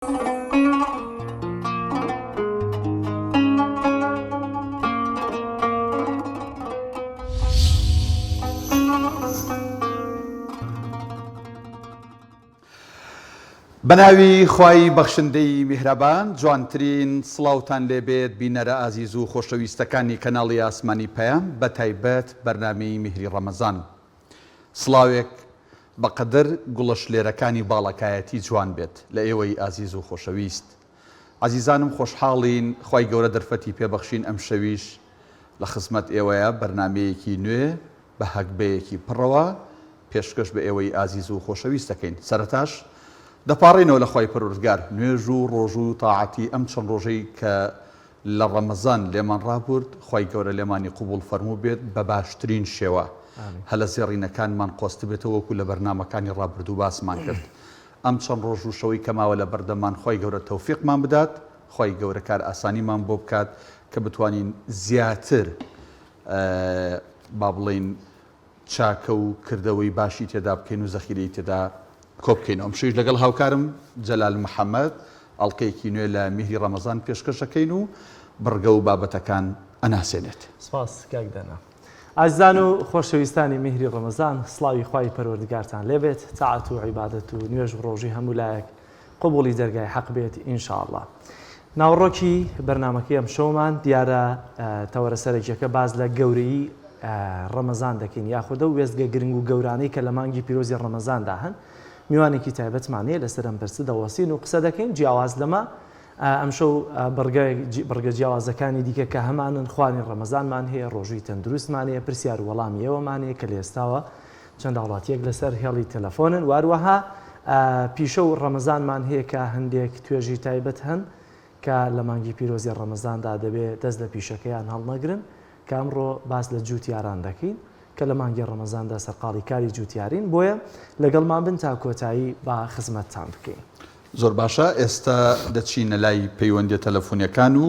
بەناوی خوای بەخشندەی میهرەبان جوانترین سڵاوتان لێبێت بینەرە ئازیز و خۆشەویستەکانی کەناڵی ئاسمانی پەیام بەتایبەت بەرنامەی میهری ڕەمەزان سڵاوێک بەقەدەر گوڵە شلێرەکانی باڵەکایەتی جوان بێت لە ئێوەی ئازیز و خۆشەویست. عەزیزانم خۆشحاڵین خوای گەورە دەرفەتی پێ بەخشین ئەمشەویش لە خزمەت ئێوەیە بەرنامەیەکی نوێ بە هەگبەیەکی پڕەوە پێشکەش بە ئێوەی ئازیز و خۆشەویست دەکەین. سەرەتاش دەپاڕێینەوە لە خوای پەروەردگار نوێژ و ڕۆژوو و تاعەتی ئەم چەند ڕۆژەی کە لە ڕەمەزان لێمان ڕابورد خوای گەورە لێمانی قبوڵ فەرمووبێت بە باشترین شێوە هەلە زێڕینەکانمان قۆستبێتەوە وەکو لە بەرنامەکانی ڕابردوو باسمان کرد ئەم چەند ڕۆژ و شەوەی کە ماوە لە بەردەممان خوای گەورە تەوفیقمان بدات خوای گەورە کار ئاسانیمان بۆ بکات کە بتوانین زیاتر با بڵێین چاکە و کردەوەی باشی تێدا بکەین و زەخیرەی تێدا کۆبکەینەوە. ئەمشەویش لەگەڵ هاوکارم جەلال محەمەد ئەڵقەیەکی نوێ لە میهری ڕەمەزان پێشکەش دەکەین و بڕگە و بابەتەکان ئەناسێنێت. سپاس کاک دانا. ئازیزان و خۆشەویستانی میهری ڕەمەزان سڵاوی خوای پەروەردگارتان لێبێت تاعەت و عیبادەت و نوێژ و ڕۆژوی هەموو لایەک قبوڵی دەرگای حەق بێت ان شاء اللە. ناوەڕۆکی بەرنامەکەی ئەمشەومان دیارە تەوەرە سەرەکیەکە باس لە گەورەیی ڕەمەزان دەکەین یاخود ئەو وێستگە گرنگ و گەورانەی کە لە مانگی پیرۆزی ڕەمەزاندا هەن میوانێکی تایبەتمان هەیە لەسەر ئەم پرسە دەوەستین و قسە دەکەین جیاواز لەمە ئەمشەو بڕگە جیاوازەکانی دیکە کە هەمانن خوانی ڕەمەزانمان هەیە ڕۆژووی تەندروستمان هەیە پرسیار وەڵامی ئێوەمان هەیە کە لە ئێستاوە چەند هاوڵاتییەک لەسەر هێڵی تەلەفۆنن و هەروەها پیشە و ڕەمەزانمان هەیە کە هەندێک توێژی تایبەت هەن کە لە مانگی پیرۆزی ڕەمەزاندا دەبێ دەست لە پیشەکەیان هەڵنەگرن کە ئەمڕۆ باس لە جووتیاران دەکەین کە لە مانگی ڕەمەزاندا سەرقاڵی کاری جووتیارین بۆیە لەگەڵمان بن تا کۆتایی با خزمەتتان بکەین. زۆر باشە ئێستا دەچینە لای پەیوەندیە تەلەفۆنیەکان و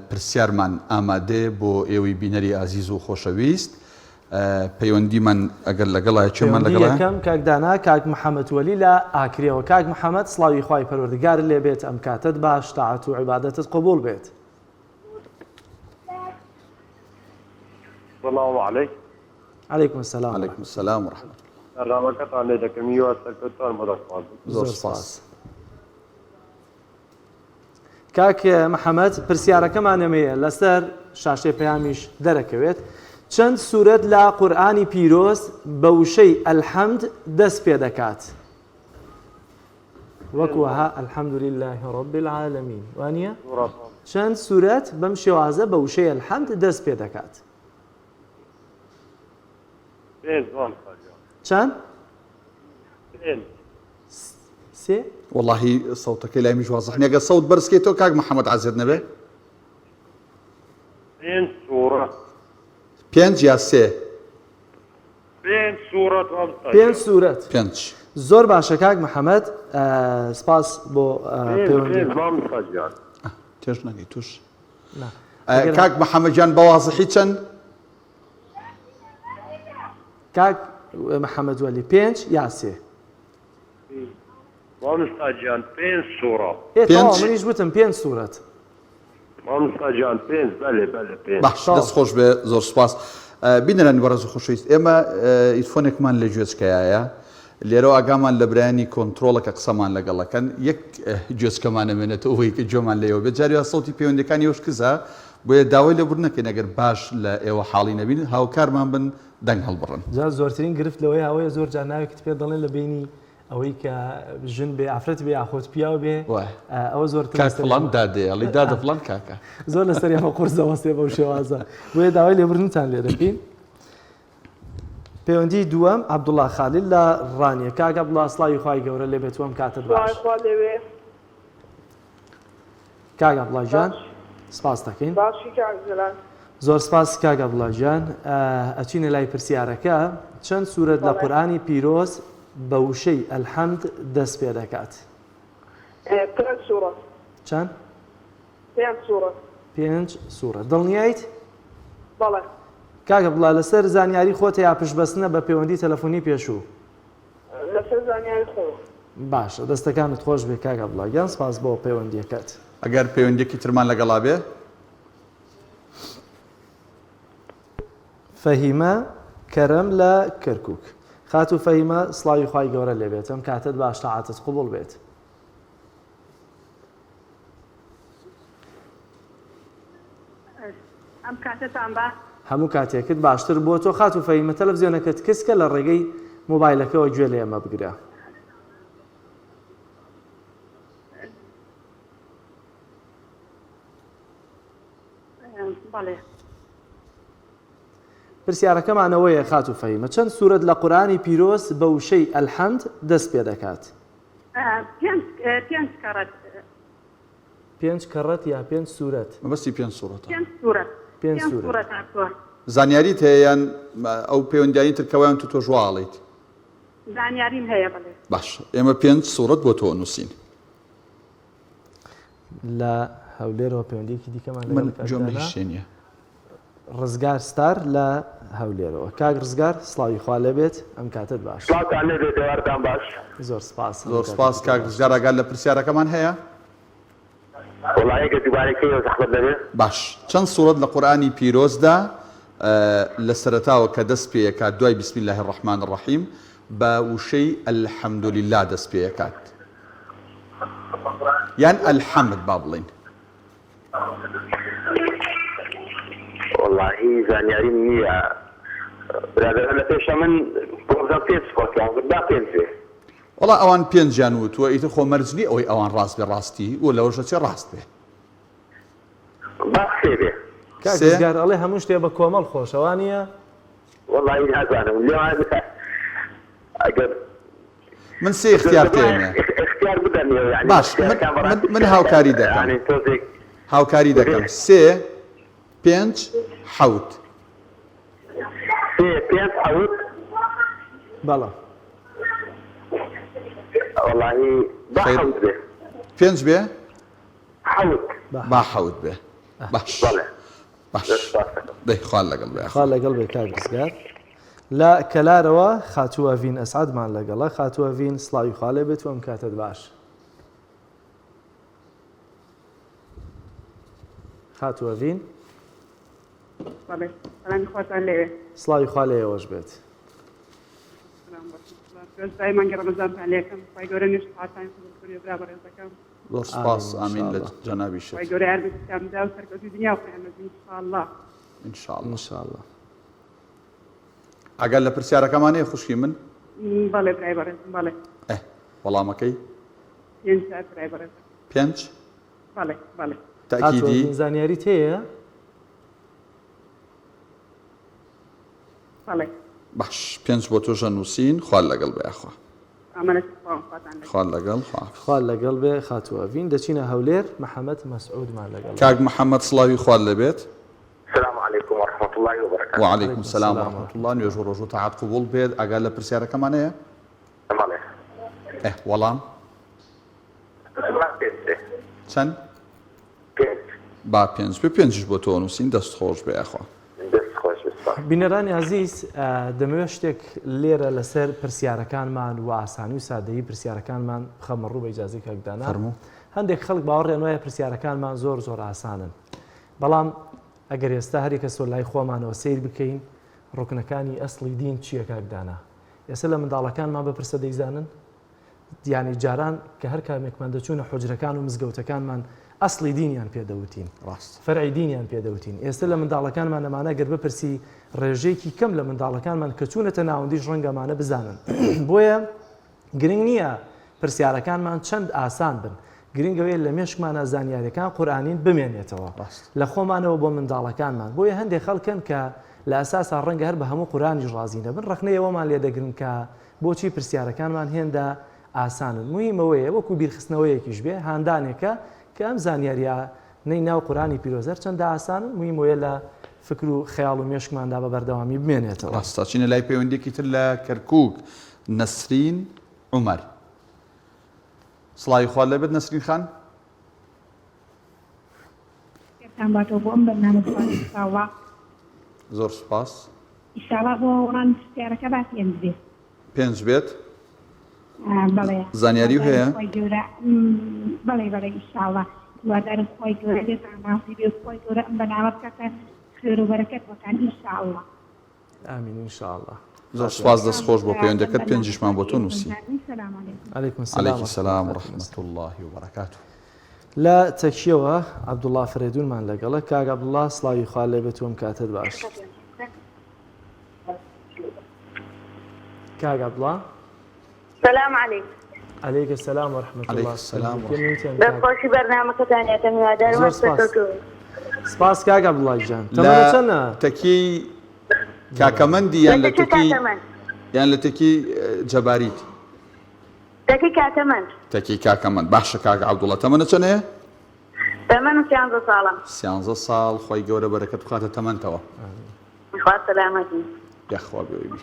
پرسیارمان ئامادەیە بۆ ئێوەی بینەری ئازیز و خۆشەویست پەیوەندیمان ئەگەر لەگەڵایە کێمان پەیوەندی لەگەڵە؟ یەکەم کاک دانا کاک محمد وەلی لە ئاکرێوە کاک محمد سڵاوی خوای پەروەردگارت لێ بێت ئەم کاتەت باش تاعەت و عیبادەتت قبوڵ بێت. سڵاو علیک. علیکم السلام علیکم السلام و رحمة الله. بەرنامەکەتان لێ دەکەم هیوا سەرکەوتتان بۆ دەخوازم. زۆر زۆر سپاس. سپاس. کاک محەمەد پرسیارەکەمان ئەمەیە لەسەر شاشەی پەیامیش دەرەکەوێت چەند سورەت لە قورئانی پیرۆز بە وشەی الحمد دەست پێ دەکات وەک وەها الحمد لله رب العالمین وانە چەند سورەت بەم شێوازە بە وشەی الحمد دەست پێ دەکات چەند؟ سێ؟ وەڵاهی سەوتەکەی لای منیش وازح نیە گەر سەوت بەرز کەیتەوە کاک محەمەد عەزێت نەبێ. پێنج سوڕەت. پێنج یا سێ؟ پێنج سوڕەت مامۆستا پێنج سورەت. پێنج. زۆر باشە کاک محەمەد سپاس بۆ پەیوەندی. پێنج مامۆستا گیان. تێش نەگەی توش. کاک محەمەد گیان بە وازحی چەند؟ کاک محەمەد وەلی پێنج یا سێ؟ مامۆستا گیان پێنج سوڕەت. ئێ تەواو منیش وتم پێنج سورەت. مامۆستا گیان پێنج بەلێ بەلێ پێنج. باش دەست خۆش بێ زۆر سوپاس. بینەرانی بەڕێز و خۆشەویست ئێمە ئیرفۆنێکمان لە گوێچکەیایە لێرەوە ئاگامان لە برایانی کۆنترۆڵە کە قسەمان لەگەڵ ئەکەن یەک گوێچکەمان ئەمێنێتەوە ئەوەی کە گوێمان لێیەوە بێت جاری وا سەوتی پەیوەندیەکانی ئێوەش کزە بۆیە داوای لێبوردن ئەکەین ئەگەر باش لە ئێوە حاڵی نەبین هاوکارمان بن دەنگ هەڵبڕن. جا زۆرترین گرفت لەوەیە ئەوەیە زۆر جار ناوێکت پێ دەڵێن لە بەینی ئەوەی کە ژن بێ ئافرەت بێ یاخود پیاو بێ ئەوە زۆرتر کاک فڵان دادێ ئەڵی دادە فڵان کاکە زۆر لەسەر ئێمە قورس دەوەستێ بەو شێوازە بۆیە داوای لێبوردنتان لێ دەکەین. پەیوەندی دووەم عەبدوڵا خالیل لە ڕانیە کاک عەبدوڵا سڵاوی خوای گەورە لێ بێت و ئەم کاتەت باش. سڵاوی خوا لێ بێ. کاک عەبدوڵا گیان سپاس دەکەین. باشی کاک جەلال. زۆر سپاس کاک عەبدوڵا گیان ئەچینە لای پرسیارەکە چەند سورەت لە قورئانی پیرۆز بە وشەی الحمد دەست پێ دەکات؟ پێنج سورەت. چەند؟ پێنج سورەت. پێنج سورەت دڵنیایت؟ بەڵێ. کاک عەبدوڵا لەسەر زانیاری خۆتە یا پشت بەستنە بە پەیوەندی تەلەفۆنی پێشوو؟ لەسەر زانیاری خۆمە. باشە دەستەکانت خۆش بێ کاک عەبدوڵا گیان سپاس بۆ پەیوەندیەکەت. ئەگەر پەیوەندیەکی ترمان لەگەڵا بێ. فەهیمە کەرەم لە کەرکوک. خاتوو فەهیمە سڵاوی خوای گەورە لێ بێت ئەم کاتەت باش تاعەتت قبوڵ بێت. ئەم کاتەتان باش. هەموو کاتێکت باشتر بۆ تۆ خاتوو فەهیمە تەلەفزیۆنەکەت کز کە لە ڕێگەی مۆبایلەکەوە گوێ لە ئێمە بگرە. بەڵێ. پرسیارەکەمان ئەوەیە خاتوو فەهیمە چەند سورەت لە قورئانی پیرۆز بە وشەی الحمد دەست پێ دەکات؟ پێنج کەڕەت. پێنج کەڕەت یا پێنج سورەت؟ مەبەستی پێنج سورەتە. پێنج سورەت. پێنج سورەت هاتووە. زانیاریت هەیە یان ئەو پەیوەندیانی تر کە وایان تو تۆش وا ئەڵێیت؟ زانیاریم هەیە بەڵێ. باشە ئێمە پێنج سورەت بۆ تۆ ئەنووسین. لە هەولێرەوە پەیوەندیەکی دیکەمان من گوێم لە هیچ شتێ نییە. ڕزگار ستار لە هەولێرەوە. کاک ڕزگار سڵاوی خوا لێبێت ئەم کاتەت باش. سڵاوتان لێبێت ئێوارتان باش. زۆر سپاس. زۆر سپاس کاک ڕزگار ئاگات لە پرسیارەکەمان هەیە؟ وەڵا ئەگەر دووبارەی کەیەوە زەحمەت نەبێ. باش چەند سوڕەت لە قورئانی پیرۆزدا لە سەرەتاوە کە دەست پێیەکات دوای بسم اللە الرحمن الرحیم بە وشەی الحمد للە دەست پێیەکات یان الحمد با بڵێین. وەڵاهی زانیاریم نییە برادەران لە پێشە من وابزانم پێنج سوپاسیان وت با پێنج بێ. وەڵا ئەوان پێنجیان وتووە ئیتر خۆ مەرج نیە ئەوەی ئەوان ڕاست بێ ڕاستی و لەوەش ئەچێ ڕاست بێ. با سێ بێ. کاک ڕزگار ئەڵێ هەموو شتێ بە کۆمەڵ خۆشە وانیە؟ وەڵاهی نازانم لێوان ئەگەر من سێ اختیار تێنێ اختیار بدەن یعنی باش من, من, من هاوکاری دەکەم هاوکاری دەکەم سێ پێنج حەوت سێ پێنج حەوت بەڵێ وەڵاهی با حەوت بێ پێنج بێ حەوت با حەوت بێ باش بەڵێ باش دەی خوا لەگەڵ بێ خوا لەگەڵ بێ کاک ڕزگار لە کەلارەوە خاتوو ئەڤین ئەسعەدمان لەگەڵە خاتوو ئەڤین سڵاوی خوا لێ بێت و ئەم کاتەت باش خاتوو ئەڤین بەڵێ سەلامی خواتان لێوێ سڵاوی خوا لە ئێوەش بێت پیرۆزبایی مانگی ڕەمەزانتان لێکەم خوای گەورە نوێژ تاعەتانی قبوڵ کردێ برا بەڕێزەکەم زۆر سپاس ئامین لە جەنابیشت. خوای گەورە یارمەتیتان بدا و سەرکەوتوی دنیا و قیامەت بن ان شاء اللە. ان شاء اللە. ان شاء اللە. ئاگات لە پرسیارەکەمان هەیە خوشکی من؟ بەڵێ برای بەڕێزم بەڵێ. ئه وەڵامەکەی؟ پێنج برای بەڕێزم. پێنج؟ بەڵێ بەڵێ. تەئکیدی؟ خاتوو زانیاریت هەیە؟ بەڵێ. باش پێنج بۆ تۆش ئەنووسین خوات لەگەڵ بێ یاخوا. ئامانەتی خواوم خواتان لەگەڵ. خوات لەگەڵ خواحافیز. خوات لەگەڵ بێ خاتوو ئەڤین. دەچینە هەولێر محەمەد مەسعودمان لەگەڵە. کاک محەمەد سڵاوی خوات لێبێت. سلام علیکم و رحمە اللە و بەرەکاته. وعلیکم سلام و رحمە اللە نوێژ و ڕۆژوو تاعەت قبوڵ بێت ئاگات لە پرسیارەکەمان هەیە؟ بەڵێ. ئه وەڵام؟ با پێنج بێ. چەند؟ پێنج. با پێنج بێ پێنجیش بۆ تۆ نووسین دەست خۆش بێ یاخوا. دەست خۆش بێ سوپاس. بینەرانی ئازیز دەمەوێت شتێک لێرە لەسەر پرسیارەکانمان و ئاسانی و سادەیی پرسیارەکانمان بخەمە ڕوو بە ئیجازەی کاک دانا. فەرموو. هەندێک خەڵک باوەڕیان وایە پرسیارەکانمان زۆر زۆر ئاسانن بەڵام ئەگەر ئێستا هەریەکە سۆ لای خۆمانەوە سەیر بکەین ڕوکنەکانی ئەسڵی دین چییە کاک دانا ئێستا لە منداڵەکانمان بپرسە دەیزانن یانی جاران کە هەر کامێکمان دەچوونە حوجرەکان و مزگەوتەکانمان ئەسڵی دینیان پێ دەوتین ڕاست فەرعی دینیان پێ دەوتین ئێستا لە منداڵەکانمان ئەمانە گەر بپرسی ڕێژەیەکی کەم لە منداڵەکانمان کە چوونەتە ناوەندیش ڕەنگە ئەمانە بزانن بۆیە گرنگ نییە پرسیارەکانمان چەند ئاسان بن گرنگ ئەوەیە لە مێشکمانە زانیاریەکان قورئانین بمێنێتەوە ڕاست لە خۆمانەوە بۆ منداڵەکانمان بۆیە هەندێک خەڵکن کە لە ئەساسا ڕەنگە هەر بە هەموو قورئانیش ڕازی نەبن ڕەخنەی ئەوەمان لێ دەگرن کە بۆچی پرسیارەکانمان هێندە ئاسانن؟ موهیم ئەوەیە وەکو بیرخستنەوەیەکیش بێ، هاندانێکە کە ئەم زانیاریانەی ناو قورئانی پیرۆز هەرچەندە ئاسانن، موهیم ئەوەیە لە فکر و خەیاڵ و مێشکماندا بە بەردەوامی بمێنێتەوە. ڕاستە چینە لای پەیوەندیەکی تر لە کەرکوک نەسرین عومەر سڵاوی خوات لێبێت نەسرین خان. خێرتان باتەوە بۆ ئەم بەرنامە جوانە ئیشاڵڵا. زۆر سوپاس. ئیشاڵا بۆ وەڵامی پرسیارەکە با پێنج بێت. پێنج بێت؟ بەڵێ زانیاریو هەیە؟ خوای گەورە بەڵێ بەڵێ ئینشاءاللە هیوادارم خوای گەورە لێتان ڕازی بێ و خوای گەورە ئەم بەرنامە بکاتە خێر و بەرەکەت بۆتان ئینشاءاللە. ئامین ان شاء اللە. زۆر سوپاس دەست خۆش بۆ پەیوەندەکەت پێنجیشمان بۆ تۆ نووسی. علیکم السلام علیکی سلام و رحمة اللە و بەرەکاته. لە تەکیەوە عەبدوڵا فریدونمان لەگەڵە کاک عەبدوڵا سڵاوی خوا لێبێت و ئەم کاتەت باش. کاک عەبدوڵا. سلام علیک. علیک السلام و رحمة علیک اللە. السلام و پێم وتیان دەست کاک. خۆشی بەرنامەکەتان یەکەم هیوادارم زۆر هەر سپاس. سەرکەوتوو بن. سپاس کاک عەبدوڵا گیان. لە تەمەنت چەنە؟ تەکیەی کاکەمەندی یان لە لە تەکی تەکی کاکەمەند. یان لە تەکی جەباریت؟ تەکی کاکەمەند. تەکی کاکەمەند باشە کاک عەبدوڵا تەمەنت چەنەیە؟ تەمەنم سیانزە ساڵە. سیانزە ساڵ خوای گەورە بەرەکەت بخاتە تەمەنتەوە. خوا سەلامەت بی. یاخوا بێ بی.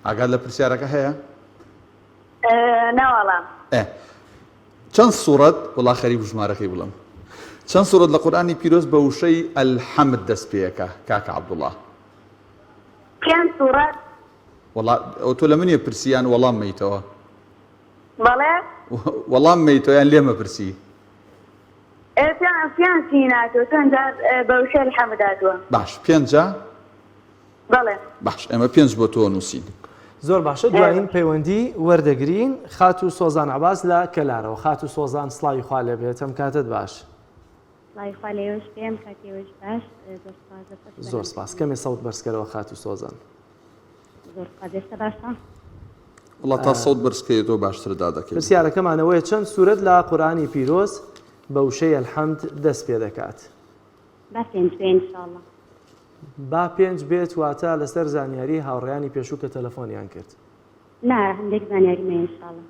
ئاگات لە پرسیارەکە هەیە؟ نەوەڵا. ئێ چەند سوڕەت وەڵا خەریک بوو ژمارەکەی بڵێم چەند سوڕەت لە قورئانی پیرۆز بە وشەی الحمد دەست پێ ئەکا کاکە عەبدوڵا؟ پێنج سوڕەت. وەڵا ئەوە تۆ لە منیە پرسی یان وەڵام مەیتەوە؟ بەڵێ. وەڵام مەیتەوە یان لێمە پرسی؟ ئێ پێنج چی ناتوە چەند جار بە وشەی الحمد هاتووە؟ باش پێنجە؟ بەڵێ. باش ئێمە پێنج بۆ تۆ نووسین. زۆر باشە دوایین پەیوەندی وەردەگرین خاتوو سۆزان عەباس لە کەلارەوە خاتوو سۆزان سڵاوی خوا لێ بێت ئەم کاتەت باش. سڵاوی خوا لێوەش بێ ئەم کاتی ئێوەش باش زۆر سپاس دەست خۆش زۆر سپاس کەمێ سەوت بەرزکەرەوە خاتوو سۆزان. زۆر سپاس ئێستا باشە؟ وەڵا تا سەوت بەرزکەیتەوە باشتر دادەکەوی. پرسیارەکەمان ئەوەیە چەند سورەت لە قورئانی پیرۆز بە وشەی الحمد دەست پێ دەکات؟ با پێنج بێ ان شاءاللە. با پێنج بێت واتە لەسەر زانیاری هاوڕێیانی پێشوو کە تەلەفۆنیان کرد. نا هەندێک زانیاریم هەیە ان شاءاللە.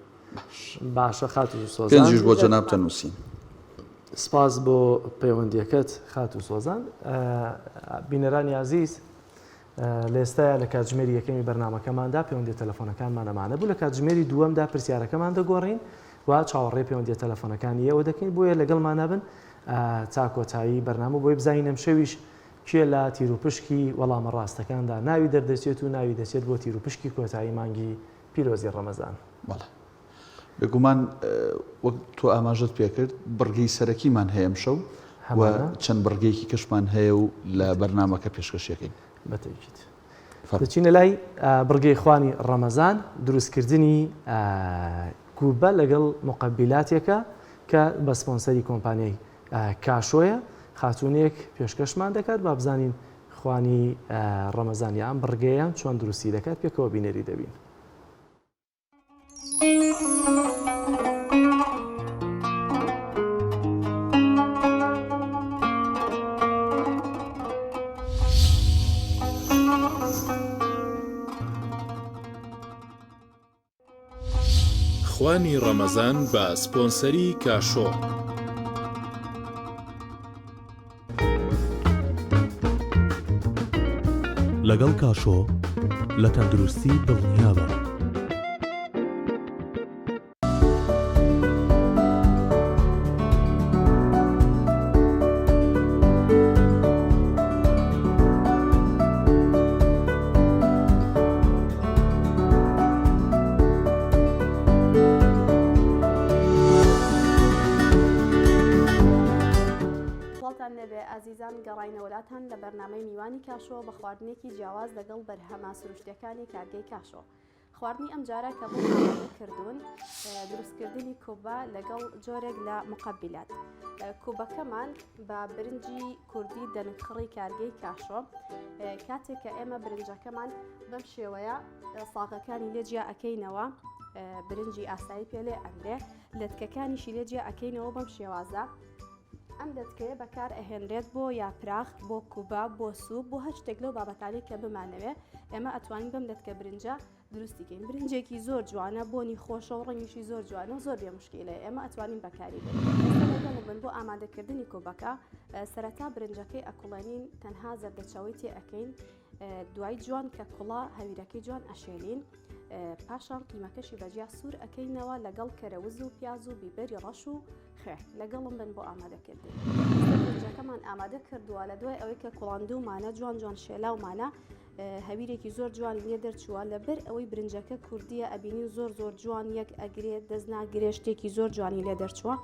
باشە خاتوو سۆزان. پێنجیش بۆ جەنابتە نووسین. سپاس بۆ پەیوەندیەکەت خاتوو سۆزان. بینەرانی ئازیز لە ئێستایا لە کاتژمێری یەکەمی بەرنامەکەماندا پەیوەندیە تەلەفۆنەکانمان ئەمانە بوو لە کاتژمێری دووەمدا پرسیارەکەمان دەگۆڕین و چاوەڕێی پەیوەندیە تەلەفۆنەکانی ئێوە دەکەین بۆیە لەگەڵمانە بن تا کۆتایی بەرنامە بۆی بزانین ئەمشەویش کێ لە تیروپشکی وەڵامە ڕاستەکاندا ناوی دەردەچێت و ناوی دەچێت بۆ تیروپشکی کۆتایی مانگی پیرۆزی ڕەمەزان. بەڵێ بێگومان وەک تۆ ئاماژەت پێکرد بڕگەی سەرەکیمان هەیە ئەمشەو و چەند بڕگەیەکی کەشمان هەیە و لە بەرنامەکە پێشکەشیەکەین. بەتەکید. دەچینە لای بڕگەی خوانی ڕەمەزان دروستکردنی کوبە لەگەڵ مقەبیلاتێکە کە بە سپۆنسەری کۆمپانیای کاشۆیە خاتونێک پێشکەشمان دەکات با بزانین خوانی ڕەمەزان یان بڕگەیان چۆن دروستی دەکات پێکەوە بینەری دەبین. خوانی ڕەمەزان بە سپۆنسەری کاشۆ. لەگەڵ کاشۆ لە تەندروستی دڵنیابە. سڵاوتان لێبێ ئازیزان گەڕاینەوە لاتان لە بەرنامەی میوانی کاشۆ بە خواردنێکی جیاواز لەگەڵ بەرهەمە سروشتیەکانی کارگەی کاشۆ خواردنی ئەم جارە کە بۆ ئامادە کردوون دروستکردنی کوبە لەگەڵ جۆرێک لە مقبلات کوبەکەمان بە برنجی کوردی دەنکخڕی کارگەی کاشۆ کاتێک کە ئێمە برنجەکەمان بەم شێوەیە ساغەکانی لێ جیا ئەکەینەوە برنجی ئاسایی پێ لێ ئەندرێ لەتکەکانیشی لێ جیا ئەکەینەوە بەم شێوازە ئەم لەتکەیە بەکار ئەهێنرێت بۆ یاپراخ بۆ کوبا بۆ سوپ بۆ هەر شتێک لەو بابەتانەی کە بمانەوێ ئێمە ئەتوانین بەم لەتکە برنجە دروستی کەین برنجێکی زۆر جوانە بۆنی خۆشە و ڕەنگیشی زۆر جوانە و زۆر بێ مشکیلەیە ئێمە ئەتوانین بەکاری بێنین بن بۆ ئامادەکردنی کوبەکە سەرەتا برنجەکەی ئەکوڵێنین تەنها زەردەچەوەی تێ ئەەکەین دوای جوان کە کوڵا هەویرەکەی جوان ئەشێلین پاشان قیمەکەشی بەجیا سوور ئەەکەینەوە لەگەڵ کەرەوز و پیاز و بیبەری ڕەش و خوێ لەگەڵم بن بۆ ئامادەکردنی برنجەکەمان ئامادە کردووە لە دوای ئەوەی کە کوڵاندوومانە جوان جوان شێلاومانە. هەویرێکی زۆر جوانی لێ دەرچووە لەبەر ئەوەی برنجەکە کوردیە ئەبینین زۆر زۆر جوان یەک ئەگرێت دەست ناگرێ شتێکی زۆر جوانی لێ دەرچووە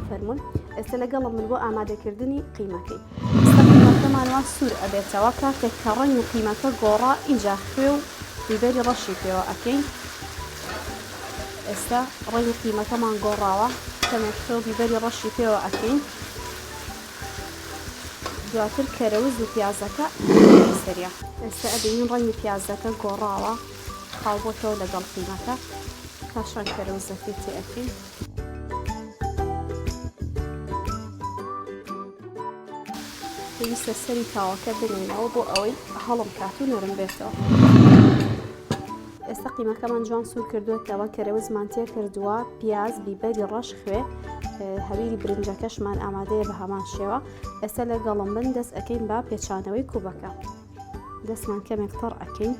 فەرمونون ئێستا لەگەڵم من بۆ ئامادەکردنی قیمەکەی قیمەکەمان وا سوور ئەبێتەوە کاتێک کە ڕەنگی قیمەکە گۆڕا ئینجا خوێ و بیبەری ڕەشی پێوە ئەکەین ئێستا ڕەنگی قیمەکەمان گۆڕاوە کەمێک خوێ و بیبەری ڕەشی پێوە ئەکەین دواتر کەرەوز و پیازەکە سەریا. ئێستا ئەبینین ڕەنگی پیازەکە گۆڕاوە خاو بۆتەوە لەگەڵ قیمەکە پاشان کەرەوزەکەی تێ ئەکەین. پێویستە سەری تاوەکە بنێینەوە بۆ ئەوەی هەڵم کات و نەرم بێتەوە. ئێستا قیمەکەمان جوان سوور کردووەتەوە کەرەوزمان تێ کردووە پیاز بیبەری ڕەش خوێ هەویری برنجەکەشمان ئامادەیە بە هەمان شێوە ئێستا لەگەڵم بن دەست ئەەکەین بە پێچانەوەی کوبەکە دەستمان کەمێک تەڕ ئەەکەین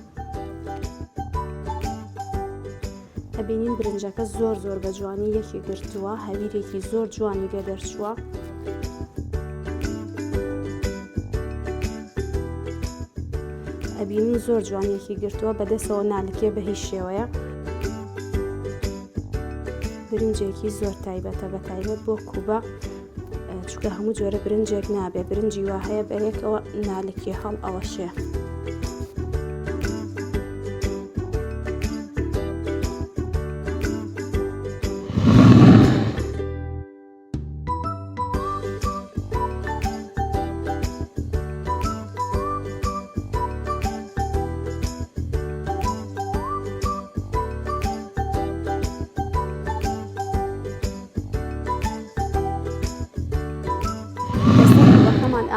ئەبینین برنجەکە زۆر زۆر بە جوانی یەکی گرتووە هەویرێکی زۆر جوانی لێ دەرچووە. ئەبینین زۆر جوانیەکی گرتووە بەدەسەوە نالکێ بە هیچ شێوەیە برنجێکی زۆر تایبەتە بە تایبەت بۆ کوبە چونکە هەموو جۆرە برنجێک نابێ برنجی وا هەیە بەرێکەوە نالکێ هەڵ ئەوەشێ.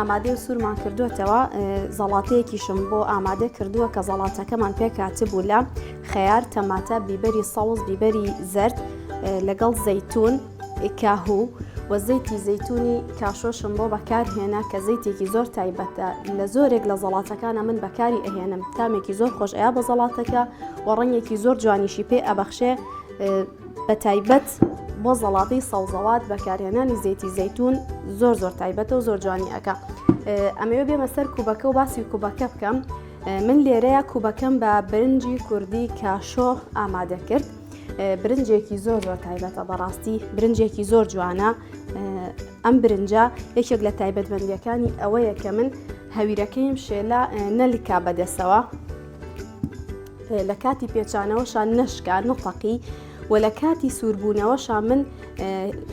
ئامادەی و سوورمان کردوێتەوە زەڵاتەیەکیشم بۆ ئامادە کردووە کە زەڵاتەکەمان پێکاتبوو لە خەیار تەماتە بیبەری سەوز بیبەری زرد لەگەڵ زەیتون کاهوو و زەیتی زەیتونی کاشۆشم بۆ بەکار هێنا کە زەیتێکی زۆر تایبەتە لە زۆرێک لە زەڵاتەکانە من بەکاری ئەهێنم تامێکی زۆر خۆش ئەیا بە زەڵاتەکە و ڕەنگێکی زۆر جوانیشی پێ ئەبەخشێ بە تایبەت بۆ زەڵاتی سەوزەوات بەکارهێنانی زەیتی زەیتون زۆر زۆر تایبەتە و زۆر جوانی ئەکا ئەمەوێ بێمە سەر کوبەکە و باسی کوبەکە بکەم من لێرەیە کوبەکەم بە برنجی کوردی کاشۆ ئامادە کرد. برنجێکی زۆر زۆر تایبەتە بەڕاستی برنجێکی زۆر جوانە ئەم برنجە یەکێک لە تایبەتمەندیەکانی ئەوەیە کە من هەویرەکەیم شێلا نەلکا بەدەسەوە لە کاتی پێچانەوەشان نەشکا نەتەقی و لە کاتی سووربوونەوەشا من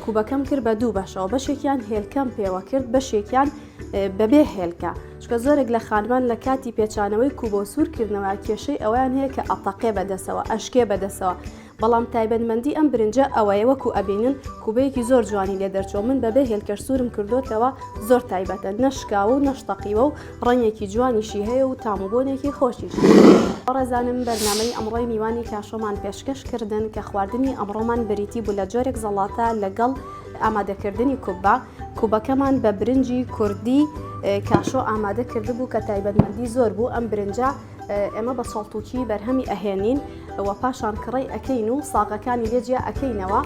کوبەکەم کرد بە دوو بەشەوە بەشێکیان هێلکەم پێوە کرد بەشێکیان بەبێ هێلکە چونکە زۆرێک لە خانمان لە کاتی پێچانەوەی کوبە و سوور کردنەوە کێشەی ئەوەیان هەیە کە ئەتەقێ بەدەسەوە ئەشکێ بەدەسەوە بەڵام تایبەتمەندی ئەم برنجە ئەوەیە وەکو ئەبینن کوبەیەکی زۆر جوانی لێ دەرچووە من بەبێ هێلکەش سوورم کردۆتەوە زۆر تایبەتە نەشکاوە و نەشتەقیوە و ڕەنگێکی جوانیشی هەیە و تام و بۆنێکی خۆشیشی. بەڕێزانم بەرنامەی ئەمڕۆی میوانی کاشۆمان پێشکەش کردن کە خواردنی ئەمڕۆمان بریتی بوو لە جۆرێک زەڵاتە لەگەڵ ئامادەکردنی کوبە کوبەکەمان بە برنجی کوردی کاشۆ ئامادە کردبوو کە تایبەتمەندی زۆر بوو ئەم برنجە ئێمە بە چەڵتوکی بەرهەمی ئەهێنین و پاشان کڕی ئەکەین و ساغەکانی لێ جیا ئەکەینەوە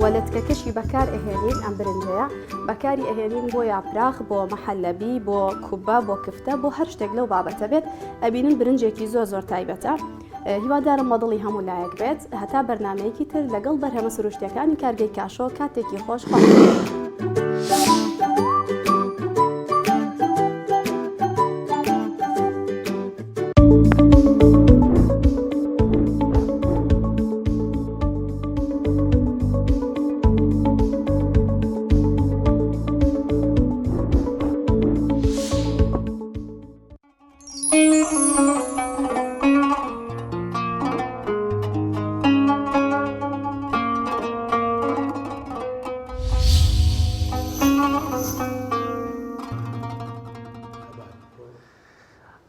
و لەتکەکەشی بەکار ئەهێنین ئەم برنجەیە بەکاری ئەهێنین بۆ یاپراخ بۆ مەحەلەبی بۆ کوبە بۆ کفتە بۆ هەر شتێک لەو بابەتە بێت ئەبینن برنجێکی زۆر زۆر تایبەتە. هیوادارم بەدڵی هەموو لایەک بێت هەتا بەرنمەیەکی تر لەگەڵ بەرهەمە سروشتیەکانی کارگەی کاشۆ کاتێکی خۆش خوا.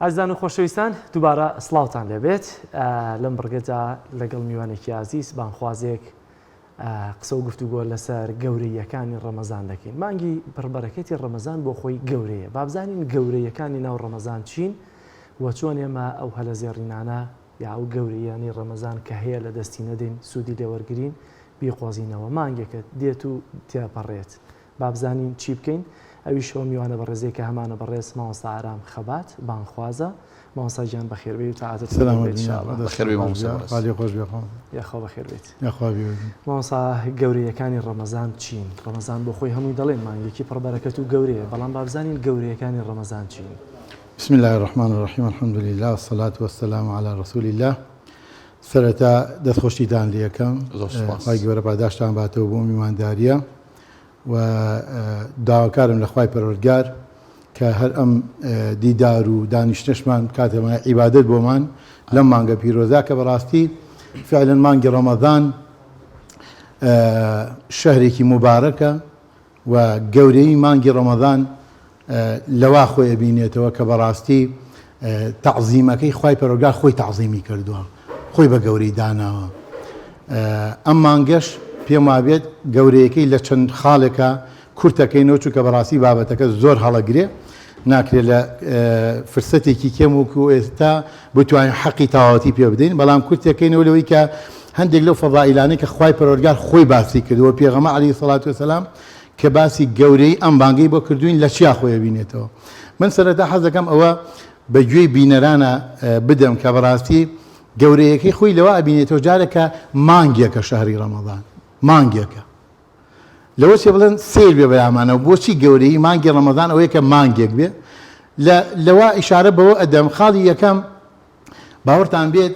ئازیزان و خۆشەویستان دووبارە سڵاوتان لێبێت لەم بڕگەدا لەگەڵ میوانێکی ئازیز بانخوازێک قسە و گفتوگۆ لەسەر گەورەییەکانی ڕەمەزان دەکەین. مانگی پڕبەرەکەتی ڕەمەزان بۆ خۆی گەورەیە. با بزانین گەورەییەکانی ناو ڕەمەزان چین و چۆن ئێمە ئەو هەلە زێڕینانە یا ئەو گەورەییانەی ڕەمەزان کە هەیە لە دەستی نەدەین، سوودی لێ وەرگرین، بیقۆزینەوە. مانگێکە دێت و تێپەڕێت. با بزانین چی بکەین؟ ئەویش ئەو میوانە بەڕێزەی کە هەمانە بەڕێز مامۆستا ئارام خەبات بانگخوازە. مامۆستا گیان بەخێربێی و تاعەتت سلام قبوڵ بێت ان شاء الله. بەخێربێی مامۆستا بەڕێز. خوا لێ خۆش بێ خۆم. یاخوا بەخێربێیت. یاخوا بیوەدی. مامۆستا گەورەیەکانی ڕەمەزان چین؟ ڕەمەزان بۆ خۆی هەمووی دەڵێن مانگێکی پڕ بەرەکەت و گەورەیە، بەڵام با بزانین گەورەیەکانی ڕەمەزان چین؟ بسم اللە الرحمن الرحیم الحمد للە والصلاة والسلام علی رسول اللە سەرەتا دەستخۆشیتان لێ ئەکەم زۆر سوپاس. خوای گەورە پاداشتان باتەوە بۆ میوانداریە و داواکارم لە خوای پەروەردگار کە هەر ئەم دیدار و دانیشتنەشمان بکاتە مایەی عیبادەت بۆمان لەم مانگە پیرۆزە کە بەڕاستی فعلا مانگی ڕەمەزان شەهرێکی موبارەکە و گەورەیی مانگی ڕەمەزان لەوا خۆی ئەبینێتەوە کە بەڕاستی تەعزیمەکەی خوای پەروەردگار خۆی تەعزیمی کردووە خۆی بە گەورەی داناوە ئەم مانگەش پێم وابێت گەورەیەکەی لە چەند خاڵێکە کورتەکەینەوە چونکە بەڕاستی بابەتەکە زۆر هەڵەگرێ ناکرێت لە فرسەتێکی کێم وەکو ئێستا بتوانین حەقی تەواوەتی پێ بدەین بەڵام کورتەکەینەوە لەوەی کە هەندێک لەو فەزائیلانەی کە خوای پەروەردگار خۆی باسی کردووە پێغەمبەر عەلەیهی سەڵات وسەلام کە باسی گەورەی ئەم بانگەی بۆ کردووین لە چیا خۆی ئەبینێتەوە من سەرەتا حەز دەکەم ئەوە بە گوێی بینەرانە بدەم کە بەڕاستی گەورەیەکەی خۆی لەوە ئەبینێتەوە جارێکە مانگێکە شەهری ڕەمەضان مانگێکە لەوە چێ بڵێن سیر بێ بەلامانەوە بۆچی گەورەی مانگی ڕەمەضان ئەوەیە کە مانگێک بێ لە لەوە ئیشارە بەوە ئەدەم خاڵی یەکەم باوەڕتان بێت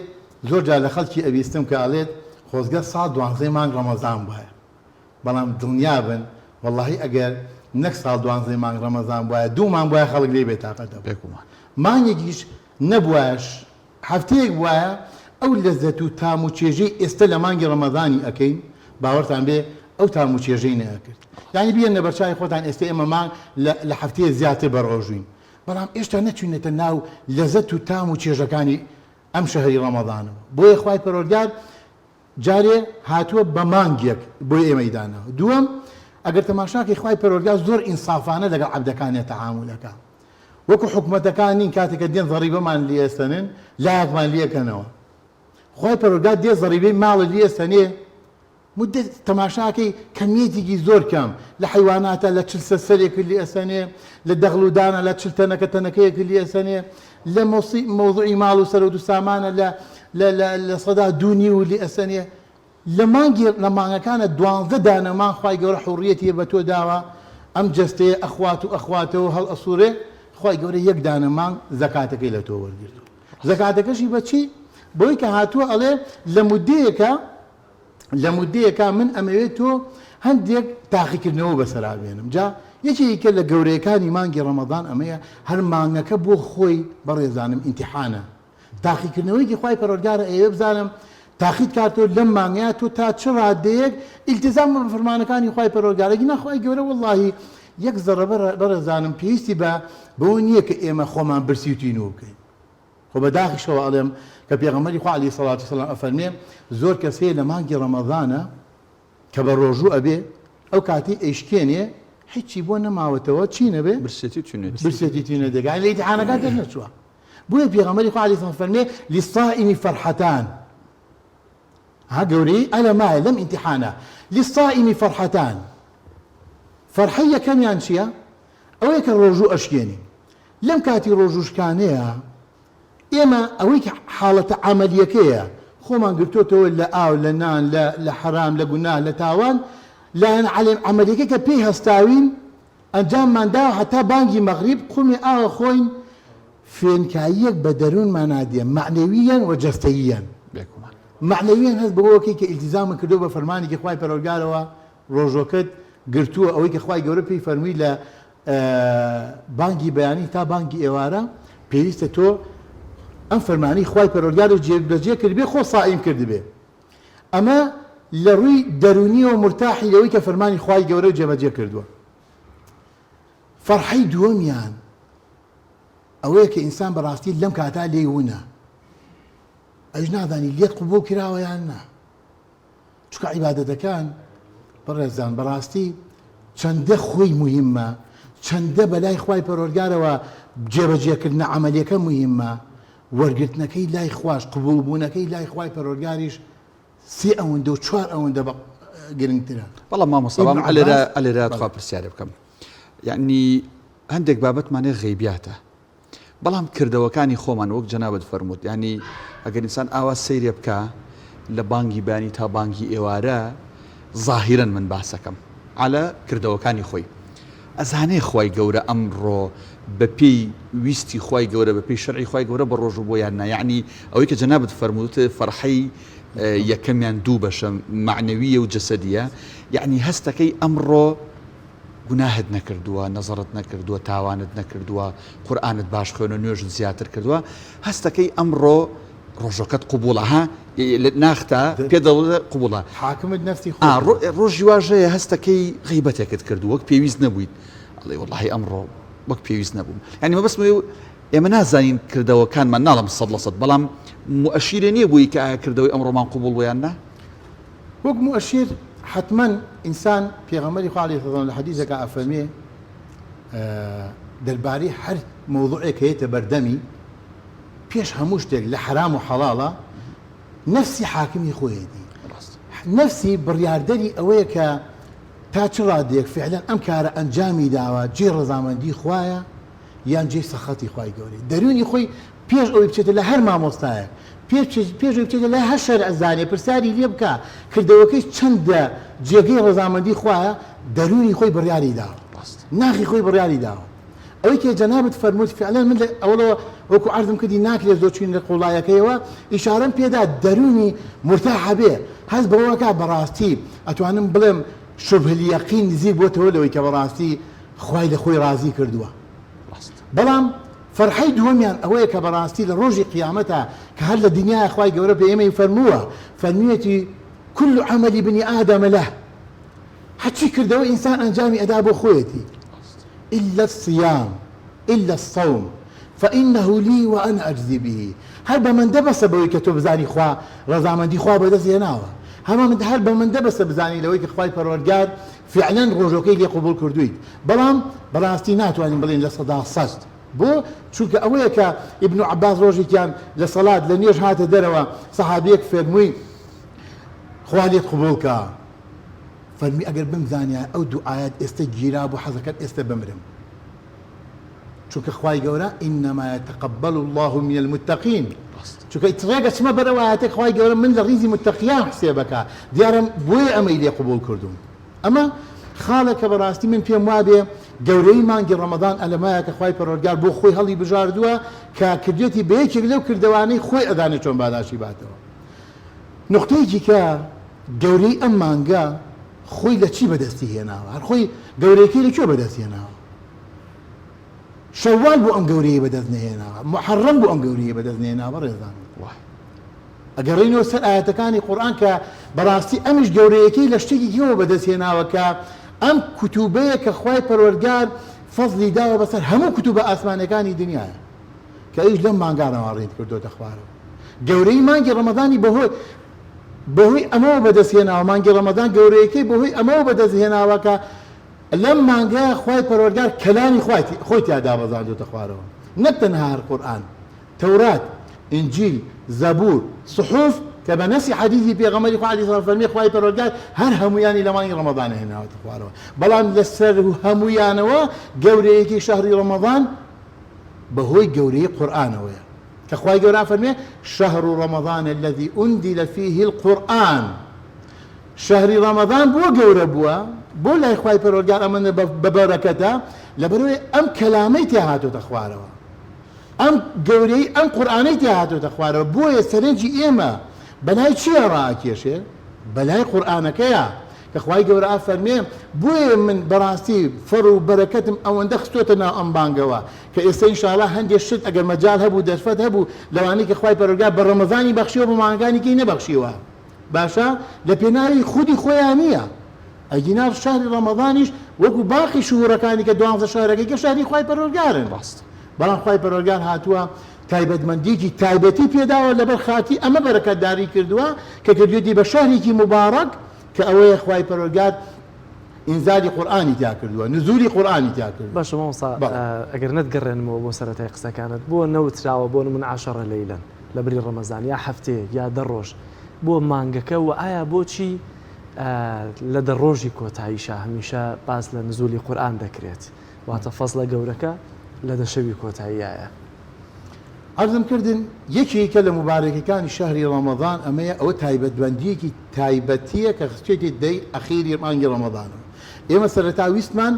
زۆر جار لە خەڵکی ئەبیستم کە ئەڵێت خۆزگە ساڵ دوانزەی مانگ ڕەمەزان بوایە بەڵام دڵنیابن وەڵاهی ئەگەر نەک ساڵ دوانزەی مانگ ڕەمەزان بوایە دوو مانگ بوایە خەڵک لێی بێتاقەت دەبوو بێگومان. مانگێکیش نەبوایەش هەفتەیەک بوایە ئەو لەزەت و تام و چێژەی ئێستە لە مانگی ڕەمەزانی ئەکەین باوەڕتان بێ ئەو تام و چێژەی نەئەکرد یانی بیێننە بەرچاوی خۆتان ئێستە ئێمە مانگ لە لە هەفتەیە زیاتر بەڕۆژووین بەڵام ئێشتا نەچوینەتە ناو لەزەت و تام و چێژەکانی ئەم شەهری ڕەمەزانەوە بۆیە خوای پەروەردگار جارێ هاتووە بە مانگێک بۆ ئێمەی داناوە دووەم ئەگەر تەماشاکەی خوای پەروەردگار زۆر ئینسافانە لەگەڵ عەبدەکانیا تەعامول ئەکا وەکو حکومەتەکان نین کاتێک کە دێن زەڕیبەمان لێ ئەسەنن لایەکمان لێ ئەکەنەوە خوای پەروەردگار دێ زەڕیبەی ماڵت لێ ئەسەنێ مدەت تەماشاکەی کەمیەتێکی زۆر کەم لە حەیواناتە لە چل سەر سەرێکت لێ ئەسەنێ لە دەغل و دانە لە چل تەنەکە تەنەکەیەکت لێ ئەسەنێ لە مۆسی مەوزوعی ماڵ و سەرەوت و سامانە لە لە لە لە سەدا دوو نیو لێ ئەسەنێ لە مانگی لە مانگەکانە دوانزە دانە مانگ خوای گەورە حوڕیەتی بە تۆ داوە ئەم جەستەیە ئەخوات و ئەخواتەوە هەڵ ئەسوڕێ خوای گەورە یەک دانە مانگ زەکاتەکەی لە تۆ وەرگرتووە زەکاتەکەشی بە چی بەوەی کە هاتووە ئەڵێ لە مودەیەکە لە مودەیەکا من ئەمەوێت تۆ هەندێک تاقیکردنەوە بەسەرا بێنم جا یەکێکە لە گەورەیەکانی مانگی ڕەمەضان ئەمەیە هەر مانگەکە بۆ خۆی بەڕێزانم ئیمتیحانە تاقیکردنەوەیەکی خوای پەروەردگارە ئەیەوێ بزانم تاقیت کاتەوە لەم مانگەیا تۆ تا چ ڕادەیەک ئیلتیزام بە فەرمانەکانی خوای پەروەردگارە گینا خوای گەورە وەڵڵاهی یەک زەڕە بەڕێزانم پێویستی بە بەوە نییە کە ئێمە خۆمان برسی و تینوو بکەین خۆ بە داخیشەوە ئەڵێم کە پێغەمبەری خوا علیە سەڵات و سەلام ئەفەرمێ زۆر کەس هەیە لە مانگی ڕەمەزانە کە بە ڕۆژوو ئەبێ ئەو کاتی ئەیشکێنێ هیچی بۆ نەماوەتەوە چی نەبێ برسێتی و تینوێتی برسێتی تینوێتی دەکات لە ئیمتیحانەکان دەرنەچووە بۆیە پێغەمبەری خوا علیە سەلام فەرمێ للصائم فرحتان ها گەورەی ئەلە مایە لەم ئیمتیحانە للصائم فرحتان فەرحەی یەکەمیان چییە ئەوەیە کە ڕۆژوو ئەشکێنی لەم کاتی ڕۆژووشکانەیە ئێمە ئەوەی کە حاڵەتە عەمەلیەکەیە خۆمان گرتۆتەوە لە ئاو لە نان لە لە حەرام لە گوناه لە تاوان لایەنە عەمەلیەکەی کە پێی هەستاوین ئەنجاممان داوە هەتا بانگی مەغریب قومێ ئاو ئەخۆین فێنکاییەک بە دەروونمانا دێ مەعنەوییەن و جەستەییەن بێگومان. مەعنەوییەن هەست بەوە ئەکەی کە ئیلتیزامت کردووە بە فەرمانێکی خوای پەروەردگارەوە ڕۆژوەکەت گرتووە ئەوەی کە خوای گەورە پێی فەرمووی لە بانگی بەیانی تا بانگی ئێوارە پێویستە تۆ ئەم فەرمانی خوای پەروەردگارت جێبەجێ کردبێ خۆ سائیم کردبێ ئەمە لە ڕووی دەروونیەوە مورتاحی لەوەی کە فەرمانی خوای گەورە جێبەجێ کردووە فەرحەی دووەمیان ئەوەیە کە ئینسان بەڕاستی لەم کاتا لێی ونە ئەویش نازانی لێت قبوڵ کراوە یان نا چونکە عیبادەتەکان بەڕێزان بەڕاستی چەندە خۆی موهیمە چەندە بەلای خوای پەروەردگارەوە جێبەجێکردنە عەمەلیەکە موهیمە وەرگرتنەکەی لای خواش قبوڵ بوونەکەی لای خوای پەروەردگاریش سێ ئەوەندە و چوار ئەوەندە بە گرنگترە. بەڵام مامۆستا ابن بەڵام ئەلێرە عباس ئەلێرە بەڵێ. تخوا پرسیارێ بکەم یەعنی هەندێک بابەتمان هەیە غەیبیاتە. بەڵام کردەوەکانی خۆمان وەک جەنابت فەرمووت یانی ئەگەر ئینسان ئاوا سەیرێ بکا لە بانگی بەیانی تا بانگی ئێوارە زاهیرەن من باسەکەم عەلە کردەوەکانی خۆی ئەزانێ خوای گەورە ئەمڕۆ بە پێی ویستی خوای گەورە بە پێی شەرعی خوای گەورە بە ڕۆژوو بووە یان نا یەعنی ئەوەی کە جەنابت فەرمووت فەرحەی یەکەمیان دوو بەشە مەعنەویە و جەسەدیە یەعنی هەستەکەی ئەمڕۆ گوناهت نەکردووە، نەزەڕت نەکردووە، تاوانت نەکردووە، قورئانت باش خوێنوە، نوێژت زیاتر کردووە، هەستەکەی ئەمڕۆ ڕۆژەکەت قبوڵە ها لە ناختا پێ دەڵێ قبوڵە. حاکمت نەفسی خۆتە. ڕۆژی واش هەیە هەستەکەی غیبەتێکت کردووە وەک پێویست نەبوویت ئەڵێی وەڵاهی ئەمڕۆ وەک پێویست نەبووم یانی مەبەستم ئەوەیە ئێمە نازانین کردەوەکانمان ناڵێم 100% بەڵام موئەشیرێ نییە بۆی کە ئایا کردەوەی ئەمڕۆمان قبوڵ بوو یان نا؟ وەک موئەشیر حەتمەن ئینسان پێغەمبەری خوا علیە سلام لە حەدیسێکا ئەفەرموێ دەربارەی هەر مەوزوعێک کە یەتە بەردەمی پێش هەموو شتێک لە حەرام و حەڵاڵە نەفسی حاکمی خۆیەتی نەفسی بڕیاردەری ئەوەیە کە تا چ ڕادەیەک فعلەن ئەم کارە ئەنجامی داوە جێی ڕەزامەندی خوایە یان جێی سەخەتی خوای گەورەی دەروونی خۆی پێش ئەوەی بچێتە لای هەر مامۆستایەک پێش پێش ئەوەی بچێتە لای هەر شەرعزانێ پرسیاری لێ بکا کردەوەکەی چەندە جێگەی ڕەزامەندی خوایە دەروونی خۆی بڕیاری داوە ناخی خۆی بڕیاری داوە ئەوەی کە جەنابت فەرمووت فعلا من لە ئەوەڵەوە وەکو عەرزم کردی ناکرێت زۆر چوین لە قوڵایەکەیەوە ئیشارەم پێدا دەروونی مورتاحە بێ هەست بەوەکا بەڕاستی ئەتوانم بڵێم شبه الیقین نزیک بۆتەوە لەوەی کە بەڕاستی خوای لە خۆی ڕازی کردووە بەڵام فەرحەی دووەمیان ئەوەیە کە بەڕاستی لە ڕۆژی قیامەتا کە هەر لە دنیایا خوای گەورە بە ئێمەی فەرمووە فەرموویەتی كل عمل ابن آدم له هەرچی کردەوە ئینسان ئەنجامی ئەدا بۆ خۆیەتی إلا الصيام إلا الصوم فإنه لي وأنا أجزي به هەر بەمەندە بەسە بەوەی کە تۆ بزانی خوا ڕەزامەندی خوا بەدەست هێناوە هەر بەمەندە بەسە بزانی لەوەی کە خوای پەروەردگار فعلەن ڕۆژۆکەی لێ قبوڵ کردوویت بەڵام بەڕاستی ناتوانین بڵێین 100% بۆ؟ چونکە ئەوەیە کە ابن عباس ڕۆژێکیان لە سەڵات لە نوێژ هاتە دەرەوە سەحابیەک فەرمووی خوا لێت قبوڵ کا فەرمی ئەگەر بمزانیایە ئەو دوعایەت ئێستە گیرابوو حەزەکەم ئێستە بمرم چونکە خوای گەورە انما یتقبل اللە من المتقین چونکە ڕێک ئەچمە بەر ئەو ئایەتەی خوای گەورە من لە ڕیزی متقیان حسێبەکا دیارە بۆیە ئەمەی لێ قبوڵ کردووم ئەمە خاڵێکە بەڕاستی من پێم وابێ گەورەی مانگی ڕەمەضان ئەلەمایە کە خوای پەروەردگار بۆ خۆی هەڵی بژاردووە کە کردێتی بە یەکێک لەو کردەوانەی خۆی ئەزانێت چۆن باداشی باتەوە نقطەیەکی کە گەورەی ئەم مانگە خۆی لە چی بەدەستی هێناوە هەر خۆی گەورەیەکەی لە کوێ بەدەست هێناوە شەوال بۆ ئەم گەورەیەی بەدەست نەهێناوە، موحەڕەم بۆ ئەم گەورەیەی بەدەست نەهێناوە بەڕێزان. ئەگەڕێینەوە سەر ئایەتەکانی قورئان کە بەڕاستی ئەمیش گەورەیەکەی لە شتێکی کەوە بەدەست هێناوە کە ئەم کوتوبەیە کە خوای پەروەردگار فەزلی داوە بەسەر هەموو کوتوبە ئاسمانیەکانی دنیایە کە ئەویش لەم مانگانەوە ڕێت کردۆتە خوارەوە گەورەی مانگی ڕەمەزانی بەهۆی بەهۆی ئەمەوە بەدەست هێناوە مانگی ڕەمەزان گەورەیەکەی بەهۆی ئەمەوە بەدەست هێناوە کە لەم مانگەیا خوای پەروەردگار کەلامی خۆی تیا دابەزاندۆتە خوارەوە نەک تەنها هەر قورئان، تەورات، ئینجیل، زەبور، صحف کە بە نەسی حەدیسی پێغەمبەری خوا علیە سلام فەرمی خوای پەروەردگار هەر هەموویانی لە مانگی ڕەمەزانە هێناوەتە خوارەوە بەڵام لە سەر هەموویانەوە گەورەیەکی شەهری ڕەمەزان بەهۆی گەورەی قورئانەوەیە کە خوای گەورە فەرمێ شهر رمضان الذي أنزل فيه القرآن شەهری ڕەمەزان بۆ گەورە بووە؟ بۆ لای خوای پەروەردگار ئەمەندە بە بەرەکەتە؟ لەبەرئەوەی ئەم کەلامەی تیا هاتۆتە خوارەوە، ئەم گەورەیی ئەم قورئانەی تیا هاتۆتە خوارەوە، بۆیە سەرنجی ئێمە بەلای چیا ڕائەکێشێ؟ بەلای قورئانەکەیا کە خوای گەورە ئەفەرمێ بۆیە من بەڕاستی فەڕ و بەرەکەتم ئەوەندە خستۆتە ناو ئەم بانگەوە کە ئێستا ان شاء اللە هەندێ شت ئەگەر مەجال هەبوو دەرفەت هەبوو لەوانەی کە خوای پەروەردگار بە ڕەمەزانی بەخشیوە بە مانگانی کەی نەبەخشیوە باشە لە پێناوی خودی خۆیا نیە ئەگینا شەهری ڕەمەزانیش وەکو باقی شهورەکانی کە دوانزە شەهرەکەی کە شەهری خوای پەروەردگارن ڕاستە. بەڵام خوای پەروەردگار هاتووە تایبەتمەندیەکی تایبەتی پێداوە لەبەر خاتی ئەمە بەرەکەتداری کردووە کە کردوێتی بە شەهرێکی موبارەک کە ئەوەیە خوای پەروەردگار ئینزالی قورئانی تیا کردووە نزولی قورئانی تیا کردووە. باشە مامۆستا بەڵێ. ئەگەر نەتگەڕێنمەوە بۆ سەرەتای قسەکانت بۆ نەوتراوە بۆ نمونە عەشەڕە لەیلەن لە بری ڕەمەزان یا هەفتەیەک یا دە ڕۆژ بۆ مانگەکە وە ئایا بۆچی لە دە ڕۆژی کۆتاییشا هەمیشە باس لە نزولی قورئان دەکرێت واتە فەزڵە گەورەکە لە دە شەوی کۆتاییایە؟ عەرزم کردن یەکێکە لە موبارەکیەکانی شەهری ڕەمەزان ئەمەیە ئەوە تایبەتمەندیەکی تایبەتیە کە خستوێتی دەی ئەخیری مانگی ڕەمەزانەوە ئێمە سەرەتا ویستمان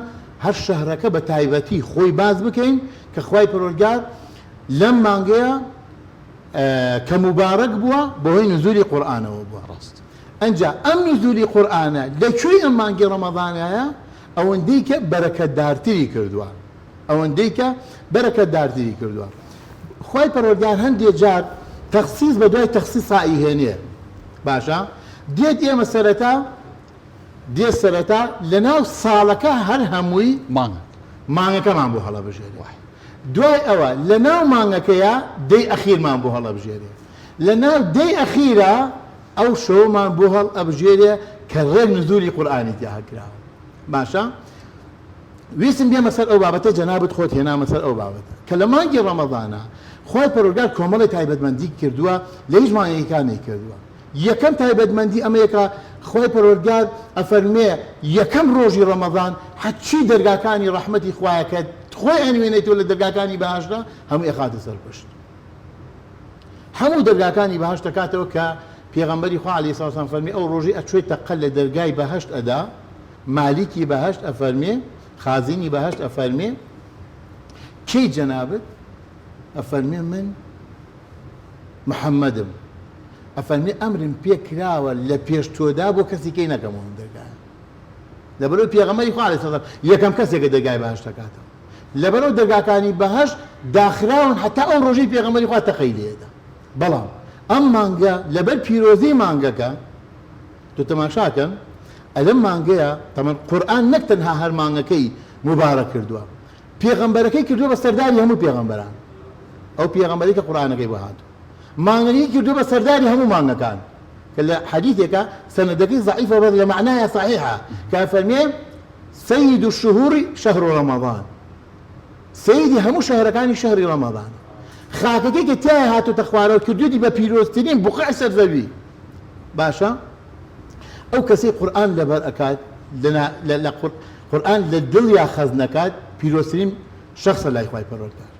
هەر شەهرەکە بە تایبەتی خۆی باس بکەین کە خوای پەروەردگار لەم مانگەیە کە موبارەک بووە بەهۆی نزولی قورئانەوە بووە ڕاست. ئەنجا ئەم نزولی قورئانە لە کوێی ئەم مانگی ڕەمەزانایە ئەوەندەی کە بەرەکەتدارتری کردووە ئەوەندەی کە بەرەکەتدارتری کردووە. خوای پەروەردگار هەندێ جار تەخسیس بە دوای تەخسیسا ئەیهێنێ. باشە دێت ئێمە سەرەتا دێت سەرەتا لەناو ساڵەکە هەر هەمووی مانگ مانگەکەمان بۆ هەڵەبژێرێ. دوای ئەوە لەناو مانگەکەیا دەی ئەخیرمان بۆ هەڵەبژێرێ. لەناو دەی ئەخیرا ئەو شەوەمان بۆ هەڵئەبژێرێ کە ڕێک نزولی قورئانی تیا کراوە. باشە ویستم بێمە سەر ئەو بابەتە جەنابت خۆت هێنامە سەر ئەو بابەتە کە لە مانگی ڕەمەزانا خوای پەروەردگار کۆمەڵی تایبەتمەندی کردووە لە هیچ مانگێکا نەیکردووە یەکەم تایبەتمەندی ئەمەیە کە خوای پەروەردگار ئەفەرموێ یەکەم ڕۆژی ڕەمەزان هەرچی دەرگاکانی ڕەحمەتی خوایە کە خۆی ئەنوێنێتەوە لە دەرگاکانی بەهەشتدا هەمووی ئەخاتە سەر پشت هەموو دەرگاکانی بەهەشت دەکاتەوە کە پێغەمبەری خوا علیە سلام فەرمی ئەو ڕۆژەی ئەچۆی تەقە لە دەرگای بەهەشت ئەدا مالیکی بەهەشت ئەفەرمێ، خازینی بەهەشت ئەفەرمێ، کێی جەنابت؟ ئەفەرمێ من محەممەدم. ئەفەرمێ ئەمرم پێ کراوە لە پێش تۆدا بۆ کەسی کەی نەکەمەوە ئەم دەرگایە. لەبەرئەوەی پێغەمبەری خوا عەلەیهی سەلام یەکەم کەسێکە دەرگای بەهەشت دەکاتەوە. لەبەرئەو دەرگاکانی بەهەشت داخراون هەتا ئەو ڕۆژەی پێغەمبەری خوا تەقەی لێدا. بەڵام ئەم مانگە لەبەر پیرۆزی مانگەکە تۆ تەماشاکەن ئەلەم مانگەیە تەمەن قورئان نەک تەنها هەر مانگەکەی موبارەک کردووە پێغەمبەرەکەی کردووە بە سەرداری هەموو پێغەمبەران ئەو پێغەمبەری کە قورئانەکەی بۆ هاتوو مانگەکەی کردووە بە سەرداری هەموو مانگەکان کە لە حەدیثێکە سەنەدەکەی ضعیفە بەس لە معنایا صحیحە کە فەرمێ سید الشهور شهر رمضان سەیدی هەموو شەهرەکانی شەهری ڕەمەزانە. خاکەکەی کە تیایا هاتۆتە خوارەوە کردویەتی بە پیرۆزترین بوقعی سەر زەوی. باشە ئەو کەسەی قورئان لەبەر ئەکات لە قورئان لە دڵیا خەز نەکات پیرۆزترین شەخسە لای خوای پەروەردگار.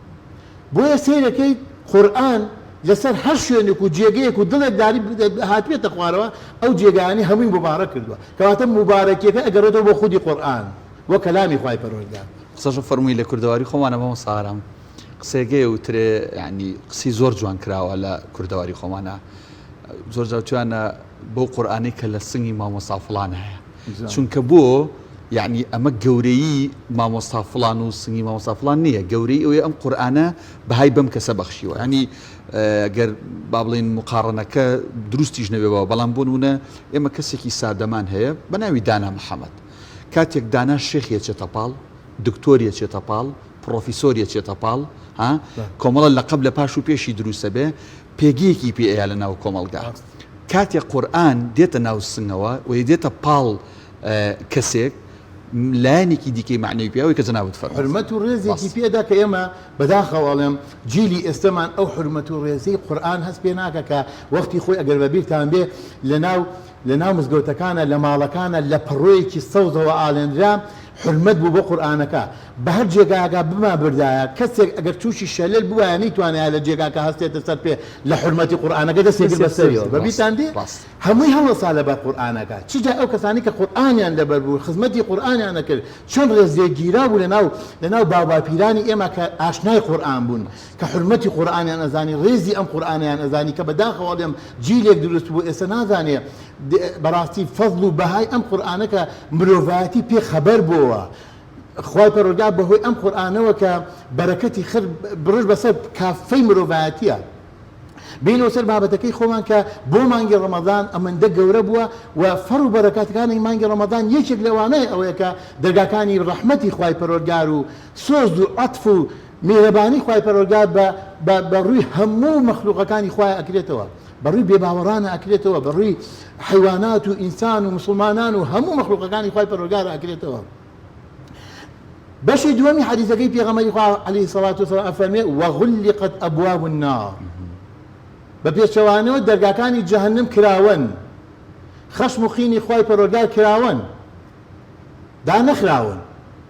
بۆیە سەیرەکەیت قورئان لەسەر هەر شوێنێک و جێگەیەک و دڵێک داری هاتبێتە خوارەوە ئەو جێگایانەی هەمووی موبارەک کردووە. کەواتە موبارەکیەکە ئەگەڕێتەوە بۆ خودی قورئان. بۆ کەلامی خوای پەروەردگار. قسەشە فەرمووی لە کوردەواری خۆمانە مامۆستا ئارام قسەیەکەی وترێ یعنی قسەی زۆر جوان کراوە لە کوردەواری خۆمانە زۆر جار تویانە بەو قورئانەی کە لە سنگی مامۆستا فڵان هەیە چونکە بۆ یعنی ئەمە گەورەیی مامۆستا فڵان و سنگی مامۆستا فڵان نییە گەورەی ئەوەیە ئەم قورئانە بەهای بەم کەسە بەخشیوە ینی گەر با بڵین مقاڕنەکە دروستیش نەبێ بەوە بەڵام بۆ نمونە ئێمە کەسێکی سادەمان هەیە بە ناوی دانا محەممەد کاتێک دانا شێخی ئەچێتە پاڵ، دکتۆری ئەچێتە پاڵ، پڕۆفیسۆری ئەچێتە پاڵ، ها، کۆمەڵە لەقەب لە پاش و پێشی دروست ئەبێ، پێگەیەکی پێ ئەیا لە ناو کۆمەڵگا. کاتێک قورئان دێتە ناو سنگەوە و دێتە پاڵ کەسێک، لایەنێکی دیکەی مەعنەوی پێ ئەوەی کە جەنابت فەرمووت. حورمەت و ڕێزێکی پێ دا کە ئێمە بەداخەوە ئەڵێم جیلی ئێستەمان ئەو حورمەت و ڕێزەی قورئان هەست پێ ناکا کە وەختی خۆی ئەگەر بە بیرتان بێ لە ناو لە ناو مزگەوتەکانا، لە ماڵەکانا لە پەڕۆیەکی سەوزەوە ئاڵێنرا، حورمەت بوو بۆ قورئانەکە. بە هەر جێگایەکا بمانبردایە، کەسێک ئەگەر تووشی شەلەل بوایە نەیتوانایە لە جێگاکە هەستێتە سەر پێ لە حورمەتی قورئانەکە دەستی کرد بە سەریەوە. بە بیرتان دێ؟ هەمووی هەڵەسا لەبەر قورئانەکە. چ جای ئەو کەسانەی کە قورئانیان لەبەر بوو، خزمەتی قورئانیان ئەکرد، چەند ڕێزلێگیراو بوو لەناو لەناو باوباپیرانی ئێمە کە ئاشنای قورئان بوون. کە حورمەتی قورئانیان ئەزانی ڕێزی ئەم قورئانەیان ئەزانی کە بەداخەوە ئەڵێم جیلێک دروست بوو ئێستا نازانێ بەڕاستی فەزڵ و بەهای ئەم قورئانە کە مرۆڤایەتی پێ خەبەر بۆوە خوای پەروەردگار بەهۆی ئەم قورئانەوە کە بەرەکەتی خر بڕژ بەسەر کافەی مرۆڤایەتیە بینەوە سەر بابەتەکەی خۆمان کە بۆ مانگی ڕەمەزان ئەمەندە گەورە بووە و فەڕ و بەرەکاتەکانی مانگی ڕەمەزان یەکێک لەوانەیە ئەوەیە کە دەرگاکانی ڕەحمەتی خوای پەروەردگار و سۆز و عەتف و میهرەبانی خوای پەروەردگار بە بە بە ڕووی هەموو مەخلوقەکانی خوای ئەکرێتەوە بە ڕووی بێباوەڕانە ئەکرێتەوە بە ڕووی حەیوانات و ئینسان و موسڵمانان و هەموو مەخلوقەکانی خوای پەروەردگار ئەکرێتەوە بەشی دووەمی حەدیثەکەی پێغەمبەری خوا عەلەیهی سەڵات وسەلام ئەفەرمێ وغلقت ابواب النار بە پێچەوانەوە دەرگاکانی جەهەنم کراوەن خەشم و قینی خوای پەروەردگار کراوەن دانەخراون،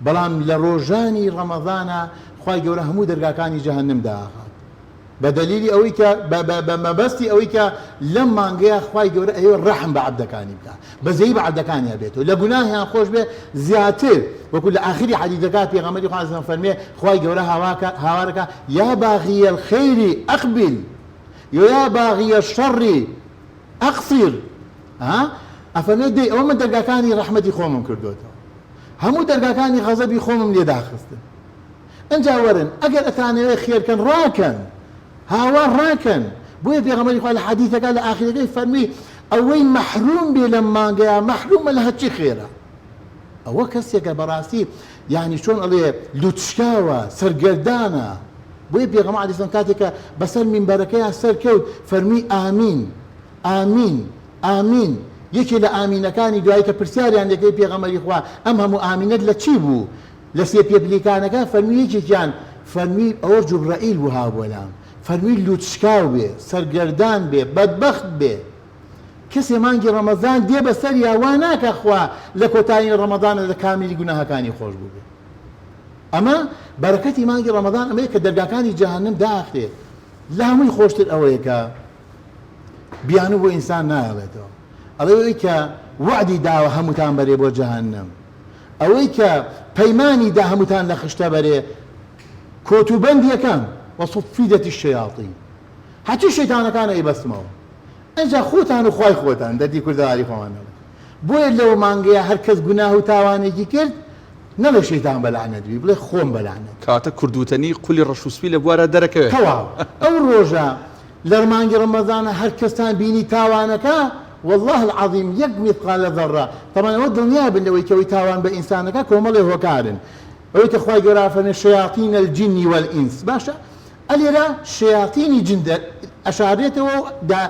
بەڵام لە ڕۆژانی ڕەمەزانا خوای گەورە هەموو دەرگاکانی جەهەنم دائەخات. بە دەلیلی ئەوەی کە بە بە بە مەبەستی ئەوەی کە لەم مانگەیا خوای گەورە ئەیەوێ ڕەحم بە عەبدەکانی بکا بەزەیی بە عەبدەکانیا بێتەوە لە گوناهیان خۆش بێ زیاتر وەکو لە ئاخری حەدیثەکە پێغەمبەری خوا علیه فەرمێ خوای گەورە هاواکە هاوارەکە یا باغی الخیر اقبل یا باغی الشر اقصر ها ئەفەرمێ دەی ئەوە من دەرگاکانی ڕەحمەتی خۆمم کردۆتەوە هەموو دەرگاکانی غەزەبی خۆمم لێ داخستن ئنجا وەرن ئەگەر ئەتانەوێ خێر کەن ڕاکەن هاوار ڕاکەن بۆیە پێغەمبەری خوا لە حەدیثەکە لە ئاخیرەکەی فەرمووی ئەوەی مەحروم بێ لەم مانگەیا مەحرومە لە هەرچی خێرە ئەوە کەسێکە بەڕاستی یعنی چۆن ئەڵێ لوتشکاوە سەرگەردانە بۆیە پێغەمبەر عەلەیهی سەلام کاتێک کە بەسەر مینبەرەکەیا سەرکەوت فەرمووی ئامین ئامین ئامین یەکێ لە ئامینەکانی دوایی کە پرسیاریان لێکەی پێغەمبەری خوا ئەم هەموو ئامینەت لە چی بوو لە سێ پێپلیکانەکە فەرمووی یەکێکیان فەرمووی ئەوە جوبرەئیل بوو هابووە لام فەرمووی لووتشکاو بێ سەرگەردان بێ بەدبەخت بێ کەسێ مانگی ڕەمەزان دێ بەسەریا وا ناکا خوا لە کۆتایی ڕەمەزانە لە کامیلی گوناهەکانی خۆش بووبێ ئەمە بەرەکەتی مانگی ڕەمەزان ئەمەیە کە دەرگاکانی جەهەنم داخرێ لە هەمووی خۆشتر ئەوەیە کە بیانوو بۆ ئینسان نایەڵێتەوە ئەڵێ ئەوەی کە وەعدی داوە هەمووتان بەرێ بۆ جەهەنم ئەوەی کە پەیمانی دا هەمووتان لە خشتە بەرێ کۆت و بەند یەکەم، وصفدت الشیاطین، هەرچی شەیتانەکانە ئەیبەستمەوە ئنجا خۆتان و خوای خۆتان دەردی کوردەواری خۆمان نەڵێ بۆیە لەو مانگەیە هەر کەس گوناه و تاوانێکی کرد نەڵێ شەیتان بەلەعنەت بی بڵێ خۆم بەلەعنەت. کەواتە کورد وتەنی قولی ڕەش و سپی لە بوارا دەرەکەوێ. تەواو ئەو ڕۆژە لە مانگی ڕەمەزانە هەر کەستان بینی تاوانەکە واللە العظیم یەک مثقال ذرە تەبعەن ئەوە دڵنیا بن لەوەی کە ئەوەی تاوان بە ئینسانەکە کۆمەڵێ هۆکارن ئەوەی کە خوای گەورە ئەفەرمێ شیاطین الجن والانس باشە ئەلێرە شیاطینی جن دەر ئەشارێتەوە و دا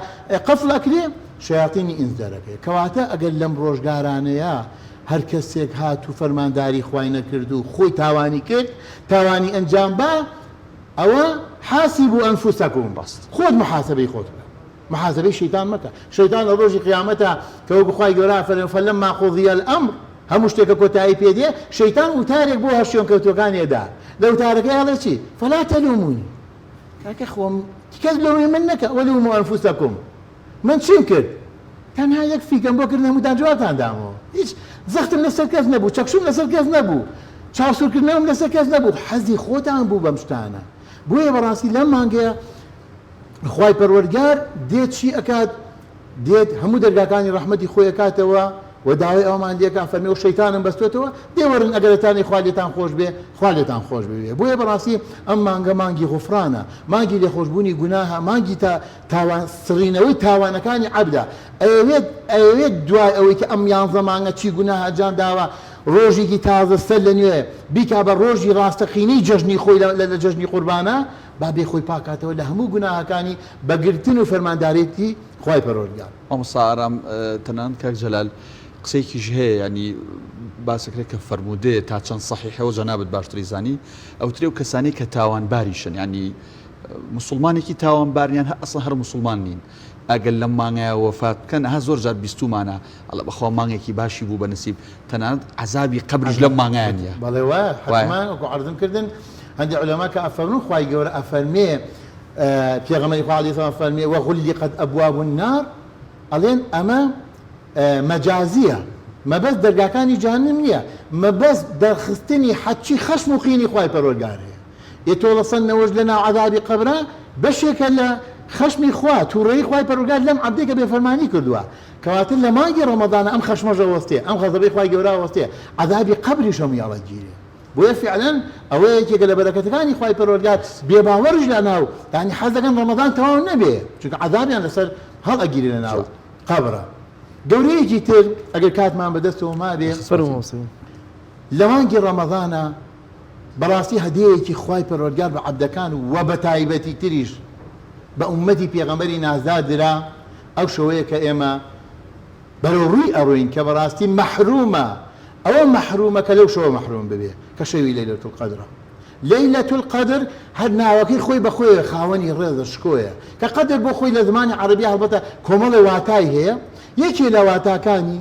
قفڵ ئەکرێ شیاطینی ئینس دەرەکەی کەواتە ئەگەر لەم ڕۆژگارانەیە هەر کەسێک هات و فەرمانداری خوای نەکرد و خۆی تاوانی کرد تاوانی ئەنجام با ئەوە حاسبوا انفسکم خۆت محاسبەی خۆت بکە محاسبەی شەیتان مەکە شەیتان لە ڕۆژی قیامەتا کە وەکو خوای گەورە ئەفەرموێ فلما قضی الامر هەموو شتێکە کۆتایی پێ دێ شەیتان وتارێک بۆ هەرشوێنکەوتوەکانی ئەدا لە وتارەکەی ئەڵێ چی فلا تلومونی کاکە خۆم کەس لۆمی من نەکە ولوموا انفسکم من چیم کرد تەنها یەک فیکەم بۆ کردن هەمووتان جوابتان دامەوە هیچ زەختم لەسەر کەس نەبوو چەکشوم لەسەر کەس نەبوو چاوسوورکردنەوەم لەسەر کەس نەبوو حەزی خۆتان بوو بەم شتانە بۆیە بەڕاستی لەم مانگەیە خوای پەروەردگار دێت چی ئەکات دێت هەموو دەرگاکانی ڕەحمەتی خۆی ئەکاتەوە و داوای ئەوەمان لێکا فەرمی ئەو شەیتانم بەستۆتەوە دێ وەرن ئەگەر ئەتانێ خوا لێتان خۆش بێ خوا لێتان خۆش ببێ بۆیە بەڕاستی ئەم مانگە مانگی غوفرانە مانگی لێخۆشبوونی گوناهە مانگی تا تاوان سڕینەوەی تاوانەکانی عەبدە ئەیەوێت ئەیەوێت دوای ئەوەی کە ئەم یانزە مانگە چی گوناه ئەنجام داوە ڕۆژێکی تازە سەر لە نوێ بیکا بە ڕۆژی ڕاستەقینەی جەژنی خۆی لە لە جەژنی قوربانە با بێ خۆی پاکاتەوە لە هەموو گوناهەکانی بە گرتن و فەرماندارێتی خوای پەروەردگار. مامۆستا ئارام تەنانەت کاک جەلال قسەیەکیش هەیە یانی باسەکرێت کە فەرموودەیە تا چەند سەحیحەوە جەنابت باشتری زانی ئەوترێ و کەسانی کە تاوانباریشن یانی موسڵمانێکی تاوانبارن یان ئەسڵەن هەر موسڵمان نین ئەگەر لەم مانگەیا وەفات بکەن ئەها زۆر جار بیستومانە ئەڵێ بەخوا مانگێکی باشی بوو بە نسیب تەنانەت عەزابی قەبریش لەم مانگەیا نییە بەڵێ وایە حەتمان وەکو عەرزم کردن هەندێک عولەما کە ئەفەرموون خوای گەورە ئەفەرمێ پێغەمبەری خوا عەلەیهی سەلام فەرمێ وغلقت ابواب النار ئەڵێن ئەمە مەجازیە مەبەست دەرگاکانی جەهەنم نییە مەبەست دەرخستنی حەچی خەشم و قینی خوای پەروەردگار هەیە ئێ تۆڵەسەندنەوەش لە ناو عەزابی قەبرا بەشێکە لە خەشمی خوا، توڕەیی خوای پەروەردگار لەم عەبدەی کە بێفەرمانی کردووە، کەواتە لە مانگی ڕەمەزانا ئەم خەشمەش ئەوەستێ، ئەم غەزەبەی خوای گەورە ئەوەستێ، عەزابی قەبریش هەمووی ئەڵەگیرێ. بۆیە فیعلەن ئەوە یەکێکە لە بەرەکەتەکانی خوای پەروەردگار، بێباوەڕیش لە ناو، یانی حەز دەکەن ڕەمەزان تەواو نەبێ، چونکە عەزابیان لەسەر هەڵئەگیرێ لە ناو قەبرا. گەورەیەکی تر ئەگەر کاتمان بەدەستەوە مابێ، فەرموو مامۆستا. لە مانگی ڕەمەزانا بەڕاستی هەدیەیەکی خوای پەروەردگار بە عەبدەکان وە بەتایبەتی تریش بە ئوممەتی پێغەمبەری نازدار درا ئەو شەوەیە کە ئێمە بەرەو ڕووی ئەڕۆین کە بەڕاستی مەحرومە ئەوە مەحرومە کە لەو شەوە مەحروم ببێ کە شەوی لەیلەت القەدرە لەیلەت القەدر هەر ناوەکەی خۆی بە خۆیە خاوەنی ڕێزە شکۆیە کە قەدر بۆ خۆی لە زمانی عەرەبی هەڵبەتە کۆمەڵێ واتای هەیە یەکێ لە واتاکانی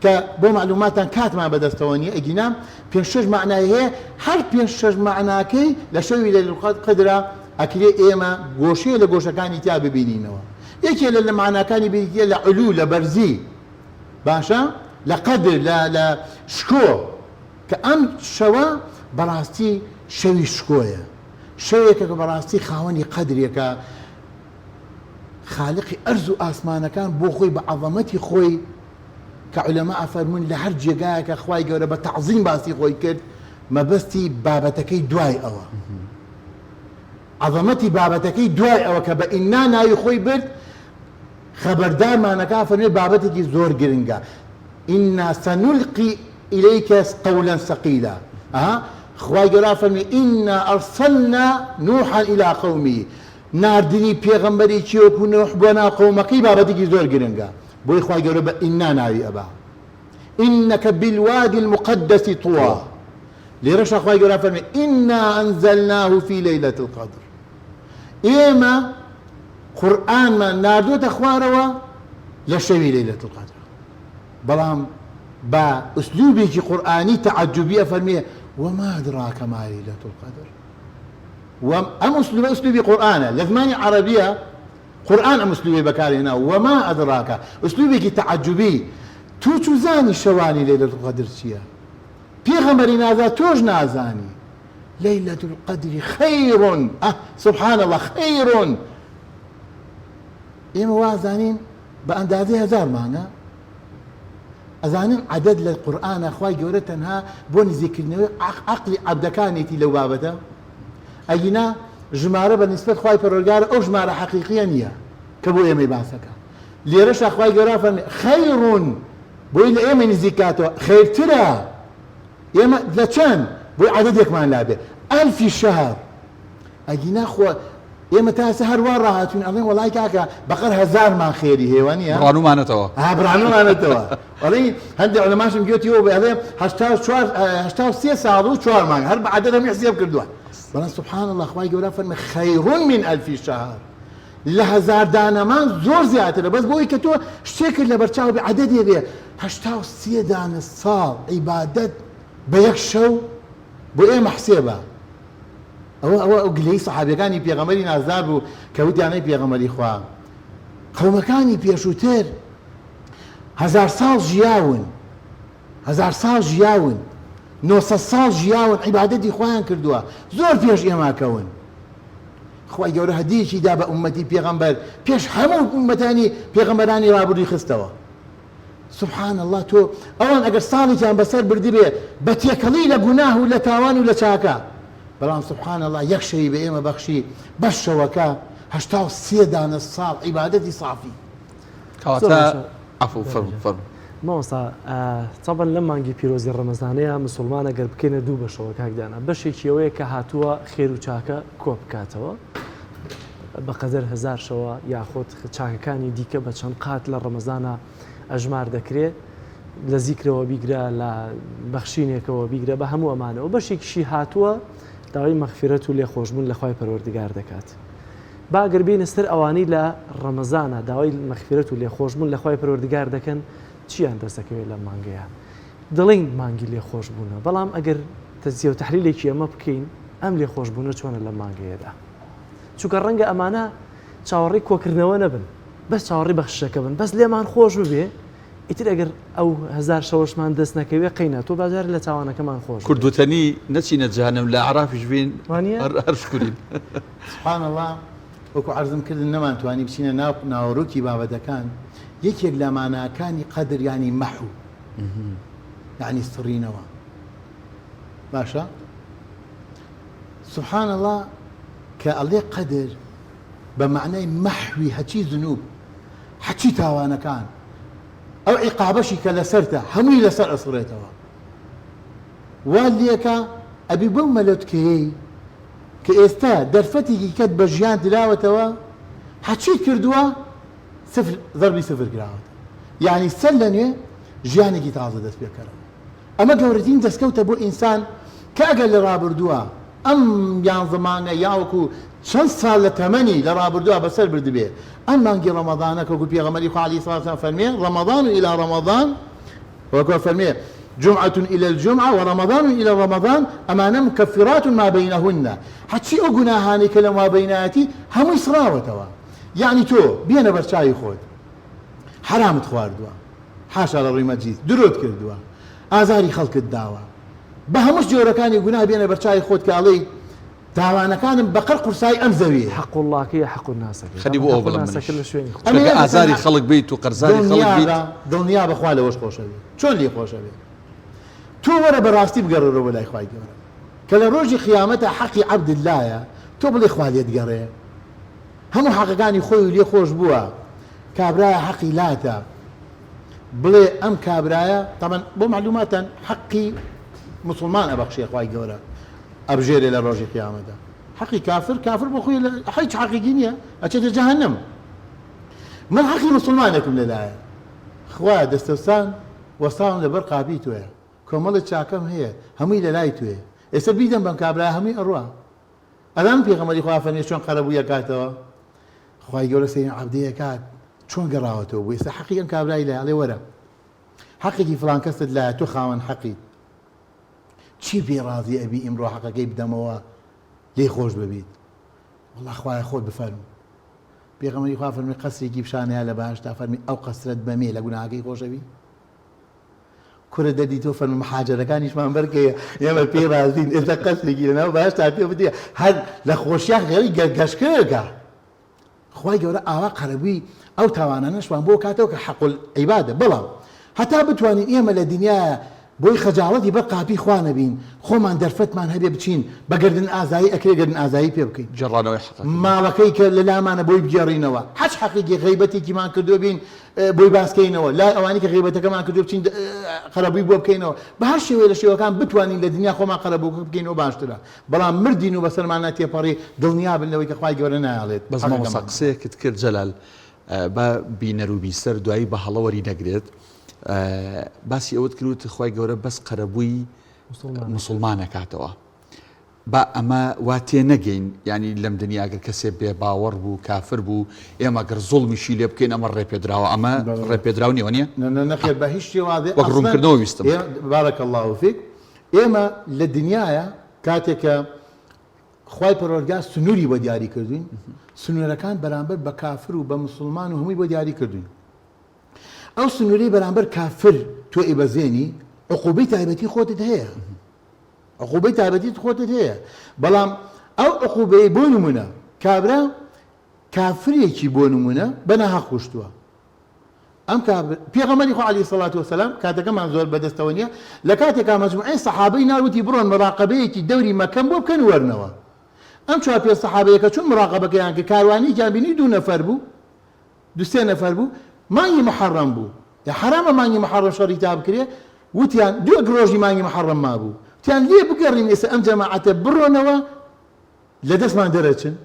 کە بۆ مەعلوماتان کاتمان بەدەستەوە نیە ئەگینا پێنج شەش مەعنای هەیە هەر پێنج شەش مەعناکەی لە شەوی لەیلە القەدرا. ئەکرێ ئێمە گۆشەیە لە گۆشەکانی تیا ببینینەوە. یەکێ لە لە مەعناکانی بریتییە لە علو، لە بەرزی، باشە، لە قەدر، لە لە شکۆ، کە ئەم شەوە بەڕاستی شەوی شکۆیە، شەوێکە کە بەڕاستی خاوەنی قەدرێکە، خالقی ئەرز و ئاسمانەکان بۆ خۆی بە عەزەمەتی خۆی کە عولەما ئەفەرموون لە هەر جێگایەکە خوای گەورە بە تەعزیم باسی خۆی کرد مەبەستی بابەتەکەی دوای ئەوە عەزەمەتی بابەتەکەی دوای ئەوە کە بە ئینا ناوی خۆی برد خەبەردارمانەکە فەرمێ بابەتێکی زۆر گرنگە ئینا سنلقی الیک قولا ثقیلا ئەها خوای گەورە فەرمی ئینا ئەرسلنا نوحا الی قومه ناردنی پێغەمبەرێکی وەکو نوح بۆ ناو قەومەکەی بابەتێکی زۆر گرنگە بۆی خوای گەورە بە ئینا ناوی ئەبا انک بالوادی المقدس طوی لێرەشا خوای گەورە فەرمی انا انزلناه فی لیلە القدر ئێمە قورئانمان ناردووەتە خوارەوە لە شەوی لەیلەت القدر بەڵام بە ئوسلوبێکی قورئانی تەعەجوبی ئەفەرمێ وما ادراک ما لەیلەت القدر و ئەم ئوسلوبە ئوسلوبی قورئانە لە زمانی عەرەبیە قورئان ئەم ئوسلوبەی بەکارهێنا وما ادراک ئوسلوبێکی تەعەجوبی تۆ چوزانی شەوانی لەیلەت القدر چییە پێغەمبەری نازا تۆش نازانی ليلة القدر خير ئه سبحان اللە خير ئێمە وازانین بە ئەندازەی هەزار مانگە ئەزانن عەدەد لە قورئانە خوای گەورە تەنها بۆ نزیککردنەوەی عەقلی عەبدەکانێتی لەو بابەتە ئەگینا ژمارە بە نیسبەت خوای پەروەردگار ئەو ژمارە حەقیقیە نییە کە بۆ ئێمەی باسەکە لێرەشا خوای گەورە فەرمی خەیرون بۆی لە ئێمە نزیک کاتەوە خێرترە ئێمە لە چەند بۆی عەدەدێکمان لابێ ئەلفی شەهر ئەگینا خۆ ئێمە تا ئێستا هەر وا ڕاهاتوین ئەڵێن وەڵای کاکە بەقەر هەزارمان خێری هەیە وانییە؟ بڕانومانەتەوە. ها بڕانومانەتەوە. ئەڵێی هەندێ عولەماشم گوێتی بێ ئەڵێ 84 83 ساڵ و چوار مانگ هەر بە عەدەد هەمووی حسێب کردووە. بەڵام سبحان اللە خوای گەورە فەرمی خەیر من ئەلف شهر لە هەزار دانەمان زۆر زیاترە بەس بۆی کە تۆ شتێکت لەبەرچاو بێ عەدەدێ بێ 83 دانە ساڵ عیبادەت بە یەک شەو بۆ ئێمە حسێبە. ئەوە ئەوە ئەو گلەیی سەحابیەکانی پێغەمبەری نازدار بوو کە وتیان ئەی پێغەمبەری خوا قەومەکانی پێشووتر هەزار ساڵ ژیاون هەزار ساڵ ژیاون 900 ساڵ ژیاون عیبادەتی خۆیان کردووە زۆر پێش ئێمە کەون خوای گەورە هەدیەکی دا بە ئومەتی پێغەمبەر پێش هەموو ئومەتانی پێغەمبەرانی ڕابردووی خستەوە سبحان اللە تۆ ئەوان ئەگەر ساڵێکیان بەسەر بردبێ بە تێکەڵی لە گوناه و لە تاوان و لە چاکە بەڵام سبحان اللە یەک شەوی بە ئێمە بەخشی بەس شەوەکە 83 دانە ساڵ عیبادەتی سافی. کەواتە عەفو فەرموو فەرموو. مامۆستا تەبەن لەم مانگی پیرۆزی ڕەمەزانەیە مسوڵمان ئەگەر بکەینە دوو بەشەوە کاک دانا بەشێکی ئەوەیە کە هاتووە خێر و چاکە کۆ بکاتەوە بەقەدەر هەزارشەوە یاخود چاکەکانی دیکە بە چەند قات لە ڕەمەزانا ئەژمار دەکرێ لە زیکرەوە بیگرە لە بەخشینێکەوە بیگرە بە هەموو ئەمانەوە بەشێکیشی هاتووە داوای مەغفیرەت و لێخۆشبوون لە خوای پەروەردگار دەکات با گەر بینە سەر ئەوانەی لە ڕەمەزانە داوای مەغفیرەت و لێخۆشبوون لە خوای پەروەردگار دەکەن چیان دەست دەکەوێت لەم مانگەیە دەڵێین مانگی لێخۆشبوونە بەڵام ئەگەر تەجزیە و تەحلیلێکی ئەمە بکەین ئەم لێخۆشبوونە چۆنە لەم مانگەیەدا چونکە ڕەنگە ئەمانە چاوەڕێی کۆکردنەوە نەبن بەس چاوەڕێی بەخششەکە بن بەس لێمان خۆش ببێ ئیتر ئەگەر ئەو هەزار شەوەشمان دەست نەکەوێ قەینا تۆ باجار لە تاوانەکەمان خۆش کورد وتەنی نەچینە جەهەنەم لە ئەعرافیش بین هەر شکورین. سبحان اللە وەکو عەرزم کردن نەمانتوانی بچینە ناو ناوەرۆکی بابەتەکان یەکێک لە ماناکانی قەدر یانی مەحو یانی سڕینەوە باشە سبحان اللە کە ئەڵێ قەدر بە مەعنای مەحوی هەچی زنوب هەچی تاوانەکان ئەو عیقابەشی کە لەسەرتە هەمووی لەسەر ئەسڕێتەوە وا لێکە ئەبی بەو مەلۆتکەیەی کە ئێستا دەرفەتێکی کەت بە ژیان دراوەتەوە هەچیت کردووە سفر زەربی سفر کراوەتەوە یعنی سەر لە نوێ ژیانێکی تازە دەست پێکەرەوە ئەمە گەورەترین دەستکەوتە بۆ ئینسان کە ئەگەر لە ڕابردووە ئەم یانزە مانگە یاوەکو چەند ساڵ لە تەمەنی لە ڕابردووە بەسەر بردبێ ئەم مانگی ڕەمەضانە کە وەکو پێغەمبەری خوا علیه الصلوة والسلام فەرمێ رمضان الی رمضان وەکو فەرمێ. جمعة الی الجمعە و رمضان الی رمضان ئەمانە مکفرات ما بینهن هەرچی ئەو گوناهانەی کە لە مابەینایەتی هەمووی سڕاوەتەوە یەعنی تۆ بێنە بەرچاوی خۆت حەرامت خواردووە حاشا لە ڕووی مەجید درۆت کردووە ئازاری خەڵکت داوە بە هەموو جۆرەکانی گوناه بێنە بەرچاوی خۆت کە ئەڵێی تاوانەکانم بەقەر قورسایی ئەم زەویەیە. حەق اللەکەی یا حەق الناسەکەی؟ خەریک بوو ئەوە حەق بڵێم الناسەکە منیش. لە شوێنی خۆی. چونکە ئازاری خەڵک بیت و قەرزاری خەڵک بیت. دڵنیابە دڵنیابە خوا لەوەش خۆشەوێ چۆن لێی خۆشەوێ تۆ وەرە بەڕاستی بگەڕێرەوە بۆ لای خوای گەورە کە لە ڕۆژی قیامەتا حەقی عەبدت لایە تۆ بڵێ خوا لێت گەڕێ هەموو حەقەکانی خۆی و لێ خۆش بووە کابرایە حەقی لاتە بڵێ ئەم کابرایە تەبەن بۆ مەعلوماتان حەقی موسڵمان ئەبەخشێ خوای گەورە ئەبژێرێ لە ڕۆژی قیامەتا حەقی کافر کافر بۆ خۆی هیچ حەقێکی نییە ئەچێتە جەهەنەم من حەقی موسڵمانێکم لەلایە خوایە دەستەوسان وەستاوم لەبەر قاپی تۆیە کۆمەڵێ چاکەم هەیە هەمووی لەلای تۆیە ئێستا بیدەم بەم کابرایە هەمووی ئەڕوا ئەزانم پێغەمبەری خوا فەرمی چۆن قەرەبووی ئەکاتەوە خوای گەورە سەیری عەبدەی ئەکات چۆن گەڕاوەتەوە بۆ ئێستا حەقی ئەم کابرای لای ئەڵێ وەرە حەقێکی فڵان کەست لایە تۆ خاوەن حەقیت چی پێی ڕازی ئەبی ئیمڕۆ حەقەکەی بدەمەوە لێی خۆش ببیت وەڵا خوایە خۆت بفەرموو پێغەمبەری خوا فەرمی قەسرێکی پیشانەیە لە بەهەشتا فەرمی ئەو قەسرەت بەمێ لە گوناهەکەی خۆشەبی کورە دەردی تۆ فەرموو محاجەرەکانیشمان بەرکەیە ئێمە پێی ڕازین ئێستا قەسرێکی لەناو بەهەشتا پێ بدێ هەر لە خۆشیان غێری گەشکەکە خوای گەورە ئاوا قەرەبووی ئەو تاوانانەشمان بۆ کاتەوە کە حەق العبادە بەڵام هەتا بتوانین ئێمە لە دنیایا بۆی خەجاڵەتی بەر قاپی خوا نەبین خۆمان دەرفەتمان هەبێ بچین بە گەردن ئازایی ئەکرێ گەردن ئازایی پێ بکەین گێڕانەوەی حەقەکەی. ماڵەکەی کە لە لامانە بۆی بگێڕینەوە هەچ حەقێکی غەیبەتێکیمان کردووە بین بۆی باس کەینەوە لای ئەوانەی کە غەیبەتەکەمان کردووە بچین قەرەبووی بۆ بکەینەوە بە هەر شێوەیە لە شێوەکان بتوانین لە دنیا خۆمان قەرەبووکە بکەینەوە باشترە بەڵام مردین و بەسەرمانا تێپەڕی دڵنیابن لەوەی کە خوای گەورە نایەڵێت بەس مامۆستا حەقەکەمان. قسەیەکت کرد جەلال با بینەر و بیسەر دوایی بە هەڵە وەری نەگرێت باسی ئەوەت کرد وتت خوای گەورە بەس قەرەبووی موسڵمان ئەکاتەوە با ئەمە وا تێ نەگەین یانی لەم دنیا گەر کەسێ بێ باوەڕ بوو کافر بوو ئێمە گەر زوڵمیشی لێ بکەین ئەمە ڕێپێدراوە ئەمە ڕێپێدراو نییە وەنیە؟ نا نا نەخێر بە هیچ شێوازێ وەک ئەسڵەن ڕوونکردنەوە ویستم. بارک اللە فیک ئێمە لە دنیایا کاتێک کە خوای پەروەردگار سنووری بۆ دیاری کردوین سنوورەکان بەرامبەر بە کافر و بە مسلمان و هەمووی بۆ دیاری کردوین ئەو سنووری بەرامبەر کافر تۆ ئیبەزێنی عقوبەی تایبەتی خۆتت هەیە عقوبەی تایبەتیت خۆتت هەیە بەڵام ئەو عقوبەی بۆ نمونە کابرا کافرێکی بۆ نمونە بەناهەق کوشتووە ئەم کابرا پێغەمبەری خوا علیە سڵات وسلام کاتەکەمان زۆر بەدەستەوە نییە لە کاتێکا مەجموعەی سەحابەی نار وتی بڕۆن مراقەبەیەکی دەوری مەکەم بۆ بکەن وەرنەوە ئەم چوار پێنج سەحابەیە کە چوون مراقەبەکەیان کرد کاروانێکیان بینی دوو نەفەر بوو دوو سێ نەفەر بوو مانگی محەڕەم بوو یا حەرامە مانگی محەڕەم شەڕی تا بکرێ وتیان دوو ڕۆژی مانگی محەڕەم مابوو وتیان لێ بگەڕین ئێستا ئەم جەماعەتە بڕۆنەوە لە دەستمان دەرەچن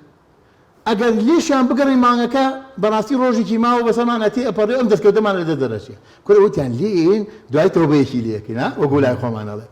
ئەگەر لێشیان بگەڕێین مانگەکە بەڕاستی ڕۆژێکی ماوە بەسەرمانا تێ ئەپەڕێ ئەم دەستکەوتەمان لە دەست دەرەچێ کورە وتیان لێین دوای تەوبەیەکی لێ ئەکەین ها وەکو لای خۆمان ئەڵێ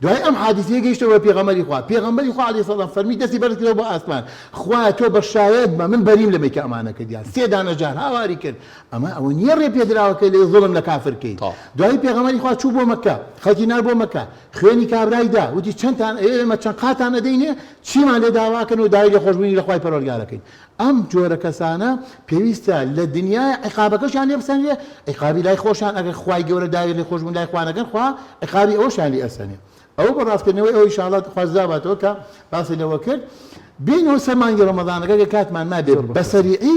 دوای ئەم حادیسەیە گەیشتەوە بە پێغەمبەری خوا پێغەمبەری خوا عەلەیهی سەلام فەرمی دەستی بەرز کردەوە بۆ ئاسمان خوایە تۆ بە شایەد بە من بەریم لەمەی کە ئەمانە کردیان سێ دانە جار هاواری کرد ئەمە ئەوە نییە ڕێ پێدراوە کە لێ زوڵم لە کافر کەیت دوایی پێغەمبەری خوا چوو بۆ مەککە خەڵکی نار بۆ مەککە خوێنی کابرای دا وتی چەندتان ئەوێ ئێمە چەند قاتان ئەدەینێ چیمان لێ داواکەن و داوای لێخۆشبوونی لە خوای پەروەردگار ئەکەین ئەم جۆرە کەسانە پێویستە لە دنیای عیقابەکەشیان لێ بسەنرێ عیقابی لای خۆشیان ئەگەر خوای گەورە داوای لێخۆشبوون لای خوا نەکەن خوا عیقابی ئەوەشیان لێ ئەسەنێ ئەوە بۆ ڕاستکردنەوەی ئەوە ئیشاڵڵا خوا جزا باتەوە کە باسی لەوە کرد بێینەوە سەر مانگی ڕەمەزانەکە کە کاتمان مابێ بە سەریعی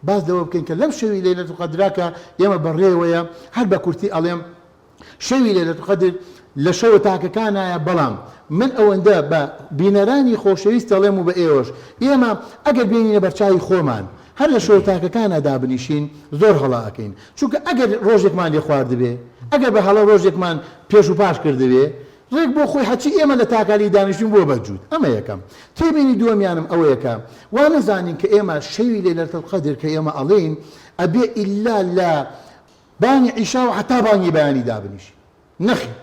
باس لەوە بکەین کە لەم شەوی لەیلەت القەدرا کە ئێمە بەڕێوەیە هەر بە کورتی ئەڵێم شەوی لەیلەت القدر لە شەوە تاکەکانایە بەڵام من ئەوەندە بە بینەرانی خۆشەویست دەڵێم و بە ئێوەش ئێمە ئەگەر بێنینە بەرچاوی خۆمان هەر لە شەوە تاکەکانا دابنیشین زۆر هەڵە ئەکەین چونکە ئەگەر ڕۆژێکمان لێ خواردبێ ئەگەر بە هەڵە ڕۆژێکمان پێش و پاش کردبێ ڕێک بۆ خۆی هەرچی ئێمە لە تاکالی دانیشتوین بووە بە جووت ئەمە یەکەم تێبینی دووەمیانم ئەوەیە کە وا نەزانین کە ئێمە شەوی لەیلەت القدر کە ئێمە ئەڵێین ئەبێ ئیلا لە بانگی عیشا و هەتا بانگی بەیانی دابنیشی نەخێر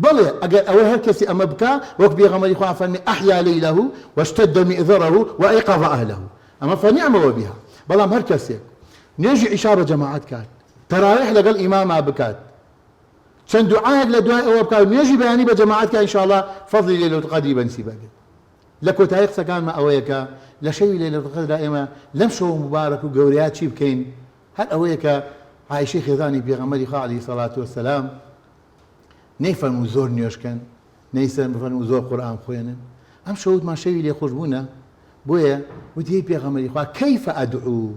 بەڵێ ئەگەر ئەوەی هەر کەسی ئەمە بکا وەک پێغەمبەری خوا فەرمی احیا لیلە واشتد مئزره وایقظ اهله ئەمە فنعم وبها بەڵام هەر کەسێک نوێژی عیشا بە جەماعەت کات تەراویح لەگەڵ ئیماما بکات. چەند دوعایەک لە دوای ئەوە بکا و نوێژی بەیانی بە جەماعەت کا ان شاء اللە فەزڵی لەیلە القەدری بە نسیب ئەبێت. لە کۆتایی قسەکانما ئەوەیە کە لە شەوی لەیلە القەدرا ئێمە لەم شەوە موبارەک و گەورەیە چی بکەین؟ هەر ئەوەیە کە عائیشەی خێزانی پێغەمبەری خوا علیە الصلوە والسلام نەیفەرموو زۆر نوێژ کەن، نەیفەرموو زۆر قورئان بخوێنن، ئەم شەوە وتمان شەوی لێخۆشبوونە، بۆیە وتی ئەی پێغەمبەری خوا کیف ادعو؟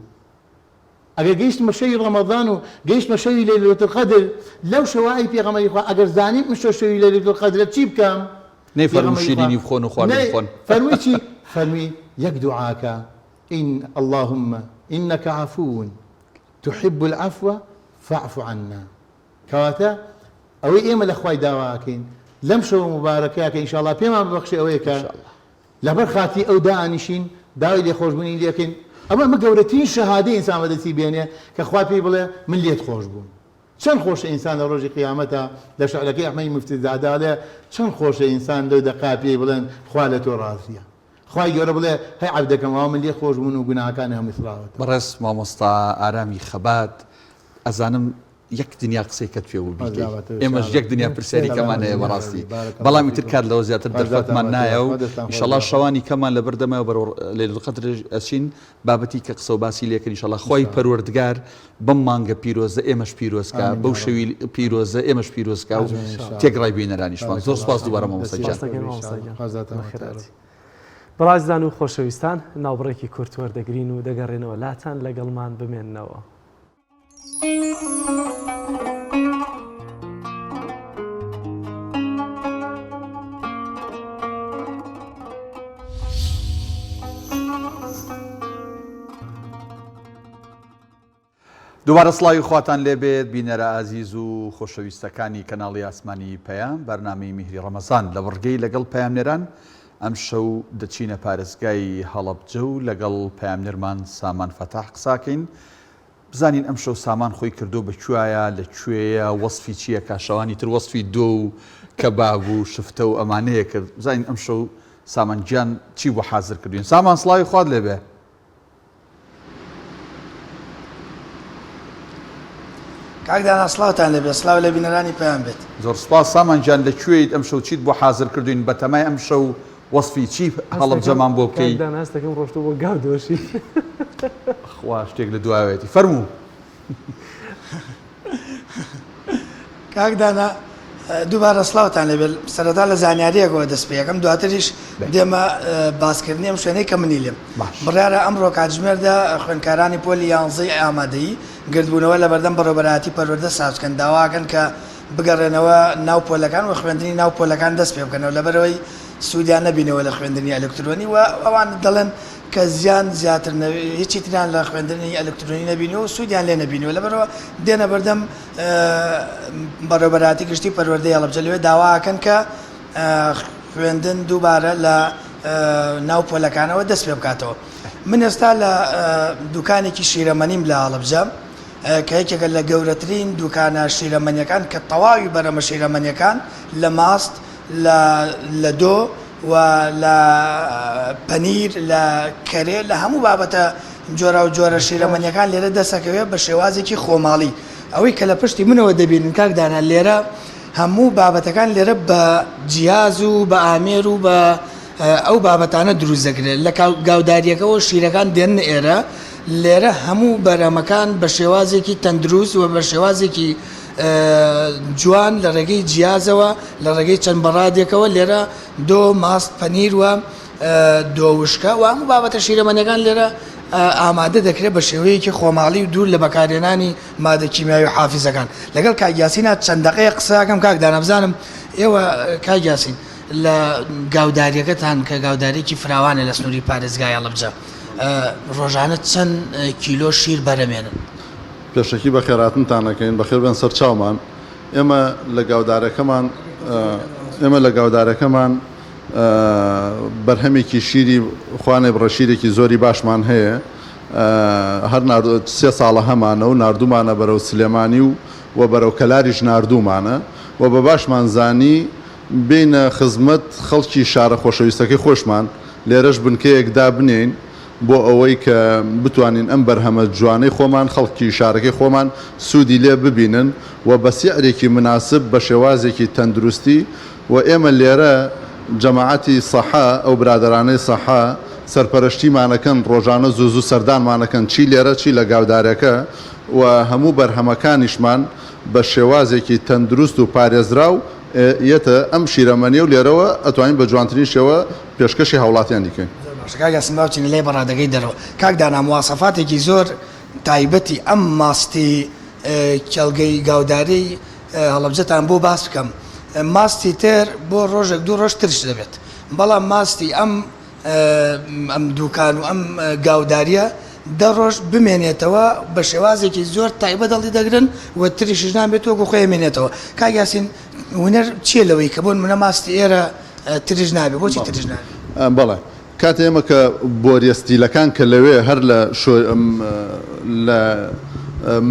ئەگەر گەیشتمە شەوی ڕەمەزان و گەیشتمە شەوی لەیلەت القدر لەو شەوە ئەی پێغەمبەری خوا ئەگەر زانیم ئمشەو شەوی لەیلەت القدرە چی بکەم؟ نەیفەرموو پێغەمبەری خوا شیرینی بخۆن و خواردن نەی بخۆن. فەرمووی چی؟ فەرمووی یەک دوعاکە ان اللهم انک عفو تحب العفو فاعف عنا کەواتە ئەوەی ئێمە لە خوای داوا ئەکەین لەم شەوە موبارەکەیا کە ئینشاڵڵا پێمان ببەخشێ ئەوەیە کە لەبەر خاتری ئەو دائەنیشین داوای لێخۆشبوونی لێکەین ئەمە ئەمە گەورەترین شەهادەی ئینسان بەدەستی بێنێ کە خوا پێی بڵێ من لێت خۆش بووم چەند خۆشە ئینسان لە ڕۆژی قیامەتا لە شعرەکەی ئەحمەدی موفتی زادە ئەڵێ چەند خۆشە ئینسان لەو دەقا پێی بڵێن خوا لە تۆ ڕازیە خوای گەورە بڵێ هەی عەبدەکەم ئەوە من لێت خۆش بوون و گوناهەکانی هەمووی سڕاوەتەوە. بەڕێز مامۆستا ئارامی خەبات ئەزانم یەک دنیا قسەی کەت پێ بوو بیکەی ئێمەش یەک دنیا پرسیاری کەمان هەیە بەڕاستی بەڵام ئیتر کات لەوە زیاتر دەرفەتمان نایە و ئیشەڵا شەوانی کەمان لەبەر دەمایە بەرەو لەیلەت القدر ئەچین بابەتی کە قسە و باسی لێکەن ئیشەڵا خوای پەروەردگار بەم مانگە پیرۆزە ئێمەش پیرۆز کا بەو شەوی پیرۆزە ئێمەش پیرۆز کا و تێکڕای بینەرانیشمان زۆر سپاس دووبارە مامۆستا گیان. بەڕازان و خۆشەویستان ناوبڕێکی کورت وەردەگرین و دەگەڕێنەوە لاتان لەگەڵمان بمێننەوە. دووبارە سڵاوی خواتان لێبێت بینەرە ئازیز و خۆشەویستەکانی کەناڵی ئاسمانی پەیام بەرنامەی میهری ڕەمەزان لە بڕگەی لەگەڵ پەیامنێران ئەمشەو دەچینە پارێزگای هەڵەبجە و لەگەڵ پەیامنێرمان سامان فەتاح قساکەین بزانین ئەمشەو سامان خۆی کردووە بە کوایە لە کوێیە وەسفی چییە کا شەوانی تر وەسفی دۆ و کەباب و شفتە و ئەمانەیە کرد بزانین ئەمشەو سامان گیان چی بۆ حازر کردوین سامان سڵاوی خوات لێبێ. کاک دانا سڵاوتان لێبێ سڵاو لە بینەرانی پەیام بێت. زۆر سوپاس سامان گیان لە کوێیت ئەمشەو چیت بۆ حازر کردوین بەتەمای ئەمشەو وەسفی چی هەڵەبجەمان بۆ بکەی؟ کاک دانا هەستەکەم ڕۆشتوە بۆ گاو دۆشی. خوا شتێک لە دواوێتی فەرموو. کاک دانا دووبارە سڵاوتان لێبێت سەرەتا لە زانیاریەکەوە دەست پێ ئەکەم دواتریش دێمە باسکردنی ئەم شوێنەی کە منی لێم بڕیارە ئەمڕۆ کاتژمێردا خوێندکارانی پۆلی یانزەی ئامادەیی گردبوونەوە لە بەردەم بەڕێوەبەرایەتی پەروەردە ساز بکەن داواکەن کە بگەڕێنەوە ناو پۆلەکان و خوێندنی ناو پۆلەکان دەست پێ بکەنەوە لەبەرئەوەی سوودیان نەبینەوە لە خوێندنی ئەلکترۆنی و ئەوان دەڵێن کە زیان زیاتر هیچی تریان لە خوێندنی ئەلکترۆنی نەبینیوە و سوودیان لێ نەبینیوە لەبەرئەوە دێنە بەردەم بەڕێوەبەرایەتی گشتی پەروەردەی هەڵەبجە لەوێ داواکەن کە خوێندن دووبارە لە ناو پۆلەکانەوە دەست پێ بکاتەوە من ئێستا لە دوکانێکی شیرەمەنیم لە هەڵەبجە کە یەکێکە لە گەورەترین دوکانە شیرەمەنیەکان کە تەواوی بەرەمە شیرەمەنیەکان لە ماست لە لە دۆ و لە پەنیر لە کەرێ لە هەموو بابەتە جۆراو جۆرە شیرەمەنیەکان لێرە دەسەکەوێت بە شێوازێکی خۆماڵی ئەوەی کە لە پشتی منەوە دەبینن کاک دانا لێرە هەموو بابەتەکان لێرە بە جیاز و بە ئامێر و بە ئەو بابەتانە دروست دەکرێت لە گاوداریەکەەوە شیرەکان دێن ئێرە لێرە هەموو بەرەمەکان بە شێوازێکی تەندروست و بە شێوازێکی جوان لە ڕێگەی جیازەوە لە ڕێگەی چەند بەڕادێکەوە لێرە دۆ ماست پەنیر و دۆ وشکە و هەموو بابەتە شیرەمەنیەکان لێرە ئامادە دەکرێت بە شێوەیەکی خۆماڵی و دوور لە بەکارهێنانی مادە کیمیاوی و حافیزەکان لەگەڵ کاک یاسینا چەند دەقەیەک قسە ئەکەم کاک دانا بزانم ئێوە کاک یاسین لە گاوداریەکەتان کە گاوداریەکی فراوانە لە سنووری پارێزگای هەڵەبجە ڕۆژانە چەند کیلۆ شیر بەرەمێنن؟ پێشەکی بەخێرهاتنتان ئەکەین، بەخێر بێن سەر چاومان. ئێمە لە گاودارەکەمان ئێمە لە گاودارەکەمان بەرهەمێکی شیری خوانێ بڕە شیرێکی زۆری باشمان هەیە هەر سێ ساڵە هەمانە و ناردوومانە بەرەو سلێمانی و و بەرەو کەلاریش ناردوومانە و بە باشمان زانی بێینە خزمەت خەڵکی شارە خۆشەویستەکەی خۆشمان لێرەش بنکەیەک دابنێین. بۆ ئەوەی کە بتوانین ئەم بەرهەمە جوانەی خۆمان خەڵکی شارەکەی خۆمان سوودی لێ ببینن و بە سیعرێکی مناسب بە شێوازێکی تەندروستی و ئێمە لێرە جەماعەتی سەحە ئەو برادەرانەی سەحە سەرپەرشتیمانەکەن ڕۆژانە زوو زوو سەردانمانەکەن چی لێرە چی لە گاودارەکە و هەموو بەرهەمەکانیشمان بە شێوازێکی تەندروست و پارێزراو یەتە ئەم شیرەمەنیە و لێرەوە ئەتوانین بە جوانترین شێوە پێشکەشی هاوڵاتیانی کەین. زۆر باشە کاک یاسین با بچینە لای بەڕادەکەی دەرەوە. کاک دانا مواسەفاتێکی زۆر تایبەتی ئەم ماستی کێڵگەی گاودارەی هەڵەبجەتان بۆ باس بکەم. ماستی تر بۆ ڕۆژێک دوو ڕۆژ ترش دەبێت بەڵام ماستی ئەم ئەم دوکان و ئەم گاوداریە دە ڕۆژ بمێنێتەوە بە شێوازێکی زۆر تایبەت هەڵی دەگرن و تریشیش نابێت وەکو خۆی ئەمێنێتەوە. کاک یاسین هونەر چییە لەوەی کە بۆ نمونە ماستی ئێرە ترش نابێت بۆچی ترش نابێت؟ بەڵێ کاتێ ئێمە کە بۆریە ستیلەکان کە لەوێ هەر لە لە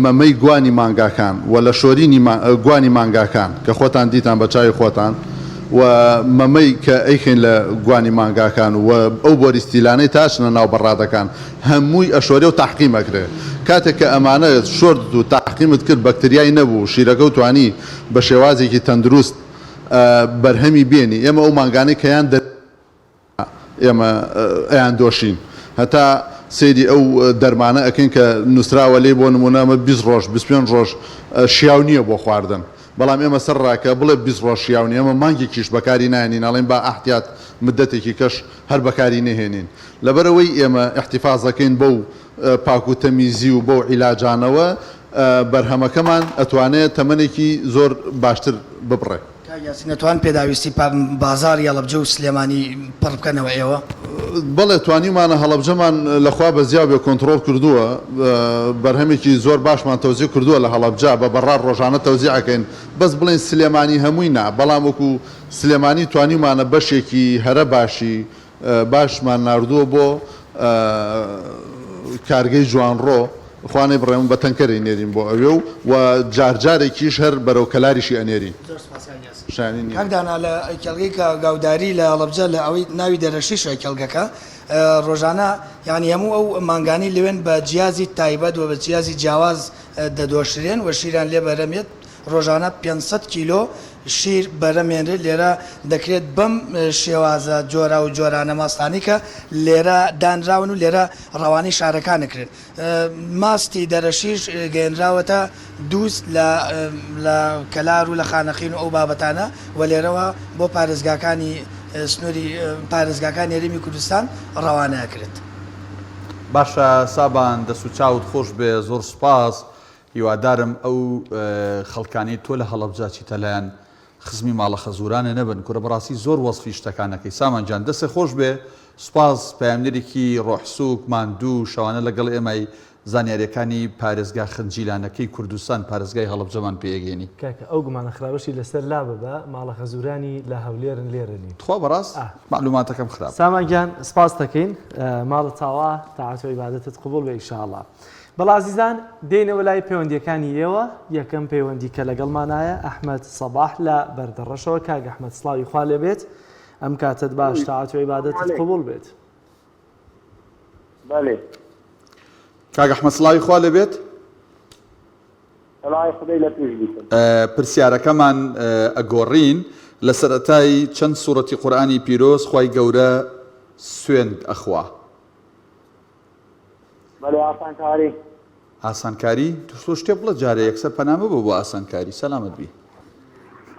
مەمەی گوانی مانگاکان و لە شۆرینی گوانی مانگاکان کە خۆتان دیتان بە چاوی خۆتان و مەمەی کە ئەیخەین لە گوانی مانگاکان و ئەو بۆری ستیلانەی تا ئەچنە ناو بەڕادەکان هەمووی ئەشۆرێ و تەعقیم ئەکرێ کاتێک کە ئەمانە شۆردت و تەعقیمت کرد بەکتریای نەبوو شیرەکە و توانی بە شێوازێکی تەندروست بەرهەمی بێنی ئێمە ئەو مانگانەی کە یان ئێمە ئەیاندۆشین هەتا سەیری ئەو دەرمانە ئەکەین کە نووسراوە لێی بۆ نموونە ئەمە 20 ڕۆژ 25 ڕۆژ شیاو نییە بۆ خواردن بەڵام ئێمە سەر ڕاکە بڵێ 20 ڕۆژ شیاو نییە ئێمە مانگێکیش بەکاری نایەنین ئەڵێین با ئەحتیات مدەتێکی کەش هەر بەکاری نەهێنین لەبەرئەوەی ئێمە ئیحتیفاز ئەکەین بەو پاک و تەمیزی و بەو عیلاجانەوە بەرهەمەکەمان ئەتوانێ تەمەنێکی زۆر باشتر ببڕێ. کاک یاسین دەتوان پێداویستی بازاڕی هەڵەبجە و سلێمانی پڕ بکەنەوە ئێوە؟ بەڵێ توانیومانە هەڵەبجەمان لە خوا بەزیاو بێ کۆنتڕۆڵ کردووە بەرهەمێکی زۆر باشمان تەوزیع کردووە لە هەڵەبجە بە بەڕار ڕۆژانە تەوزیع ئەکەین بەس بڵێین سلێمانی هەمووی نا بەڵام وەکو سلێمانی توانیومانە بەشێکی هەرە باشی باشمان ناردووە بۆ کارگەی جوانڕۆ خوا نەیبڕێ بە تەنکەر ئەینێرین بۆ ئەوێ و و جار جارێکیش هەر بەرەو کەلاریشی ئەنێرین. زۆر سوپاس کاک یاسین. شایانی نییە. کاک دانا لە کێڵگەی گاوداری لە هەڵەبجە لە ئەوەی ناوی دەرەشیشە کێڵگەکە ڕۆژانە یانی هەموو ئەو مانگانەی لەوێن بە جیازی تایبەت و بە جیازی جیاواز دەدۆشرێن و شیریان لێ بەرەمێت ڕۆژانە 500 کیلۆ شیر بەرەمێنرێت لێرە دەکرێت بەم شێوازە جۆراو جۆرانە ماستانەی کە لێرە دانراون و لێرە ڕەوانەی شارەکان ئەکرێن ماستی دەرەشیش گەیەنراوەتە دووز لە لە کەلار و لە خانەقین و ئەو بابەتانە و لێرەوە بۆ پارێزگاکانی سنووری پارێزگاکانی هەرێمی کوردستان ڕەوانە ئەکرێت. باشە سابان دەست و چاوت خۆش بێ زۆر سوپاس هیوادارم ئەو خەڵکانەی تۆ لە هەڵەبجە چیتە لایان خزمی ماڵە خەزورانە نەبن کورە بەڕاستی زۆر وەسفی شتەکان ئەکەی سامان گیان دەستت خۆش بێ سوپاس پەیامنێرێکی ڕۆح سوک ماندوو شەوانە لەگەڵ ئێمەی زانیاریەکانی پارێزگا خنجیلانەکەی کوردستان پارێزگای هەڵەبجەمان پێ ئەگەینی. کاکە ئەو گومانە خراپەشی لەسەر لاببە ماڵە خەزورانی لە هەولێرن لێرە نین. تخوا بەڕاست؟ مەعلوماتەکەم خراپە. سامان گیان سپاست دەکەین ماڵت ئاوا تاعەت و عیبادەتت قبوڵ بێ ئیشاڵا. بەڵێ ئازیزان دێینەوە لای پەیوەندیەکانی ئێوە یەکەم پەیوەندی کە لەگەڵمانایە ئەحمەد سەباح لە بەردەڕەشەوە کاک ئەحمەد سڵاوی خوا لێبێت ئەم کاتەت باش تاعەت و عیبادەتت قبوڵ بێت. بەڵێ. کاک ئەحمەد سڵاوی خوا لێبێت. سڵاوی خودای لە توش بیتن. پرسیارەکەمان ئەگۆڕین لە سەرەتای چەند سوڕەتی قورئانی پیرۆز خوای گەورە سوێند ئەخوا؟ بەلێ ئاسانکاری. ئاسانکاری؟ تۆ شتێ بڵێ جارێ یەکسەر پەنا مەبە بۆ ئاسانکاری سەلامەت بی.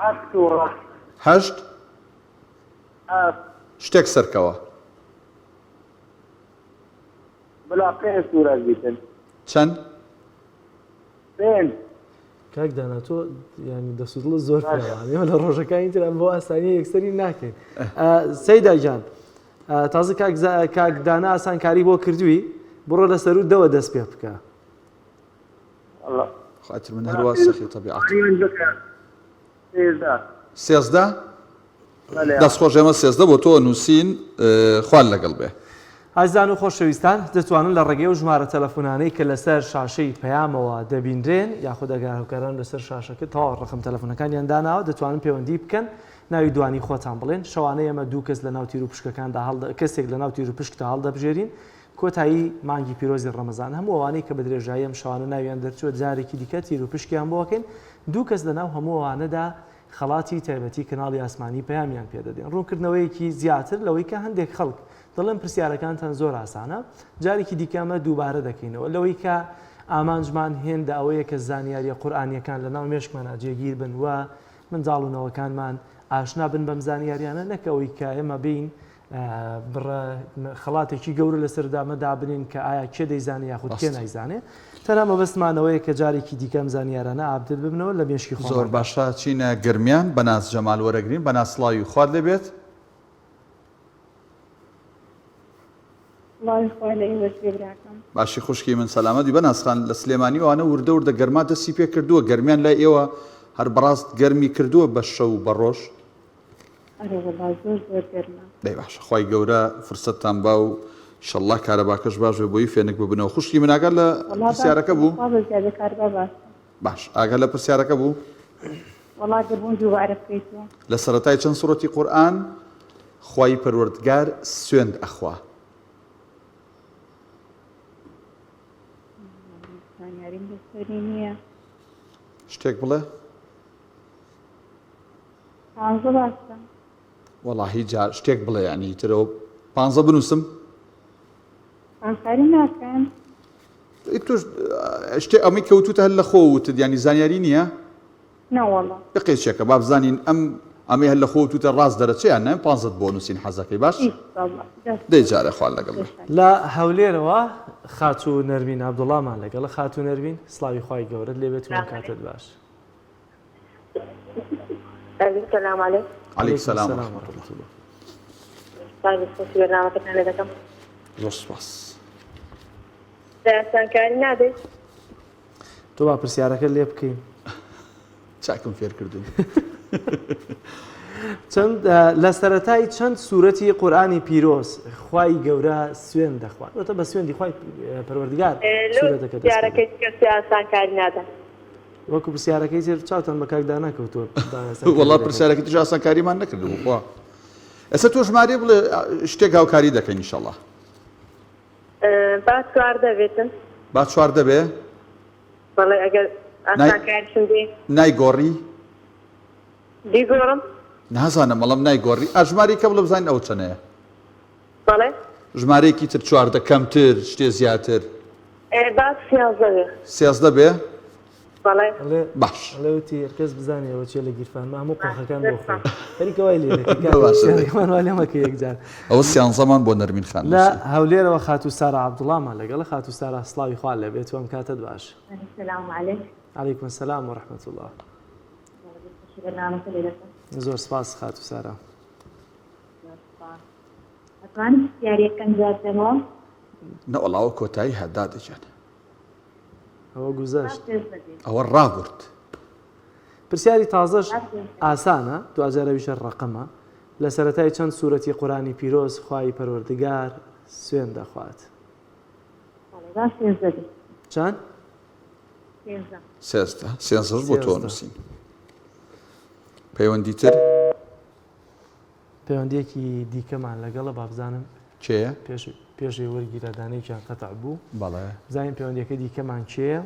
هەشت سوڕە. هەشت؟ ئا. شتێک سەرکەوە. بلا پێنج سورەش بیتن. چەند؟ پێنج. کاک دانا تۆ یانی دەست و دڵت زۆر فراوانە ئێمە لە ڕۆژەکانی تر ئەم بۆ ئاسانیە یەکسەری ناکەین سەیدا گیان تازە کاک کاک دانا ئاسانکاری بۆ کردووی بڕۆ لە سەرو دەوە دەست پێ بکە خاتر من هەروا سەخی تەبیعەت 13 دەست خۆش ئێمە 13 بۆ تۆ نووسین خوان لەگەڵ بێ. ئازیزان و خۆشەویستان دەتوانن لە ڕێگەی ئەو ژمارە تەلەفونانەی کە لەسەر شاشەی پەیامەوە دەبینرێن یاخود ئەگەر هاوکاران لەسەر شاشەکە تەواو ڕەقم تەلەفونەکانیان داناوە دەتوانن پەیوەندی بکەن ناوی دوانی خۆتان بڵێن شەوانە ئێمە دوو کەس لە ناو تیروپشکەکاندا هەڵدە کەسێک لە ناو تیروپشکدا هەڵدەبژێرین. کۆتایی مانگی پیرۆزی ڕەمەزان هەموو ئەوانەی کە بە درێژایی ئەم شەوانە ناویان دەرچووە جارێکی دیکە تیر و پشکیان بۆ ئەکەین دوو کەس لەناو هەموو ئەوانەدا خەڵاتی تایبەتی کەناڵی ئاسمانی پەیامیان پێ دەدەین ڕوونکردنەوەیەکی زیاتر لەوەی کە هەندێک خەڵک دەڵێن پرسیارەکانتان زۆر ئاسانە جارێکی دیکە ئەمە دووبارە دەکەینەوە لەوەی کە ئامانجمان هێندە ئەوەیە کە زانیاریە قورئانیەکان لەناو مێشکمانا جێگیر بن و منداڵ و نەوەکانمان ئاشنا بن بەم زانیاریانە نەک ئەوەی کە ئێمە بین بڕە خەڵاتێکی گەورە لەسەر دامە دابنین کە ئایا کێ دەیزانێ یاخود کێ نایزانێ تەنها مەبەستمانەوەیە کە جارێکی دیکە ئەم زانیارانە update ببنەوە لە مێشکی خۆمان. زۆر باشە چینە گەرمیان بەناز جەمال وەرەگرین بەناز سڵاوی خوات لێ بێت. سڵاوی خوا لە ئێوەش بێ براکەم. باشی خوشکی من سەلامەت بی بەناز خان لە سلێمانی ئەوانە وردە وردە گەرما دەستی پێ کردووە گەرمیان لای ئێوە هەر بەڕاست گەرمی کردووە بە شەو بە ڕۆژ؟ ئەرێ وەڵا زۆر زۆر گەرمە. دەی باشە خوای گەورە فرسەتتان با و ئیشەڵڵا کارەباکەش باش بێ بۆی فێنک ببنەوە خوشکی من ئاگات لە وەڵا پرسیارەکە باشە بوو؟ خوا بە زیادە کارەبا باشە. باش ئاگات لە پرسیارەکە بوو؟ وەڵا گەر بۆم دووبارە بکەیتەوە. لە سەرەتای چەند سوڕەتی قورئان خوای پەروەردگار سوێند ئەخوا؟ زانیاریم لەسەری نییە. شتێک بڵێ. پانزە باشە. وەڵاهی جا شتێک بڵێ یانی ترەوە پانزە بنووسم. ئاسانکاری ناکەن. تۆش شتێ ئەمەی کەوتوتە هەر لە خۆ وتت ینی زانیاری نییە؟ نەوەڵا. بقێچێکە با بزانین ئەم ئەمەی هەر لە خۆ وتوتە ڕاست دەرەچێ یان نا پانزەت بۆ نووسین حەزەکەی باش؟ دەی جارێ خوات لەگەڵ بێ. لە هەولێرەوە خاتوو نەرمین عەبدوڵامان لەگەڵە خاتوو نەرمین سڵاوی خوای گەورەت لێبێت و ئەم کاتەت باش. سلام علیکم. علیک سلام و رحمة الله. سپاس خۆشی بەرنامەکەتان لێ دەکەم. زۆر سپاس. ئاسانکاری نابێت؟ تۆ با پرسیارەکە لێ بکەین. چاکم فێر کردوون. چەند لە سەرەتای چەند سوورەتی قورئانی پیرۆز خوای گەورە سوێن دەخوات واتە بە سوێندی خوای پەروەردگار سوورەتەکە دەست پرسیارەکەی کەسی ئاسانکاری نادەن. وەکو پرسیارەکەی تر چاوتان بە کاک دانا کەوتووە وەڵا پرسیارەکەی تریش ئاسانکاریمان نەکردبوو خوا ئێستا تۆ ژمارەی بڵێ شتێک هاوکاری دەکەین ئینشەڵا با 14 بێتن با 14 بێ بەڵێ ئەگەر ئاسانکاریشم بێ نایگۆڕی بیگۆڕم نازانم بەڵام نایگۆڕی ئەژماری کە بڵێ بزانین ئەو چەنەیە بەڵێ. ژمارەیەکی تر 14 کەمتر شتێ زیاتر. ئێ با سیازدە بێ. سیازدە بێ؟ بەڵێ. ئەڵێ باش. ئەڵێ وتی هەرکەس بزانێ ئەوە چیە لە گیرفانما هەموو قۆخەکان بۆ خۆی. خەریکە وای لێ دەکەی کاکە باشە دەی. پرسیارەکەمان وا لێ مەکە یەکجار. ئەوە سیانزەمان بۆ نەرمین خان لە نووسی. هەولێرەوە خاتوو سارا عەبدوڵامان لەگەڵە خاتوو سارا سڵاوی خوا لێ بێت و ئەم کاتەت باش. سلام علیک. علیکم سلام و رحمة اللە. بەڵێ دەستخۆشی بەرنامەکە لێ دەکەم. زۆر سپاس خاتوو سارا. ئەتوانم پرسیار یەکەم جار بکەمەوە؟ نەوەڵا ئەوە کۆتایی هات دادە گیان. ئەوە گوزەشت. ئەوە ڕابورد. پرسیاری تازەش ئاسانە دواجار ئەویشە ڕەقەمە لە سەرەتای چەند سورەتی قورئانی پیرۆز خوای پەروەردگار سوێند دەخوات؟ چەند؟ سێزدە سێزدەش بۆ تۆ نووسین پەیوەندی تر پەیوەندیەکی دیکەمان لەگەڵە با بزانم کێیە؟ پێش پێشێ وەرگیرا دانەیەکیان قەتع بوو بەڵێ بزانین پەیوەندیەکە دیکەمان کێیە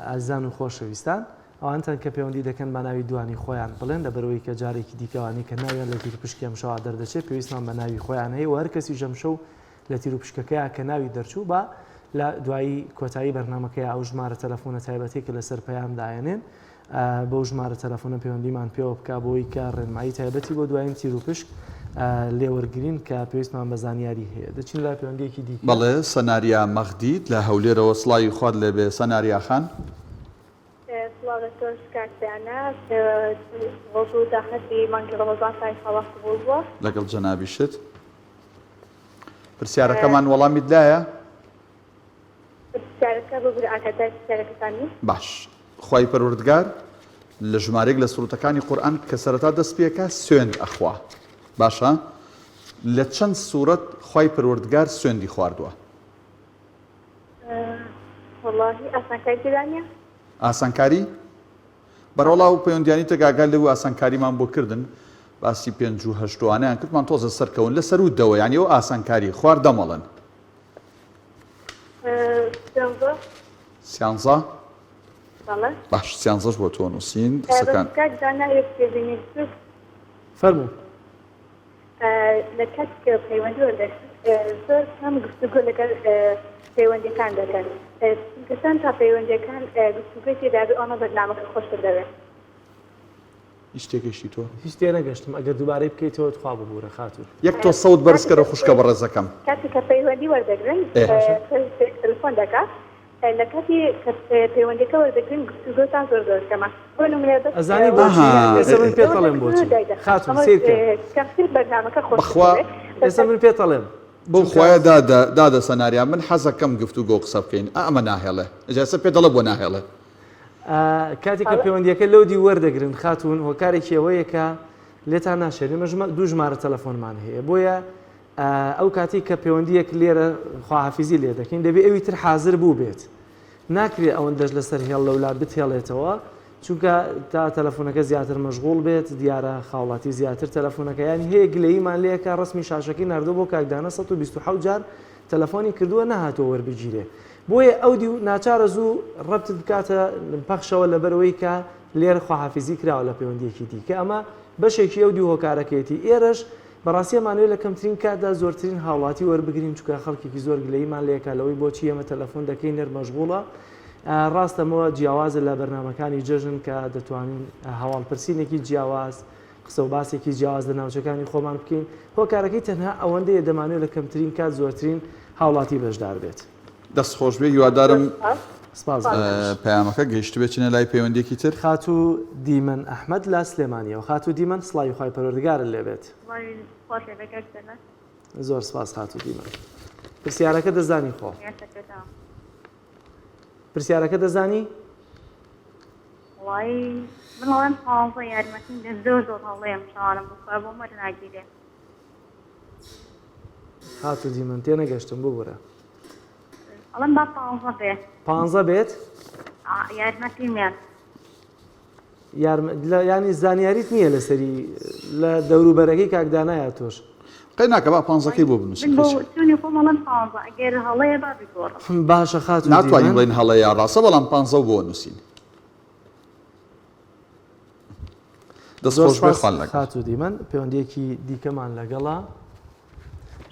ئازیزان و خۆشەویستان ئەوانتان کە پەیوەندی دەکەن بە ناوی دوانی خۆیان بڵێن لەبەرەوەی کە جارێکی دیکەوانی کە ناویان لە تیروپشکی ئەمشەوە دەردەچێت پێویستمان بە ناوی خۆیان هەیە و هەر کەسی ژەمشەو لە تیروپشکەکەیا کە ناوی دەرچوو با لە دوایی کۆتایی بەرنامەکەیا ئەو ژمارە تەلەفۆنە تایبەتەی کە لەسەر پەیام دایەنێن بەو ژمارە تەلەفۆنە پەیوەندیمان پێوە بکا بۆی کە ڕێنمایی تایبەتی بۆ دوایین تیروپشک لێوەرگرین کە پێویستمان بە زانیاری هەیە دەچین لای پەیوەندیەکی دیکە. بەڵێ سەناریا مەغدید لە هەولێرەوە سڵاوی خوات لێبێ سەناریا خان. سڵاو لە تۆش کاک دانا ڕۆژ و داهاتی مانگی ڕەمەزانتان ان شاءاللە قبوڵ بووە. لەگەڵ جەنابیشت. پرسیارەکەمان وەڵامیت لایە؟ پرسیارەکە ببورە ئاگاداری پرسیارەکەتان نیم. باش خوای پەروەردگار لە ژمارەیەک لە سوڕەتەکانی قورئان کە سەرەتا دەست پێکا سوێند ئەخوا باشە لە چەند سوڕەت خوای پەروەردگار سوێندی خواردووە؟ وەڵاهی ئاسانکاری تێدا نییە؟ ئاسانکاری؟ بەڕەڵا و پەیوەندیانی تەک ئاگات لێبوو ئاسانکاریمان بۆ کردن. باسی 5 و 8 وانیان کردمان تۆزە سەرکەون لە سەروو دەوە یانی ئەو ئاسانکاری خوار دەمەڵن. سیانزە. سیانزە؟ بەڵێ. باش سیانزەش بۆ تۆ نووسین قسەکان. بەس کاک دانا یەک تێبینی بچووک. فەرموو. لە کاتی کە پەیوەندی وەردەگرن زۆر کەم گفتوگۆ لەگەڵ پەیوەندیەکان دەکەن چونکە چەند تا پەیوەندیەکان گفتوگۆی تێدا بێ ئەوەنە بەرنامەکە خۆشتر دەبێت. هیچ تێگەشتی تۆ؟ هیچ تێنەگەشتم ئەگەر دووبارەی بکەیتەوە تخوا ببورە خاتوون. یەک تۆ سەوت بەرز کەرە خوشکە بەڕێزەکەم. کاتێک کە پەیوەندی وەردەگرن کەسێک تەلەفۆن دەکات لە کاتی کە پەیوەندیەکە وەردەگرن گفتوگۆتان زۆر زۆر کەمە بۆ نمونە بەس ئەزانی بۆچی ئێستا من پێت ئەڵێم بۆچی خاتوون سەیر کە کەمتر بەرنامەکە خۆشتر بەخوا دەبێت. ئێستا من پێت ئەڵێم بەو خوایە دادە دادە سەناریا من حەزەکەم گفتوگۆ قسە بکەین ئا ئەمە ناهێڵێ ئەجا ئێستا پێت دەڵێ بۆ ناهێڵێ. کاتێک کە پەیوەندیەکە لەو دی وەردەگرن خاتوون هۆکارێکی ئەوەیە کە لێتان ناشێت ئێمە دوو ژمارە تەلەفۆنمان هەیە بۆیە ئەو کاتی کە پەیوەندیەک لێرە خواحافیزی لێ دەکەین دەبێ ئەوی تر حاضر بوو بێت ناکرێ ئەوەندەش لەسەر هێڵ لەولا بتێڵێتەوە چونکە تا تەلەفۆنەکە زیاتر مەشغوڵ بێت دیارە خاوڵاتی زیاتر تەلەفۆنەکە یانی هەیە گلەییمان لێکە ڕسمی شاشەکەی ناردۆ بۆ کاکدانە 127 جار تەلەفۆنی کردووە نەهاتووە وەربگیرێ بۆیە ئەو دیو ناچارە زوو ڕەبتت بکاتە پەخشەوە لەبەرئەوەی کە لێرە خواحافیزی کراوە لە پەیوەندیەکی دیکە ئەمە بەشێکی ئەو دیو هۆکارەکەیەتی ئێرەش بەڕاستی ئەمانەوێت لە کەمترین کاتدا زۆرترین هاوڵاتی وەربگرین چونکە خەڵکێکی زۆر گلەییمان لێکا لەوەی بۆچی ئێمە تەلەفۆن دەکەین نەر مەشغوڵە ڕاستە ئەمە جیاوازە لە بەرنامەکانی جەژن کە دەتوانین هەواڵپرسینێکی جیاواز قسە و باسێکی جیاواز لە ناوچەکانی خۆمان بکەین، هۆکارەکەی تەنها ئەوەندەیە دەمانەوێت لە کەمترین کات زۆرترین هاوڵاتی بەشدار بێت. دەست خۆش بێ هیوادارم سپاس بۆ تۆش. پەیامەکە گەیشتبێ چینە لای پەیوەندیەکی تر. خاتوو دیمەن ئەحمەد لە سلێمانیەوە خاتوو دیمەن سڵاوی خوای پەروەردگارت لێ بێت. سڵاوی خوات لێ بێ کاک جەلال. زۆر سپاس خاتوو دیمەن. پرسیارەکە دەزانی خۆ. پرسیارەکە دەزانی؟ وەڵایی من ئەڵێم پانزە یارمەتیم دە زۆر زۆر هەڵەیەم چاوانم بخوا بۆم وەرناگیرێ. خاتوو دیمەن تێنەگەشتم ببورە. ئەڵێم با پانزە بێ. پانزە بێت؟ یارمەتیم یان. یانی زانیاریت نییە لەسەری لە دەوروبەرەکەی کاک دانایە تۆش. قەی ناکە با پانزەکەی بۆ بنووسین. من بۆ چوونی خۆم ئەڵێم پانزە ئەگەر هەڵەیە با بیگۆڕم. باشە خاتوو ناتوانین بڵێین هەڵەیە یا ڕاستە بەڵام پانزە بۆ نووسین. دەست خۆش بێ خوان لەگەڵ. خاتوو دیمەن پەیوەندیەکی دیکەمان لەگەڵە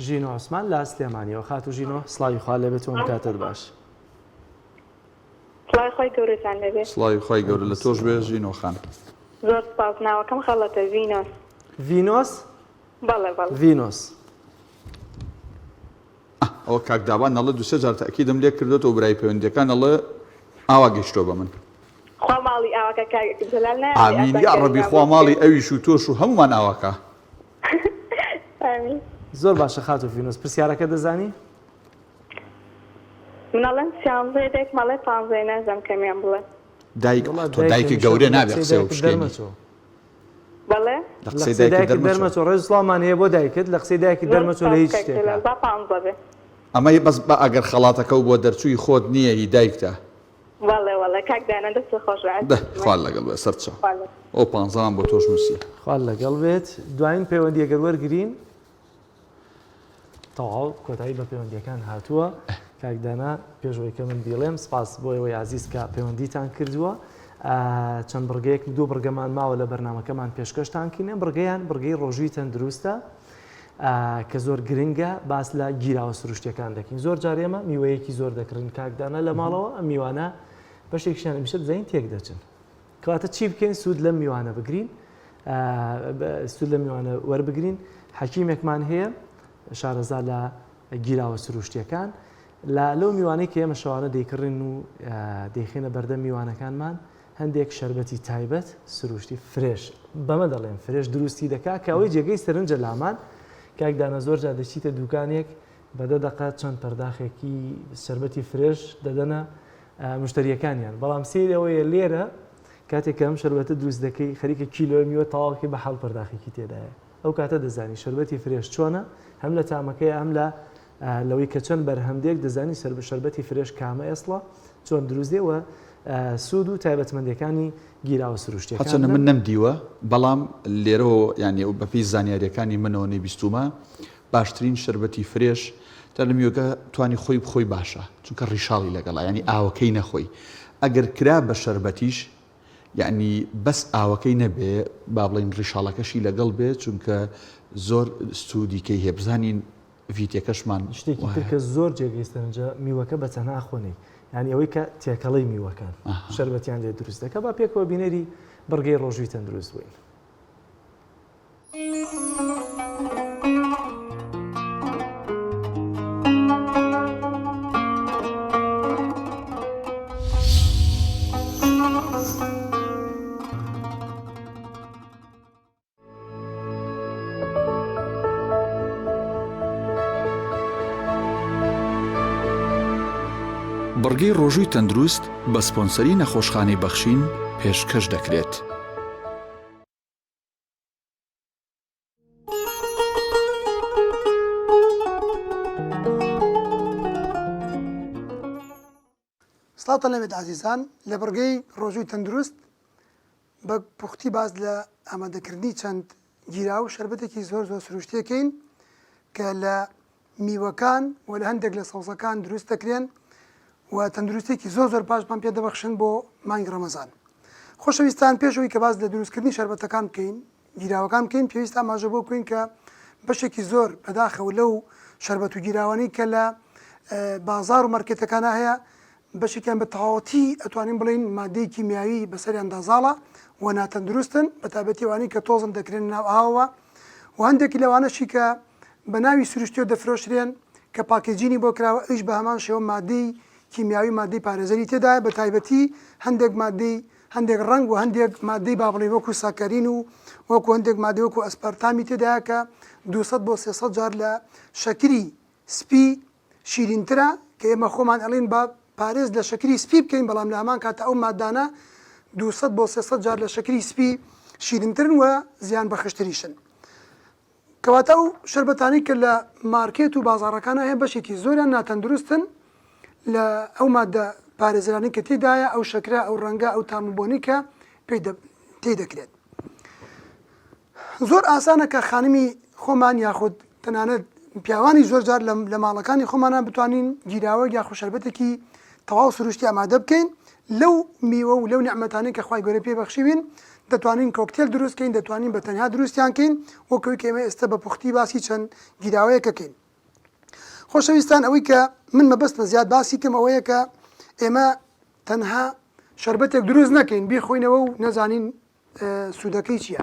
ژینۆ عوسمان لە سلێمانیەوە خاتوو ژینۆ سڵاوی خوا لێبێت و ئەم کاتەت باش. سڵاوی خوای گەورەتان لێبێ. سڵاوی خوای گەورە لە تۆش بێ ژینۆ خان. زۆر سوپاس ناوەکەم خەڵەتە ڤینۆس. ڤینۆس؟ بەڵێ بەڵێ. ڤینۆس. ئەوە کاک دابان ئەڵێ دوسێ جار تەئکیدم لێ کردۆتەوە برای پەیوەندیەکان ئەڵێ ئاوا گەیشتوە بە من. خوا ماڵی ئاواکا کاک جەلال نایەڵێ ئامین یاڕەبی خوا ماڵی ئەویش و تۆش و هەموومان ئاواکا. ئامین. زۆر باشە خاتوو ڤینۆس پرسیارەکە دەزانی؟ من ئەڵێم سیانزەیە دایکم ئەڵێ پانزەیە نازانم کامیان بڵێم. دایک تۆ دایکی گەورە نابێ قسەی ئەو بشکێنی. بەڵێ لە قسەی دایکت دەرمەچۆ. ڕێز و سڵاومان هەیە بۆ دایکت لە قسەی دایکت دەرمەچۆ لە هیچ شتێکا. با پانزە بێ. ئەمە بەس بە ئەگەر خەڵاتەکەو بۆ دەرچووی خۆت نییە هی دایکتە. بەڵێ وەڵێ کاک دانا دەستت خۆش بێ دە خوا لەگەڵ بێ سەرچاو ئەو پانزەمان بۆ تۆش نووسی. خوا لەگەڵ بێت دوایین پەیوەندی ئەگەر وەرگرین. تەواو کۆتایی بە پەیوەندیەکان هاتووە کاک دانا پێش ئەوەی کە من بیڵێم سپاس بۆ ئێوەی ئازیز کە پەیوەندیتان کردووە چەند بڕگەیەک دوو بڕگەمان ماوە لە بەرنمەکەمان پێشکەشتان کینە بڕگەیان بڕگەی ڕۆژووی تەندروستە کە زۆر گرنگە باس لە گیراوە سروشتەکان دەکەین زۆر جار ئێمە میوەیەکی زۆر دەکڕین کاکدانە لە ماڵەوە ئەم میوانە بەشێکیان هەمیشە دەزانین تێک دەچن کەواتە چی بکەین سوود لەم میوانە بگرین سوود لەم میوانە وەربگرین حەکیمێکمان هەیە شارەزا لە گیراوە سروشتیەکان لە لەو میوانەی کە ئێمە شەوانە دەیکڕین و دەیخینە بەردەم میوانەکانمان هەندێک شربەتی تایبەت سروشتی fresh بەمە دەڵێن fresh دروستی دەکا کە ئەوەی جێگەی سەرنجە لامان کاک دانا زۆر جار دەچیتە دوکانێک بە دە دەقە چەند پەرداخێکی شەربەتی fresh دەدەنە مشتریەکانیان بەڵام سەیر ئەوەیە لێرە کاتێک کە ئەم شەربەتە دروست دەکەی خەریکە کیلۆ میوە تەواوکەی بە حاڵ پەرداخێکی تێدایە ئەو کاتە دەزانی شەربەتی fresh چۆنە هەم لە تامەکەی هەم لە لەوەی کە چەند بەرهەم دێک دەزانی سەر بە شەربەتی fresh کامە ئێسڵە چۆن دروست دێ وە. سوود و تایبەتمەندیەکانی گیراوە سروشتیەکان هەرچەندە من نەمدیوە بەڵام لێرەوە یانی بەپێی زانیاریەکانی منەوە نەیبیستوومە باشترین شەربەتی fresh تا لە میوەکە توانی خۆی بخۆی باشە چونکە ڕیشاڵی لەگەڵا یانی ئاوەکەی نەخۆی ئەگەر کرا بە شەربەتیش یعنی بەس ئاوەکەی نەبێ با بڵین ڕیشاڵەکەشی لەگەڵ بێ چونکە زۆر سوودیکەی هەیە بزانین ڤیتەکەشمان شتێکی تر کە زۆر جێگەی سەرنجە میوەکە بە تەنها خۆنەی یانی ئەوەی کە تێکەڵەی میوەکان شەربەتیان لێ دروست دەکە با پێکەوە بینەری بڕگەی ڕۆژووی تەندروست بووین. بڕگەی ڕۆژووی تەندروست بە سپۆنسەری نەخۆشخانەی بەخشین پێشکەش دەکرێت. سڵاوتان لێبێت ئازیزان، لە بڕگەی ڕۆژووی تەندروست بە پوختی باس لە ئامادەکردنی چەند گیراو و شەربەتێکی زۆر زۆر سروشتیەکەین کە لە میوەکان و لە هەندێک لە سەوزەکان دروست دەکرێن و تەندروستێکی زۆر زۆر باشمان پێ دەبەخشن بۆ مانگی ڕەمەزان. خۆشەویستان پێش ئەوەی کە باس لە دروستکردنی شەربەتەکان بکەین گیراوەکان بکەین پێویستە ئاماژە بۆ بکەین کە بەشێکی زۆر بەداخەوە لەو شەربەت و گیراوانەی کە لە بازار و مارکێتەکانە هەیە بەشێکیان بە تەواوەتی ئەتوانین بڵێین مادەی کیمیاوی بەسەریاندا زاڵە و ناتەندروستن بە تایبەتی ئەوانەی کە تۆزن دەکرێنە ناو ئاوەوە و هەندێکی لەوانەشی کە بە ناوی سروشتیەوە دەفرۆشرێن کە packaging ی بۆ کراوە ئەویش بە هەمان شێوە مادەی کیمیاوی مادەی پارێزەری تێدایە بە تایبەتی هەندێک مادەی هەندێک ڕەنگ و هەندێک مادەی با بڵێین وەکو ساکەرین و وەکو هەندێک مادەی وەکو ئەسپارتامی تێدایە کە 200 بۆ 300 جار لە شەکری سپی شیرینترە کە ئێمە خۆمان ئەڵێین با پارێز لە شەکری سپی بکەین بەڵام لە هەمان کاتە ئەو مادانە 200 بۆ 300 جار لە شەکری سپی شیرینترن و زیان بەخشتریشن. کەواتە ئەو شەربەتانەی کە لە مارکێت و بازاڕەکانا هەیە بەشێکی زۆریان ناتەندروستن لە ئەو مادە پارێزەرانەی کە تێدایە ئەو شەکرە ئەو ڕەنگە ئەو تام و بۆنەی کە پێی تێی دەکرێت زۆر ئاسانە کە خانمی خۆمان یاخود تەنانەت پیاوانی زۆر جار لە ماڵەکانی خۆمانە بتوانین گیراوە یاخود شەربەتێکی تەواو سروشتی ئامادە بکەین لەو میوە و لەو نیعمەتانەی کە خوای گەورە پێی بەخشیوین دەتوانین کۆکتێل دروست کەین دەتوانین بە تەنها دروستیان کەین وەک ئەوەی کە ئێمە ئێستا بە پوختی باسی چەند گیراوەیەکەکەین خۆشەویستان ئەوەی کە من مەبەستمە زیاد باسی کەم ئەوەیە کە ئێمە تەنها شەربەتێک دروست نەکەین بیخۆینەوە و نەزانین سوودەکەی چییە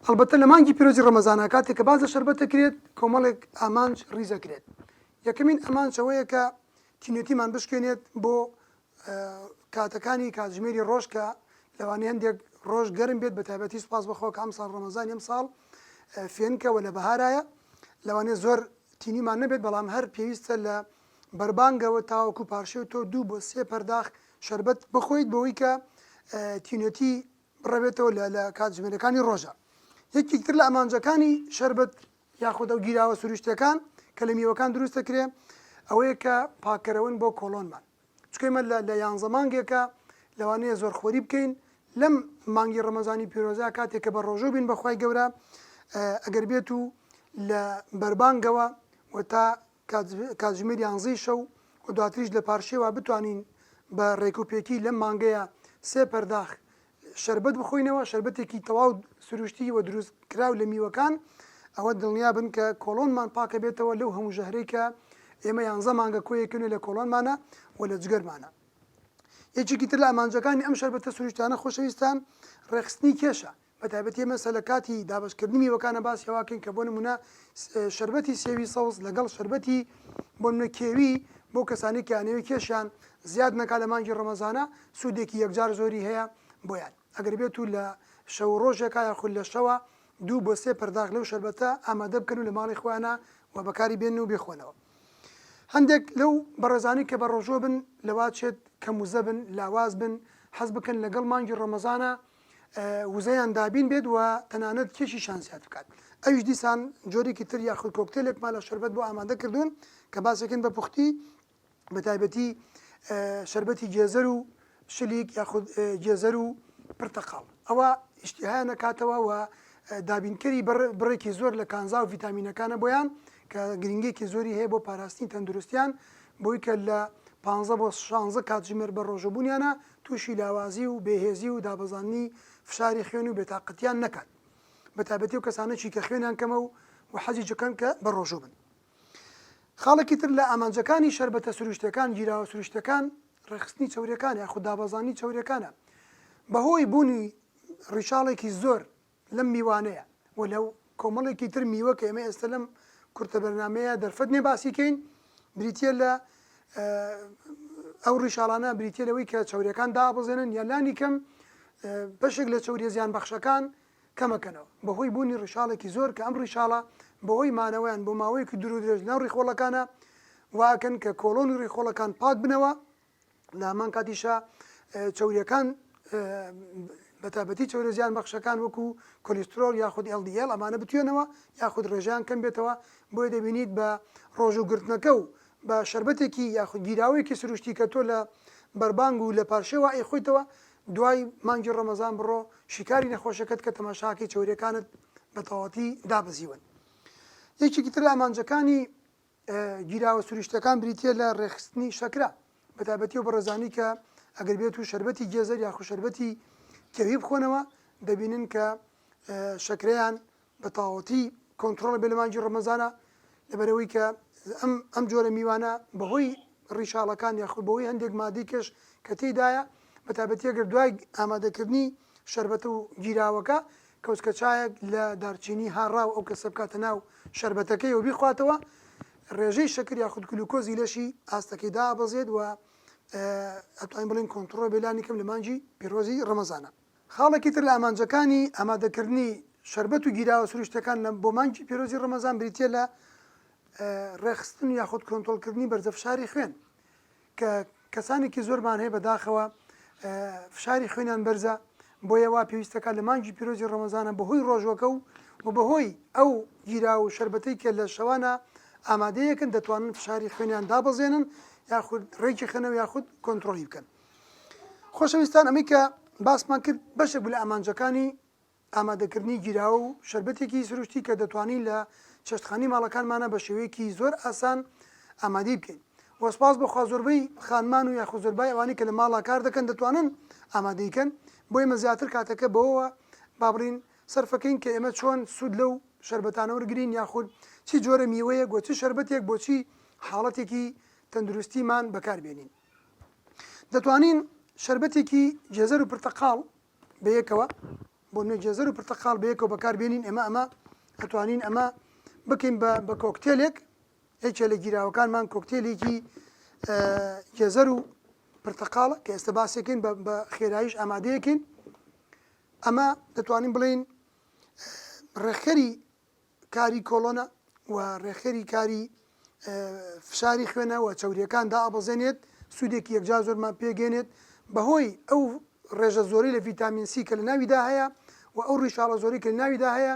ئەلبەتە لە مانگی پیرۆزی ڕەمەزانە کاتێک کە باس لە شەربەت دەکرێت کۆمەڵێک ئامانج ڕیزەکرێت یەکەمین ئامانج ئەوەیە کە تینوێتیمان بشکێنێت بۆ کاتەکانی کاتژمێری ڕۆژ کە لەوانەیە هەندێک ڕۆژ گەرم بێت بە تایبەتی سوپاس بەخوا کە ئەمساڵ ڕەمەزانی ئەمساڵ فێنکە و لە بەهارایە لەوانەیە زۆر تینیمان نەبێت بەڵام هەر پێویستە لە بەربانگەوە تاوەکو پارشێو تۆ دوو بۆ سێ پەرداخ شەربەت بخۆیت بۆوەی کە تینوێتی بڕەوێتەوە لە لە کاتژمێرەکانی ڕۆژە یەکێک تر لە ئامانجەکانی شەربەت یاخود ئەو گیراوە سروشتیەکان کە لە میوەکان دروست دەکرێ ئەوەیە کە پاککەرەوەن بۆ کۆڵۆنمان چونکە ئێمە لە لە یانزە مانگێکە لەوانەیە زۆرخۆری بکەین لەم مانگی ڕەمەزانی پیرۆزە کاتێک کە بە ڕۆژوو بین بەخوای گەورە ئەگەر بێت و لە بەربانگەوە و تا کاتژمێر یانزەی شەو و دواتریش لە پارشێوە بتوانین بە ڕێکوپێکی لەم مانگەیە سێ پەرداخ شەربەت بخۆینەوە، شەربەتێکی تەواو سروشتی و دروست کراو لە میوەکان، ئەوە دڵنیا بن کە کۆڵۆنمان پاکەبێتەوە لەو هەموو ژەهرەی کە ئێمە یانزە مانگە کۆیەکەینەوە لە کۆڵۆنمانە و لە جگەرمانە. یەکێکی تر لە ئامانجەکانی ئەم شەربەتە سروشتیانە خۆشەویستان ڕێکخستنی کێشە، بەتایبەتی ئێمە سە لە کاتی دابەشکردنی میوەکانە باسی ئەوە کەین کە بۆ نمونە شەربەتی سێوی سەوز لەگەڵ شەربەتی بۆ نمونە کێوی بۆ کەسانی کە ئەنەوێ کێشیان زیاد نەکا لە مانگی ڕەمەزانە سوودێکی یەکجار زۆری هەیە بۆیان ئەگەر بێت و لە شەو و ڕۆژێکا یاخود لە شەوە دوو بۆ سێ پەرداخ لەو شەربەتە ئامادە بکەن و لە ماڵی خۆیانە و بەکاری بێنن و بیخۆنەوە هەندێک لەو بەڕێزانی کە بە ڕۆژوە بن لەواچێت کەم وزە بن لاواز بن حەز بکەن لەگەڵ مانگی ڕەمەزانە وزەیان دابین بێت و تەنانەت کێشیشان زیاد بکات ئەویش دیسان جۆرێکی تر یاخود کۆکتێلێکمان لە شەربەت بۆ ئامادە کردوون کە باسێکن بە پوختی بە تایبەتی شەربەتی گێزەر و شلیک یاخود گێزەر و پرتەقاڵ ئەوە ئیشتیهایان ئەکاتەوە و دابینکەری بڕێکی زۆر لە کانزا و ڤیتامینەکانە بۆیان کە گرنگیەکی زۆری هەیە بۆ پاراستنی تەندروستیان بۆی کە لە 15 بۆ 16 کاتژمێر بە ڕۆژەبوونیانە تووشی لاوازی و بێهێزی و دابەزاندنی فشاری خوێن و بێتاقەتیان نەکات بەتایبەتی ئەو کەسانەی کە خوێنیان کەمە و و حەزی دەکەن کە بە ڕۆژوو بن. خاڵێکی تر لە ئامانجەکانی شەربەتە سروشتیەکان، گیراوە سروشتیەکان، ڕێکخستنی چەوریەکانە یاخود دابەزاندنی چەوریەکانە. بەهۆی بوونی ڕیشاڵێکی زۆر لەم میوانەیە و لە کۆمەڵێکی تر میوە کە ئێمە ئێستا لەم کورتە بەرنامەیە دەرفەت نیە باسی کەین، بریتیە لە ئەو ڕیشاڵانە بریتیە لەوەی کە چەوریەکان دابەزێنن یا لانی کەم بەشێک لە چەوریە زیانبەخشەکان کەمەکەنەوە بەهۆی بوونی ڕیشاڵێکی زۆر کە ئەم ڕیشاڵە بەهۆی مانەوەیان بۆ ماوەیەکی دوور و درێژ لەناو ڕیخۆڵەکانە واکەن کە کۆڵۆن و ڕیخۆڵەکان پاک بنەوە لە هەمان کاتیشا چەوریەکان بەتایبەتی چەوریە زیان بەخشەکان وەکو کۆلیسترۆڵ یاخود LDL ئەمانە بتوێنەوە یاخود ڕێژەیان کەم بێتەوە بۆیە دەبینیت بە ڕۆژوو گرتنەکە و بە شەربەتێکی یاخود گیراوەیەکی سروشتی کە تۆ لە بەربانگ و لە پارشێوا ئەیخۆیتەوە دوای مانگی ڕەمەزان بڕۆ شیکاری نەخۆشەکەت کە تەماشاکەی چەوریەکانت بە تەواوەتی دابەزیون. یەکێکی تر لە ئامانجەکانی گیراوە سروشتیەکان بریتیە لە ڕێکخستنی شەکرە بەتایبەتی ئەو بەڕێزانی کە ئەگەر بێت و شەربەتی گێزەر یاخود شەربەتی کێوی بخۆنەوە دەبینن کە شەکرەیان بە تەواوەتی کۆنترۆڵ بێ لە مانگی ڕەمەزانە لەبەرئەوەی کە ئەم ئەم جۆرە میوانە بەهۆی ڕیشاڵەکان یاخود بەهۆی هەندێک مادەی کەش کە تێیدایە بەتایبەتی ئەگەر دوای ئامادەکردنی شەربەت و گیراوەکە کەوچکە چایەک لە دارچینی هاڕاو ئەو کەسە بکاتە ناو شەربەتەکەی و بیخواتەوە ڕێژەی شەکر یاخود گلوکۆزی لەشی ئاستەکەی دابەزێت و ئەتوانین بڵێین کۆنتڕۆڵ بێ لانی کەم لە مانگی پیرۆزی ڕەمەزانە. خاڵێکی تر لە ئامانجەکانی ئامادەکردنی شەربەت و گیراوە سروشتیەکان لە بۆ مانگی پیرۆزی ڕەمەزان بریتیە لە ڕێکخستن یاخود کۆنترۆڵکردنی بەرزە فشاری خوێن کە کەسانێکی زۆرمان هەیە بەداخەوە فشاری خوێنیان بەرزە بۆیە وا پێویستەکە لە مانگی پیرۆزی ڕەمەزانە بەهۆی ڕۆژوەکە و و بەهۆی ئەو گیرا و شەربەتەی کە لە شەوانە ئامادەیەکن دەتوانن فشاری خوێنیان دابەزێنن یاخود ڕێکی خەنەوە یاخود کۆنترۆڵی بکەن. خۆشەویستان ئەمەی کە باسمان کرد بەشێک بوو لە ئامانجەکانی ئامادەکردنی گیراوە و شەربەتێکی سروشتی کە دەتوانین لە چێشتخانەی ماڵەکانمانە بە شێوەیەکی زۆر ئاسان ئامادەی بکەین وە سوپاس بۆ خوا زۆربەی خانمان و یاخود زۆربای ئەوانەی کە لە ماڵا کار دەکەن دەتوانن ئامادەی کەن بۆ ئێمە زیاتر کاتەکە بەوەوە با بڵین سەرفەکەین کە ئێمە چۆن سوود لەو شەربەتانە وەرگرین یاخود چی جۆرە میوەیەک وە چ شەربەتێک بۆ چی حاڵەتێکی تەندروستیمان بەکار بێنین. دەتوانین شەربەتێکی گێزەر و پرتەقاڵ بەیەکەوە بۆ نوێ گێزەر و پرتەقاڵ بەیەکەوە بەکاربێنین ئێمە ئەمە ئەتوانین ئەمە بکەین بە بە کۆکتێلێک یەکێ لە گیراوەکانمان کۆکتێلێکی گێزەر و پرتەقاڵە کە ئێستا باسێکین بە خێراییش ئامادەیەکین ئەمە دەتوانین بڵین ڕێکخەری کاری کۆڵۆنە و ڕێکخەری کاری فشاری خوێنە و چەورییەکان دائەبەزێنێت، سوودێکی یەکجار زۆرمان پێگەێنێت، بەهۆی ئەو ڕێژە زۆرەی لە ڤیتامین سی کە لە ناویدا هەیە و ئەو ڕیشاڵە زۆرەی کە لە ناویدا هەیە،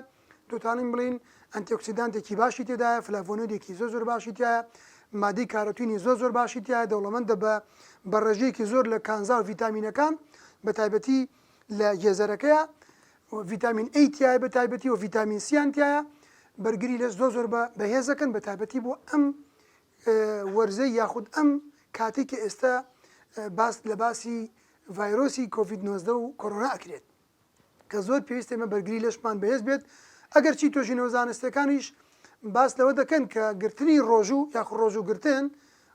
دەتوانین بڵێین ئەنتیئۆکسیدانتێکی باشی تێدایە، فلاڤۆنۆیدێکی زۆر زۆر باشی تیایە، مادەی کارۆتینی زۆر زۆر باشی تیایە، دەوڵەمەندە بە بە ڕێژەیەکی زۆر لە کانزا و ڤیتامینەکان، بەتایبەتی لە گێزەرەکەیا ڤیتامین A تیایە بە تایبەتی و ڤیتامین سیان تیایە بەرگری لەش زۆر زۆر بە بەهێزەکەن بە تایبەتی بۆ ئەم وەرزەی یاخود ئەم کاتێک کە ئێستا باس لە باسی ڤایرۆسی کۆڤید 19 و کۆرۆنا ئەکرێت کە زۆر پێویستە ئێمە بەرگری لەشمان بەهێز بێت ئەگەر چی توێژینەوە زانستیەکانیش باس لەوە دەکەن کە گرتنی ڕۆژوو یاخود ڕۆژوو گرتن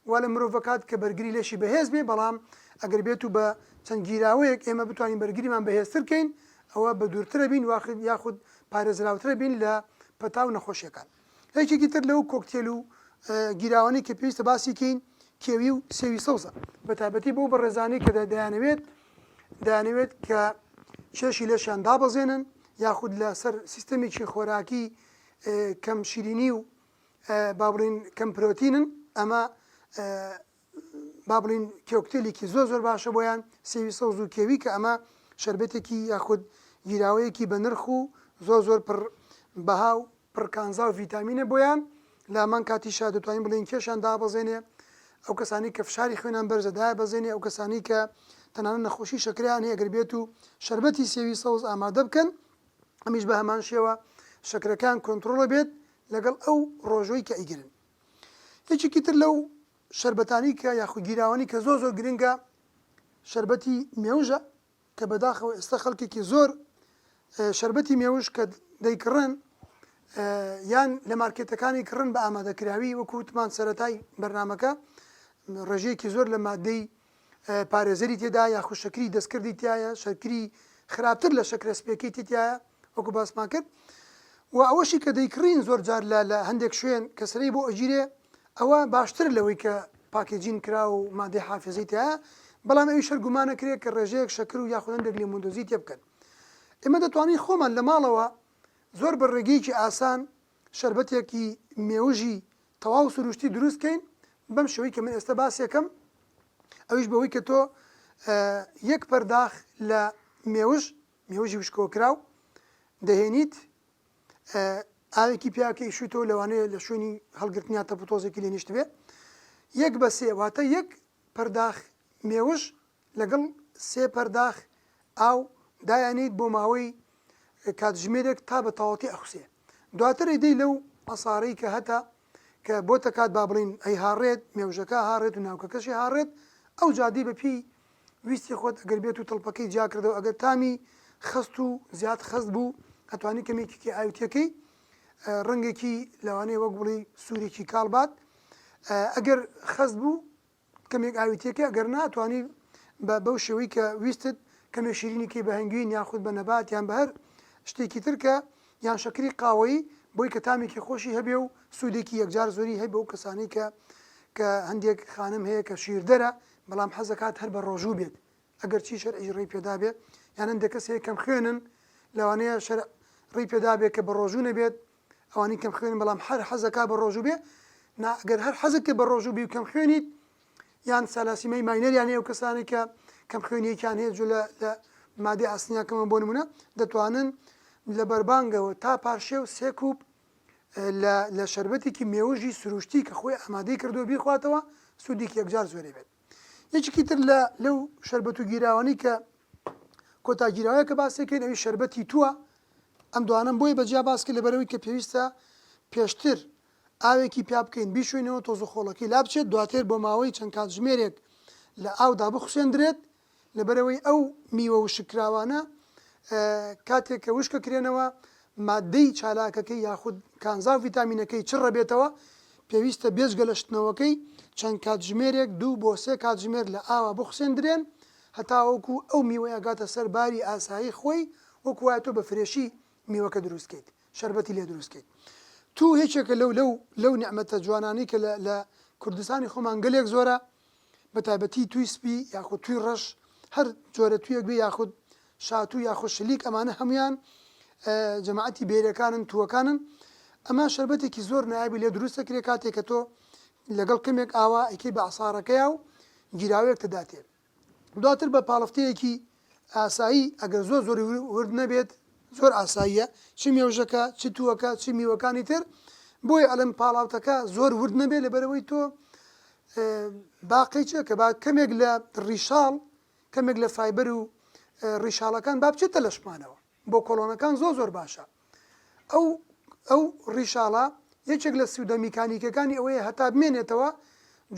وا لە مرۆڤ ئەکات کە بەرگری لەشی بەهێز بێ، بەڵام ئەگەر بێتو بە چەند گیراوەیەک ئێمە بتوانین بەرگریمان بەهێزتر کەین ئەوە بە دوورترە بین یاخود پارێزراوترە بین لە پەتا و نەخۆشیەکان. یەکێکی تر لەو کۆکتێل و گیراوانەی کە پێویستە باسی کەین کێوی و سێوی سەوزە، بە تایبەتی بەو بەڕێزانەی کە دەیانەوێت دەیانەوێت کە کێشی لەشیان دابەزێنن یاخود لەسەر سیستەمێکی خۆراکی کەم شیرینی و با بڵین کەم پرۆتینن ئەمە با بڵین کۆکتێلێکی زۆر زۆر باشە بۆیان سێوی سەوز و کێوی کە ئەمە شەربەتێکی یاخود گیراوەیەکی بە نرخ و زۆر زۆر پڕ بەها و پڕ کانزا و ڤیتامینە بۆیان لە هەمان کاتیشا دەتوانین بڵێین کێشیان دابەزێنێ ئەو کەسانی کە فشاری خوێنان بەرزە دایبەزێنێ ئەو کەسانی کە. تەنانەت نەخۆشی شەکرەیان هەیە گەر بێت و شەربەتی سێوی سەوز ئامادە بکەن ئەمیش بە هەمان شێوە شەکرەکەیان کۆنتڕۆڵ بێت لەگەڵ ئەو ڕۆژووی کە ئەیگرن. یەکێکی تر لەو شەربەتانی کە یاخود گیراوانی کە زۆر زۆر گرنگە شەربەتی مێوژە کە بەداخەوە ئێستا خەڵکێکی زۆر شەربەتی مێوژ کە دەیکڕن یان لە مارکێتەکانی کڕن بە ئامادەکراوی وەکو وتمان سەرەتای بەرنامەکە ڕێژەیەکی زۆر لە مادەی پارێزەری تێدا یاخود شەکری دەستکردی تایە شەکری خراپتر لە شەکرە سپێکەی تێتایە وەکو باسمان کرد و ئەوەشی کە دەیکڕین زۆر جار لە لە هەندێک شوێن کە سەرەی بۆ ئەگیرێ ئەوە باشترە لەوەی کە packaging کرا و مادەی حافزەی تیایە بەڵام ئەویش هەر گومان ئەکرێ کە ڕێژەیەک شەکر و یاخود هەندێک لیمۆندۆزی تێ بکەن ئێمە دەتوانین خۆمان لە ماڵەوە زۆر بە ڕێگەیەکی ئاسان شەربەتێکی مێوژی تەواو سروشتی دروست کەین بەم شێوەی کە من ئێستا باسێکم ئەویش بەوەی کە تۆ یەک پەرداخ لە مێوژ مێوژی وشکەوەکراو دەهێنیت ئاوێکی پیا کە ئیشویتەوە لەوانەیە لە شوێنی هەڵگرتنیا تەپ و تۆزێکی لێ نیشتبێ یەک بە سێ واتە یەک پەرداخ مێوژ لەگەڵ سێ پەرداخ ئاو دایانیت بۆ ماوەی کاتژمێرێک تا بە تەواوەتی ئەخوسێ دواتر ئەیدەی لەو عەسارەی کە هەتە کە بۆتە کات با بڵێین ئەیهاڕێت مێوژەکە هاڕێت و ناوکەکەشی هاڕێت ئەو جادەی بە پێی ویستی خۆت ئەگەر بێت و تڵپەکەی جیا کردەوە ئەگەر تامی خەست و زیاد خەست بوو ئەتوانی کەمێکی کێ ئاوی تێکەی ڕەنگێکی لەوانەیە وەک بڵێی سوورێکی کاڵ بات ئەگەر خەست بوو کەمێک ئاوی تێکەی ئەگەر نا ئەتوانی بە بەو شێوەی کە ویستت کەمێک شیرینی کەی بە هەنگوین یاخود بە نەبات یان بە هەر شتێکی تر کە یان شەکری قاوەیی بۆی کە تامێکی خۆشی هەبێ و سوودێکی یەکجار زۆری هەبێ و کەسانی کە کە هەندێک خانم هەیە کە شیردەرە بەڵام حەزەکات هەر بە ڕۆژوو بێت ئەگەر چی شەرعیش ڕێی پێدابێ یان هەندێک کەس هەیە کەم خوێنن لەوانەیە شەرع ڕێی پێدابێ کە بە ڕۆژوو نەبێت ئەوانی کەم خوێنن بەڵام هەر حەزەکا بە ڕۆژوو بێ نا ئەگەر هەر حەزت کرد بە ڕۆژوو بی و کەم خوێنیت یان سالاسیمەی ماینەریان هەیە و کەسانی کە کەم خوێنیەکیان هەیە جو لە لە مادەی ئاسنیان کەمە بۆ نمونە دەتوانن لە بەربانگەوە تا پارشێو سێ کوپ لە لە شەربەتێکی مێوژی سروشتی کە خۆی ئامادەی کردووە بیخواتەوە سوودێکی یەکجار زۆری بێت یەکێکی تر لە لەو شەربەت و گیراوانەی کە کۆتا گیراوەیە کە باسێکەین ئەوی شەربەتی تووە ئەم دوانەم بۆی بەجیا باس کرد لەبەرەوەی کە پێویستە پێشتر ئاوێکی پیا بکەین بیشوینەوە تۆز و خۆڵەکەی لابچێت دواتر بۆ ماوەی چەند کاتژمێرێک لە ئاودا بخوسێندرێت لەبەرئەوەی ئەو میوە وشککراوانە کاتێک کە وشکەکرێنەوە ماددەی چالاکەکەی یاخود کانزا و ڤیتامینەکەی چڕەبێتەوە، پێویستە بێجگە لە شتنەوەکەی چەند کاتژمێرێک دوو بۆ سێ کاتژمێر لە ئاوا بخوسێندرێن هەتاوەکو ئەو میوەیە گاتە سەر باری ئاسایی خۆی وەکو وایە تۆ بە fresh ی میوەکە دروست کەیت شەربەتی لێ دروست کەیت. توو یەکێکە لەو لەو لەو نیعمەتە جوانانەی کە لە لە کوردستانی خۆمان گەلێک زۆرە بە تایبەتی تووی سپی یاخود تووی ڕەش هەر جۆرە توویەک بێ یاخود شاتوو یاخود شلیک ئەمانە هەموویان جەماعەتی بێرەکانن تووەکانن ئەمە شەربەتێکی زۆر نایابی لێ دروست دەکرێت کاتێک کە تۆ لەگەڵ کەمێک ئاوا ئەیکەی بە عسارەکەیا و گیراوەیەک تداتێ دواتر بە پاڵفتەیەکی ئاسایی ئەگەر زۆر زۆری ورد نەبێت زۆر ئاساییە چ مێوژەکە چ تووەکە چ میوەکانی تر بۆیە ئەڵێم پاڵاوتەکە زۆر ورد نەبێت لەبەرەوەی تۆ باقی چە کە با کەمێک لە ڕیشاڵ کەمێک لە فایبەر و ڕیشاڵەکان با بچێتە لەشمانەوە بۆ کۆڵۆنەکان زۆر زۆر باشە ئەو ئەو ڕیشاڵە یەکێک لە سوودە میکانیکەکانی ئەوەیە هەتا بمێنێتەوە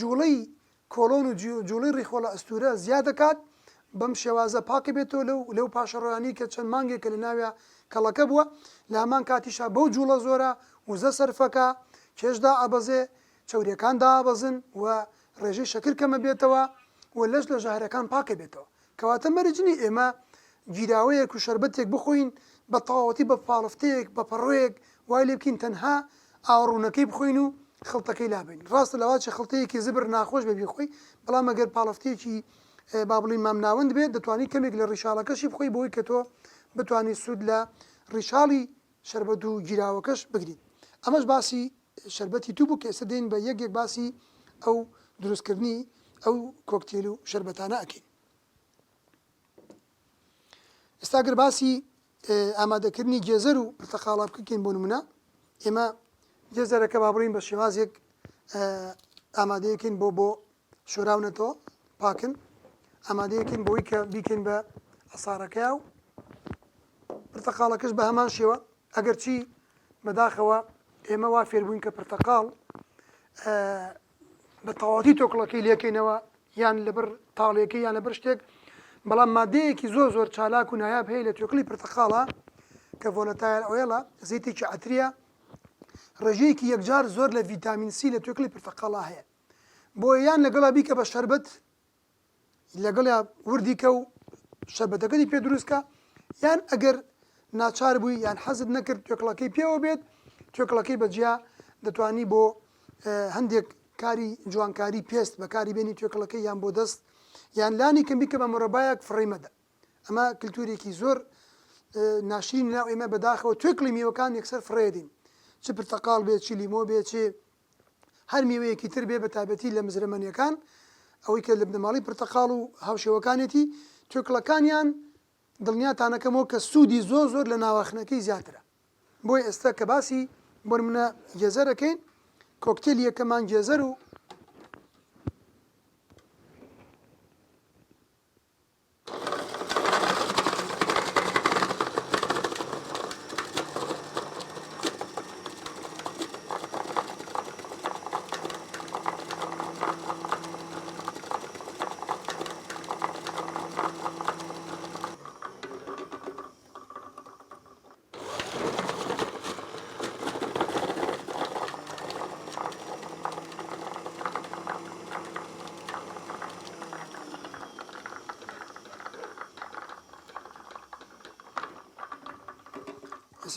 جوڵەی کۆڵۆن و جوڵەی ڕیخۆڵە ئەستوورە زیاد دەکات، بەم شێوازە پاکەبێتەوە لەو لەو پاشەڕۆیانەی کە چەند مانگێکە لە ناویا کەڵەکە بووە، لە هەمان کاتیشا بەو جوڵە زۆرە وزە سەرفەکا، کێش دائەبەزێ، چەوریەکان دائەبەزن و ڕێژەی شەکر کەمەبێتەوە و لەش لە ژەهرەکان پاکەبێتەوە. کەواتە مەرج نیە ئێمە گیراوەیەک و شەربەتێک بخۆین بە تەواوەتی بە پاڵفتەیەک بە پەڕۆیەک وای لێ بکەین تەنها ئاوە ڕوونەکەی بخۆین و خڵتەکەی لابەین ڕاستە لەواچێ خڵتەیەکی زبر ناخۆش بێ بیخۆی بەڵام ئەگەر پاڵفتەیەکی با بڵێین مامناوەند بێت دەتوانی کەمێک لە ڕیشاڵەکەشی بخۆی بۆی کە تۆ بتوانی سوود لە ڕیشاڵی شەربەت و گیراوەکەش بگریت ئەمەش باسی شەربەتی توو بوو کە ئێستا دێین بە یەک یەک باسی ئەو دروستکردنی ئەو کۆکتێل و شەربەتانە ئەکەین. ئێستا گەر باسی ئامادەکردنی گێزەر و پرتەقاڵە بکەین بۆ نمونە ئێمە گێزەرەکە با بڵین بە شێوازێک ئامادەیەکەین بۆ بۆ شۆراونەتەوە پاکن. ئامادەیەکەین بۆی کە بیکەین بە عەسارەکەیا و پرتەقاڵەکەش بە هەمان شێوە ئەگەرچی بەداخەوە ئێمە وا فێربووین کە پرتەقاڵ بە تەواوەتی تۆکڵەکەی لێکەینەوە یان لەبەر تاڵیەکەی یان لەبەر شتێک بەڵام مادەیەکی زۆر زۆر چالاک و نایاب هەیە لە توێکڵی پرتەقاڵە کە volatile oil ە زەیتێکی عەتریە ڕێژەیەکی یەکجار زۆر لە ڤیتامین سی لە توێکڵی پرتەقاڵا هەیە بۆیە یان لەگەڵا بیکە بە شەربەت لەگەڵیا وردی کە و شەربەتەکەتی پێ دروست کە یان ئەگەر ناچار بووی یان حەزت نەکرد توێکڵەکەی پێوە بێت توێکڵەکەی بە جیا دەتوانی بۆ هەندێک کاری جوانکاری پێست بەکاری بێنی توێکڵەکەی یان بۆ دەست یان لانی کەم بیکە بە مڕەبایەک فڕێی مەدە ئەمە کلتورێکی زۆر ناشرین ناو ئێمە بەداخەوە توێکڵی میوەکان یەکسەر فڕێدین چ پرتەقاڵ بێت چ لیمۆ بێت چ هەر میوەیەکی تر بێ بە تایبەتی لە مزرەمەنیەکان ئەوەی کە لە بنەماڵەی پرتەقاڵ و هاوشێوەکانێتی توێکڵەکانیان دڵنیاتانەکەمەوە کە سوودی زۆر زۆر لە ناواخنەکەی زیاترە بۆیە ئێستا کە باسی بۆ نمونە گێزەر ئەکەین کۆکتێلی یەکەمان گێزەر و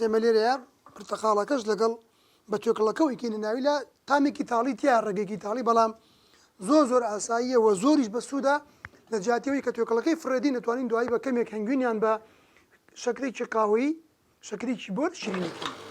ئێمە لێرەیە پرتەقاڵەکەش لەگەڵ بە توێکڵەکە و ئیکینە ناوی لە تامێکی تاڵی تیا ڕێگەێکی تاڵی بەڵام زۆر زۆر ئاساییە و زۆریش بەسوودە لە جیاتیەوەی کە توێکڵەکەی فڕێدین دەتوانین دوایی بە کەمێک هەنگوینیان بە شەکرێکی قاوەیی شەکرێکی بۆر شیرینی کەین.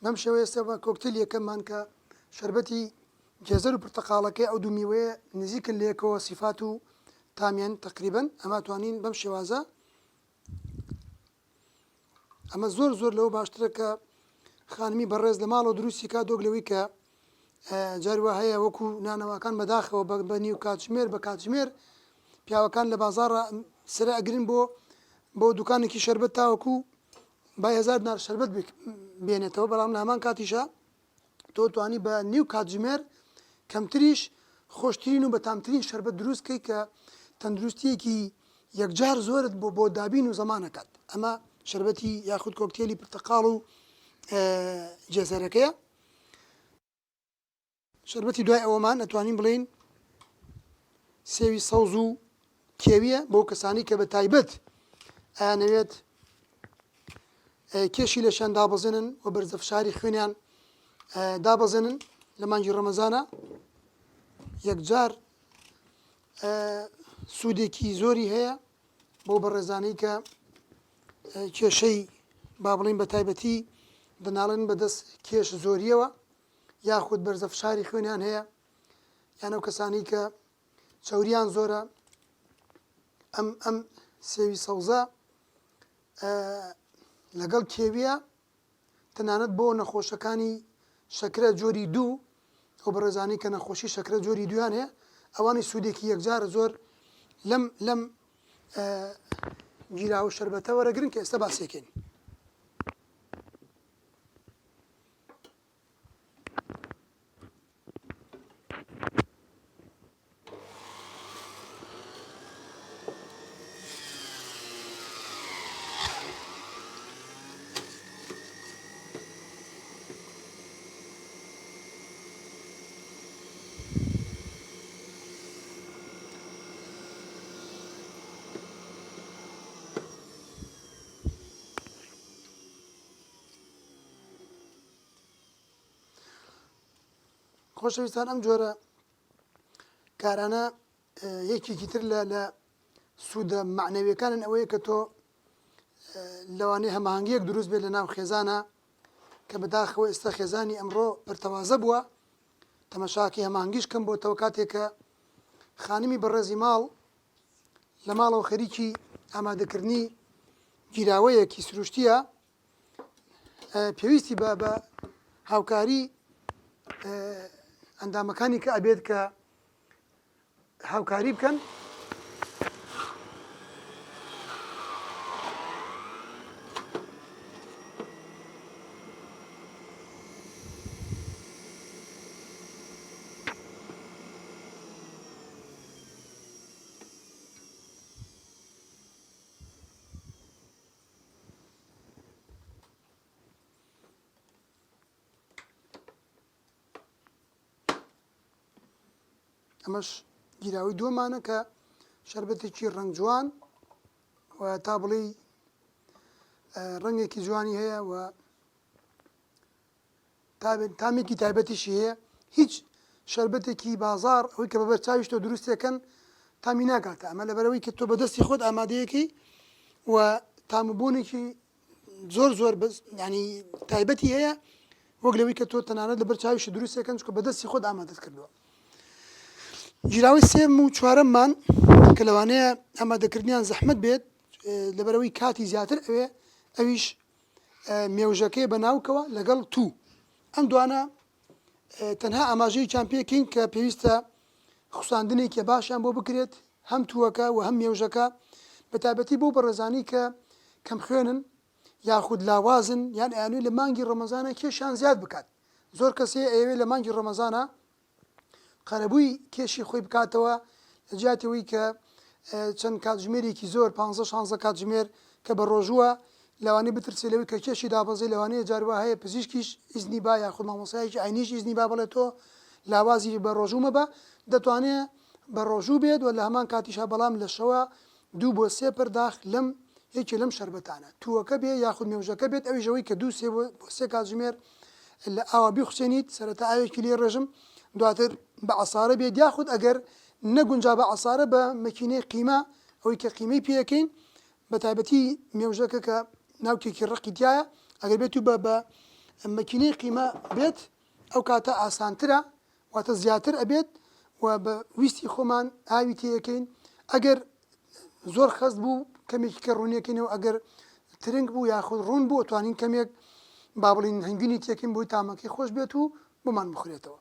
بەم شێوەیە ئێستا بە کۆکتێلی یەکەممان کە شەربەتی گێزەر و پرتەقاڵەکەی ئەو دوو میوەیە نزیکن لە یەکەوە سیفات و تامیان تقریبن ئەمە توانین بەم شێوازە ئەمە زۆر زۆر لەوە باشترە کە خانمی بەڕێز لە ماڵەوە دروستی کا دۆک لەوەی کە جاری وا هەیە وەکو نانەواکان بەداخەوە بە نیو کاتژمێر بە کاتژمێر پیاوەکان لە بازاڕە سرە ئەگرن بۆ بۆ دوکانێکی شەربەت تاوەکو بای هەزار دینار شەربەت بێنێتەوە بەڵام لە هەمان کاتیشا تۆ توانی بە نیو کاتژمێر کەمتریش خۆشترین و بەتامترین شەربەت دروست کەی کە تەندروستیەکی یەکجار زۆرت بۆ بۆ دابین و زەمانەکات ئەمە شەربەتی یاخود کۆکتێلی پرتەقاڵ و جێزەرەکەیە شەربەتی دوای ئەوەمان ئەتوانین بڵێین سێوی سەوز و کێویە بۆ کەسانی کە بە تایبەت ئەیانەوێت کێشی لەشیان دابەزێنن و بەرزە فشاری خوێنیان دابەزێنن لە مانگی ڕەمەزانە یەکجار سوودێکی زۆری هەیە بۆ بەڕێزانەی کە کێشەی با بڵین بە تایبەتی دەناڵێن بەدەست کێش زۆریەوە یاخود بەرزە فشاری خوێنیان هەیە یان ئەو کەسانەی کە چەوریان زۆرە ئەم ئەم سێوی سەوزە لەگەڵ کێویە تەنانەت بۆ نەخۆشەکانی شەکرە جۆری دوو ئەو بەڕێزانەی کە نەخۆشی شەکرە جۆری دویان هەیە ئەوانی سوودێکی یەکجار زۆر لەم لەم گیراوە شەربەتە وەرەگرن کە ئێستا باسیەکەین. خۆشەویستان ئەم جۆرە کارانە یەکێکی تر لە لە سوودە مەعنەویەکانن ئەوەیە کە تۆ لەوانەیە هەماهەنگیەک دروست بێت لە ناو خێزانە کە بەداخەوە ئێستا خێزانی ئەمڕۆ پەرتەوازە بووە تەمەشاکی هەماهەنگیش کەم بۆتەوە کاتێک کە خانمی بەڕێزی ماڵ لە ماڵەوە خەریکی ئامادەکردنی گیراوەیەکی سروشتیە پێویستی بە بە هاوکاری ئەندامەکانی کە ئەبێت کە هاوکاری بکەن. ئەمەش گیراوەی دووەمانە کە شەربەتێکی ڕەنگ جوان و تا بڵێی ڕەنگێکی جوانی هەیە و تامێکی تایبەتیشی هەیە هیچ شەربەتێکی بازار ئەوەی کە بەبەر چاویش تۆ دروستێکەن تامی ناگاتە ئەمە لەبەرەوەی کە تۆ بەدەستی خۆت ئامادەیەکەی و تام و بۆنێکی زۆر زۆر بەس ینی تایبەتی هەیە وەک لەوەی کە تۆ تەنانەت لەبەر چاویشی دروستێکەن چکە بەدەستی خۆت ئامادەت کردووە گیراوەی سێم و چوارەممان کە لەوانەیە ئامادەکردنیان زەحمت بێت لەبەرەوەی کاتی زیاتر ئەوێ ئەویش مێوژەکەی بە ناوکەوە لەگەڵ تو ئەم دوانە تەنها ئاماژەیەکیان پێکەین کە پێویستە خوساندنێکی باشیان بۆ بکرێت هەم تووەکە و هەم مێوژەکە بەتایبەتی بۆ بەڕێزانی کە کەم خوێنن یاخود لاوازن یان ئەیانوێت لە مانگی ڕەمەزانە کێشیان زیاد بکات زۆر کەس هەیە ئەیەوێت لە مانگی ڕەمەزانە قەرەبووی کێشی خۆی بکاتەوە لە جیاتی ئەوەی کە چەند کاتژمێرێکی زۆر پ شانزە کاتژمێر کە بە ڕۆژووە لەوانەیە بترسێ لەوەی کە کێشی دابەزێ لەوانەیە جار وا هەیە پزیشکیش ئیزنی با یاخود مامۆستایەکی ئاینیش ئیزنی با بڵێ تۆ لاوازی بە ڕۆژوو مەبە دەتوانێ بە ڕۆژوو بێت و لە هەمان کاتیشا بەڵام لە شەوە دوو بۆ سێ پەرداخ لەم یەکێ لەم شەربەتانە تووەکە بێ یاخود مێوژەکە بێت ئەویش ئەوەی کە دوو سێ بۆ سێ کاتژمێر لە ئاوا بیخوسێنیت سەرەتا ئاوێکی لێ ڕێژم دواتر بە عەسارە بێت یاخود ئەگەر نەگونجا بە عەسارە بە مەکینەی قیمە ئەوەی کە قیمەی پێ ئەکەین بە تایبەتی مێوژەکە کە ناوکێکی ڕەقی تیایە ئەگەر بێت و بە بە مەکینەی قیمە بێت ئەو کاتە ئاسانترە واتە زیاتر ئەبێت و بە ویستی خۆمان ئاوی تێیەکەین ئەگەر زۆر خەست بوو کەمێکی کە ڕوونیەکەینەوە ئەگەر ترنگ بوو یاخود ڕوون بوو توانین کەمێک با بڵین هەنگوینی تێکەین بۆی تامەکەی خۆش بێت و بۆمان بخورێتەوە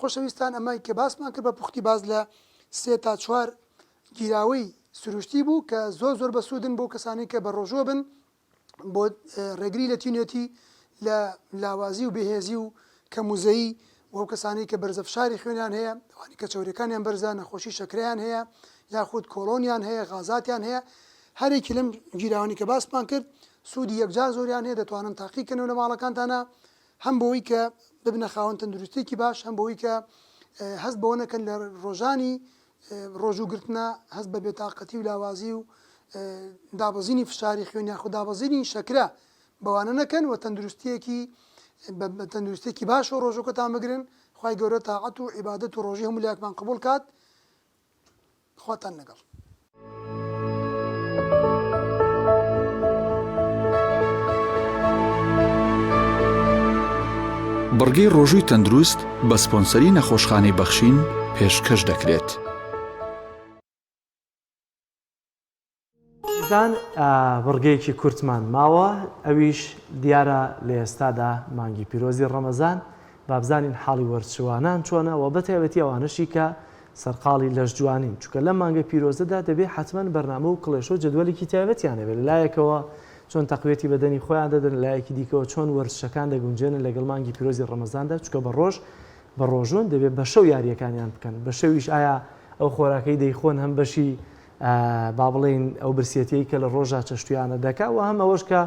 خۆشەویستان ئەمای کە باسمان کرد بە پوختی باس لە سێ تا چوار گیراوەی سروشتی بوو کە زۆر زۆر بەسوودن بۆ کەسانی کە بە ڕۆژوە بن بۆ ڕێگری لە تینوێتی، لە لاوازی و بێهێزی و کەم وزەیی و ئەو کەسانەی کە بەرزە فشاری خوێنیان هەیە، ئەوانەی کە چەوریەکانیان بەرزە، نەخۆشی شەکرەیان هەیە یاخود کۆڵۆنیان هەیە، غازاتیان هەیە، هەرێکی لەم گیراوانەی کە باسمان کرد سوودی یەکجار زۆریان هەیە دەتوانن تاقی کەنەوە لە ماڵەکانتانا هەم بۆی کە ببنە خاوەن تەندروستیەکی باش هەم بۆی کە هەست بەوە نەکەن لە ڕۆژانی ڕۆژوو گرتنە هەست بە بێتاقەتی و لاوازی و دابەزینی فشاری خوێن یاخود دابەزینی شەکرە بەوانە نەکەن و تەندروستیەکی بە تەندروستیەکی باشەوە ڕۆژووکەتان بگرن خوای گەورە تاعەت و عیبادەت و ڕۆژی هەموو لایەکمان قبوڵ کات خواتان لەگەڵ. بڕگەی ڕۆژووی تەندروست بە سپۆنسەری نەخۆشخانەی بەخشین پێشکەش دەکرێت. زان بڕگەیەکی کورتمان ماوە ئەویش دیارە لە ئێستادا مانگی پیرۆزی ڕەمەزان با بزانین حاڵی وەرزشوانان چۆنە و بەتایبەتی ئەوانەشی کە سەرقاڵی لەشجوانین چونکە لەم مانگە پیرۆزەدا دەبێ حەتمەن بەرنامە و کڵێشە و جەدوەلێکی تایبەتیان هەبێت لە لایەکەوە چۆن تەقویەتی بەدەنی خۆیان دەدەن لە لایەکی دیکەوە چۆن وەرزشەکان دەگونجێنن لەگەڵ مانگی پیرۆزی ڕەمەزاندا چونکە بە ڕۆژ بە ڕۆژوون دەبێت بە شەو یارییەکانیان بکەن بە شەویش ئایا ئەو خۆراکەی دەیخۆن هەم بەشی با بڵێین ئەو برسێتیەی کە لە ڕۆژا چەشتویانە دەکا و هەم ئەوەش کە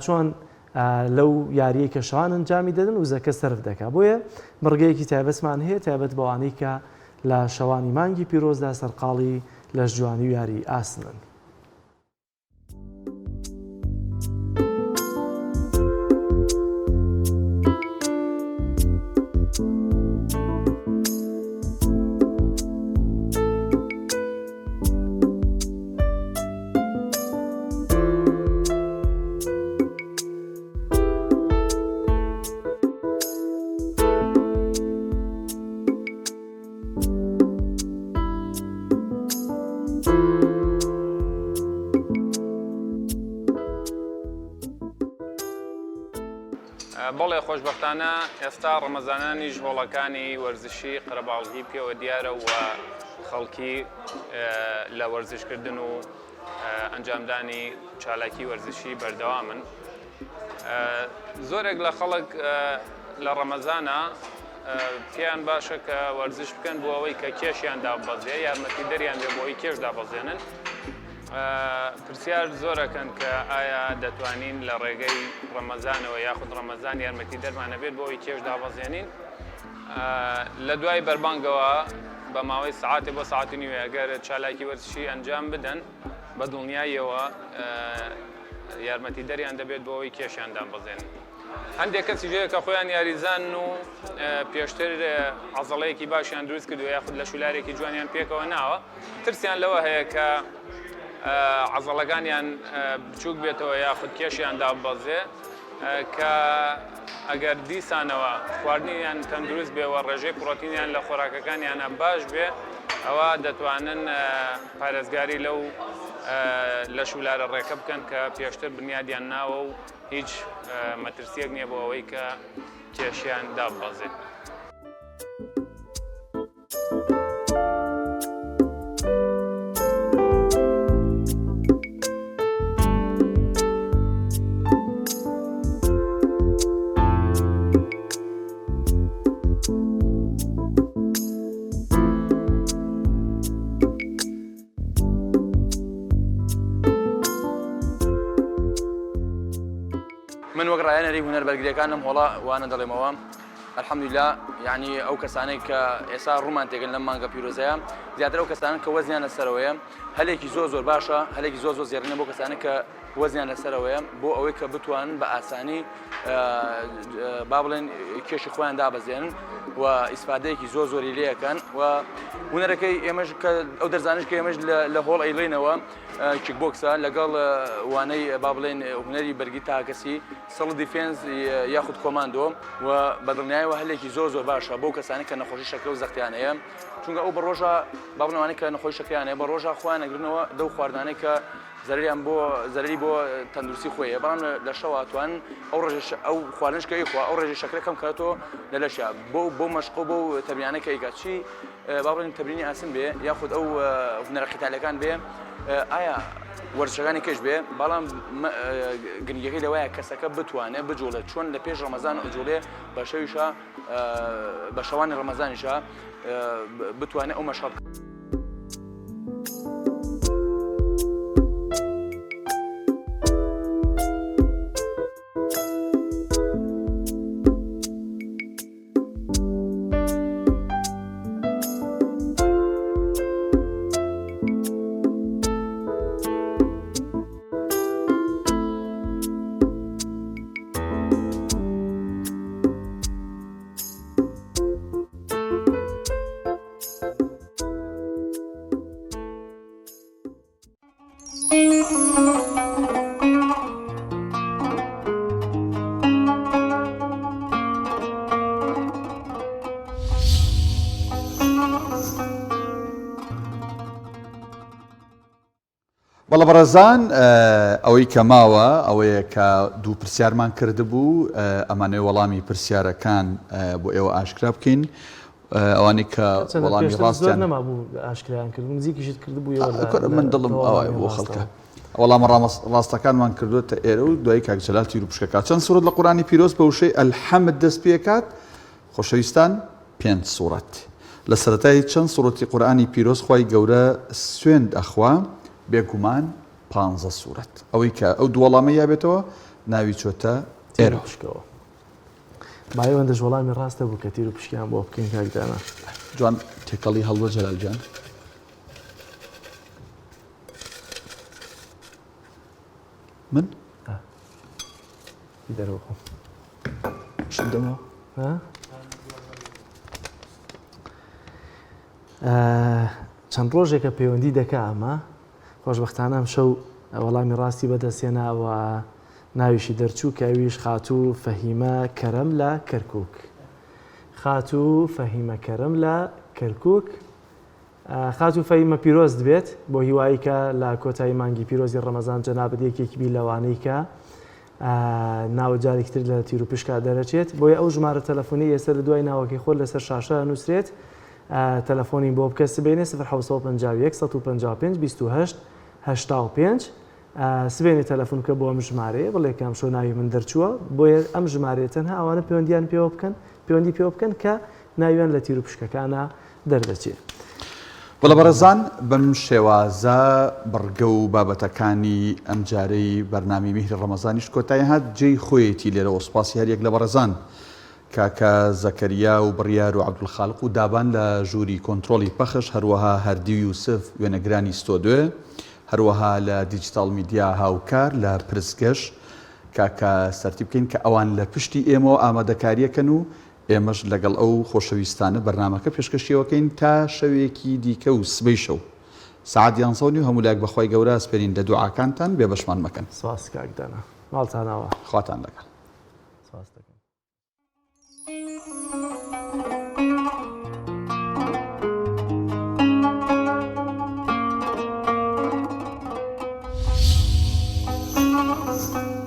چۆن لەو یاریەی کە شەوان ئەنجامی دەدەن وزەکە سەرف دەکا بۆیە بڕگەیەکی تایبەتمان هەیە تایبەت بەوانەی کە لە شەوانی مانگی پیرۆزدا سەرقاڵی لەشجوانی و یاری ئاسنن. خۆشبەختانە ئێستا ڕەمەزانانیش هۆڵەکانی وەرزشی قەرەباڵغی پێوە دیارە و خەڵکی لە وەرزشکردن و ئەنجامدانی چالاکی وەرزشی بەردەوامن. زۆرێک لە خەڵک لە ڕەمەزانە پێیان باشە کە وەرزش بکەن بۆ ئەوەی کە کێشیان دابەزێ یارمەتی دەریان بێ بۆ ئەوەی کێش دابەزێنن. پرسیار زۆرەکەن کە ئایا دەتوانین لە ڕێگەی ڕەمەزانەوە یاخود ڕەمەزان یارمەتی دەرمانە بێت بۆ ئەوەی کێش دابەزێنین لە دوای بەربانگەوە بە ماوەی سعاتێ بۆ سعاتی نیوێ ئەگەر چالاکی وەرزشی ئەنجام بدەن بە دڵنیاییەوە یارمەتی دەریان دەبێت بۆ ئەوەی کێشیان دابەزێنن. هەندێک کەسیش هەیە کە خۆیان یاریزانن و پێشتر عەزەڵەیەکی باشیان دروست کردووە یاخود لە شولارێکی جوانیان پێکەوە ناوە ترسیان لەوە هەیە کە عەزەڵەکانیان بچووک بێتەوە یاخود کێشیان داببەزێ کە ئەگەر دیسانەوە خواردنیان تەندروست بێ و ڕێژەی پرۆتینیان لە خۆراکەکانیانە باش بێ ئەوە دەتوانن پارێزگاری لەو لەش و لارە ڕێکە بکەن کە پێشتر بنیادیان ناوە و هیچ مەترسیەک نییە بۆ ئەوەی کە کێشیان داببەزێت. من وەک ڕایەنەری هونەر بەرگریەکان لەم هۆڵە وانە دەڵێمەوە الحمدللە یعنی ئەو کەسانەی کە ئێستا ڕوومان تێگەن لەم مانگە پیرۆزەیە زیاتر ئەو کەسانە کە وەزنیان لەسەرەوەیە هەلێکی زۆر زۆر باشە هەلێکی زۆر زۆر زێڕینە بۆ کەسانە کە وەزنیان لەسەرەوەیە بۆ ئەوەی کە بتوانن بە ئاسانی با بڵێن کێشی خۆیان دابەزێنن و ئیسفادەیەکی زۆر زۆری لێەکەن و هونەرەکەی ئێمەش کە ئەو دەرزانش کە ئێمەش لە هۆڵ ئەیڵێنەوە kick box ە لەگەڵ وانەی با بڵێن هونەری بەرگی تاکەسی self defense یاخود کۆماندۆ و بەدڵنیایەوە هەلێکی زۆر زۆر باشە بۆ کەسانی کە نەخۆشی شەکرە و زەختیان هەیە چونکە ئەو بە ڕۆژە با بڵێن ئەوانەی کە نەخۆشی شەکریان هەیە بە ڕۆژە خۆیان ئەگرنەوە دەو خواردنانەی کە زەرەریان بۆ زەرەری بۆ تەندروستی خۆی هەیە بەڵام لە شەوا ئەتوانن ئەو ڕێژە ئەو خواردنەش کە ئەیخوا ئەو ڕێژەی شەکرە کەم کاتەوە لە لەشیا بۆ بۆ مەشق و بۆ تەمرینانە کە ئەیکات چی با بڵێن تەمرینی ئاسن بێ یاخود ئەو هونەرە قیتالەکان بێ ئایا وەرزشەکانی کەش بێ بەڵام گرنگیەکەی لەوەیە کەسەکە بتوانێت بجوڵێت چۆن لە پێش ڕەمەزان ئەجوڵێ بە شەویشە بە شەوانی ڕەمەزانیشە بتوانێت ئەو مەشقە بکات. بەڵێ بەڕێزان ئەوەی کە ماوە ئەوەیە کە دوو پرسیارمان کردبوو ئەمانەوێ وەڵامی پرسیارەکان بۆ ئێوە ئاشکرا بکەین ئەوانەی کە وەڵامی ڕاستیان نەمابوو ئاشکرایان کرد نزیکیشت کردبوویەوە من دڵم ئەوە بۆ خەڵکە وەڵامە ڕاستەکانمان کردووەتە ئێرە و دوای کاک جەلال تیر و پشکەکە چەند سوورەت لە قورئانی پیرۆز بە وشەی الحمد دەست پێکات خۆشەویستان پێنج سوڕەت. لە سەرەتای چەند سوڕەتی قورئانی پیرۆز خوای گەورە سوێند ئەخوا؟ بێگومان پانزە سوڕەت. ئەوەی کە ئەو دوو وەڵامەی یابێتەوە ناوی چۆتە تیر و پشکەوە. با ئەوەندەش وەڵامی ڕاست هەبوو کە تیر و پشکیان بۆ بکەین کاک دانا. جوان تێکەڵی هەڵوە جەلال گیان. من؟ دەرەوە خۆم. شت دەمەوە؟ چەند ڕۆژێکە پەیوەندی دەکا ئەمە خۆشببختانە ئەم شەو وەڵامی ڕاستی بەدەستێناوە ناویشی دەرچوو کە ئەویش خاتوو فەهیمە کەرەم لە کەرکک خاتوو فەهیمە کەرەم لە کەرکک خاتوو فەهیمە پیرۆزت بێت بۆ هیوایی کە لە کۆتایی مانگی پیرۆزی ڕەمەزان جەنابت یەکێک بی لەوانەی کە ناوە جارێکی تر لە تیروپشکا دەرەچێت بۆیە ئەو ژمارە تەلەفۆنی ئێستا لە دوای ناوەکەی خۆت لەسەر شاشە نووسرێت تەلەفۆنی بۆ بکە سبەینێ 0751 155 28 85 سبەینێ تەلەفۆن بکە بۆ ئەم ژمارەیە بڵێ کە ئەمشەو ناوی من دەرچووە بۆیە ئەم ژمارەیە تەنها ئەوانە پەیوەندیان پێوە بکەن پەیوەندی پێوە بکەن کە ناویان لە تیروپشکەکانە دەردەچێ. بەڵێ بەڕێزان بەم شێوازە بڕگە و بابەتەکانی ئەمجارەی بەرنامەی میهری ڕەمەزانیش کۆتایی هات جێی خۆیەتی لێرەوە سوپاسی هەریەک لە بەڕێزان کاکە زەکەریا و بڕیار و عەبدولخالق و دابان لە ژووری کۆنترۆڵی پەخش هەروەها هەردی و یوسف وێنەگرانی ستۆدیۆ هەروەها لە دیجیتاڵ میدیا هاوکار لە پرسگەش کاکە سەرتی بکەین کە ئەوان لە پشتی ئێمەوە ئامادەکاریەکەن و ئێمەش لەگەڵ ئەو خۆشەویستانە بەرنامەکە پێشکەشیەوەکەین تا شەوێکی دیکە و سبەی شەو سەعات یانزە و نیو هەموو لایەک بەخوای گەورە ئەسپێرین لە دوعاکانتان بێبەشمان مەکەن. سپاس کاک دانا. ماڵتان ئاوا. خواتان لەگەڵ. سپاس دەکەم. Thank you.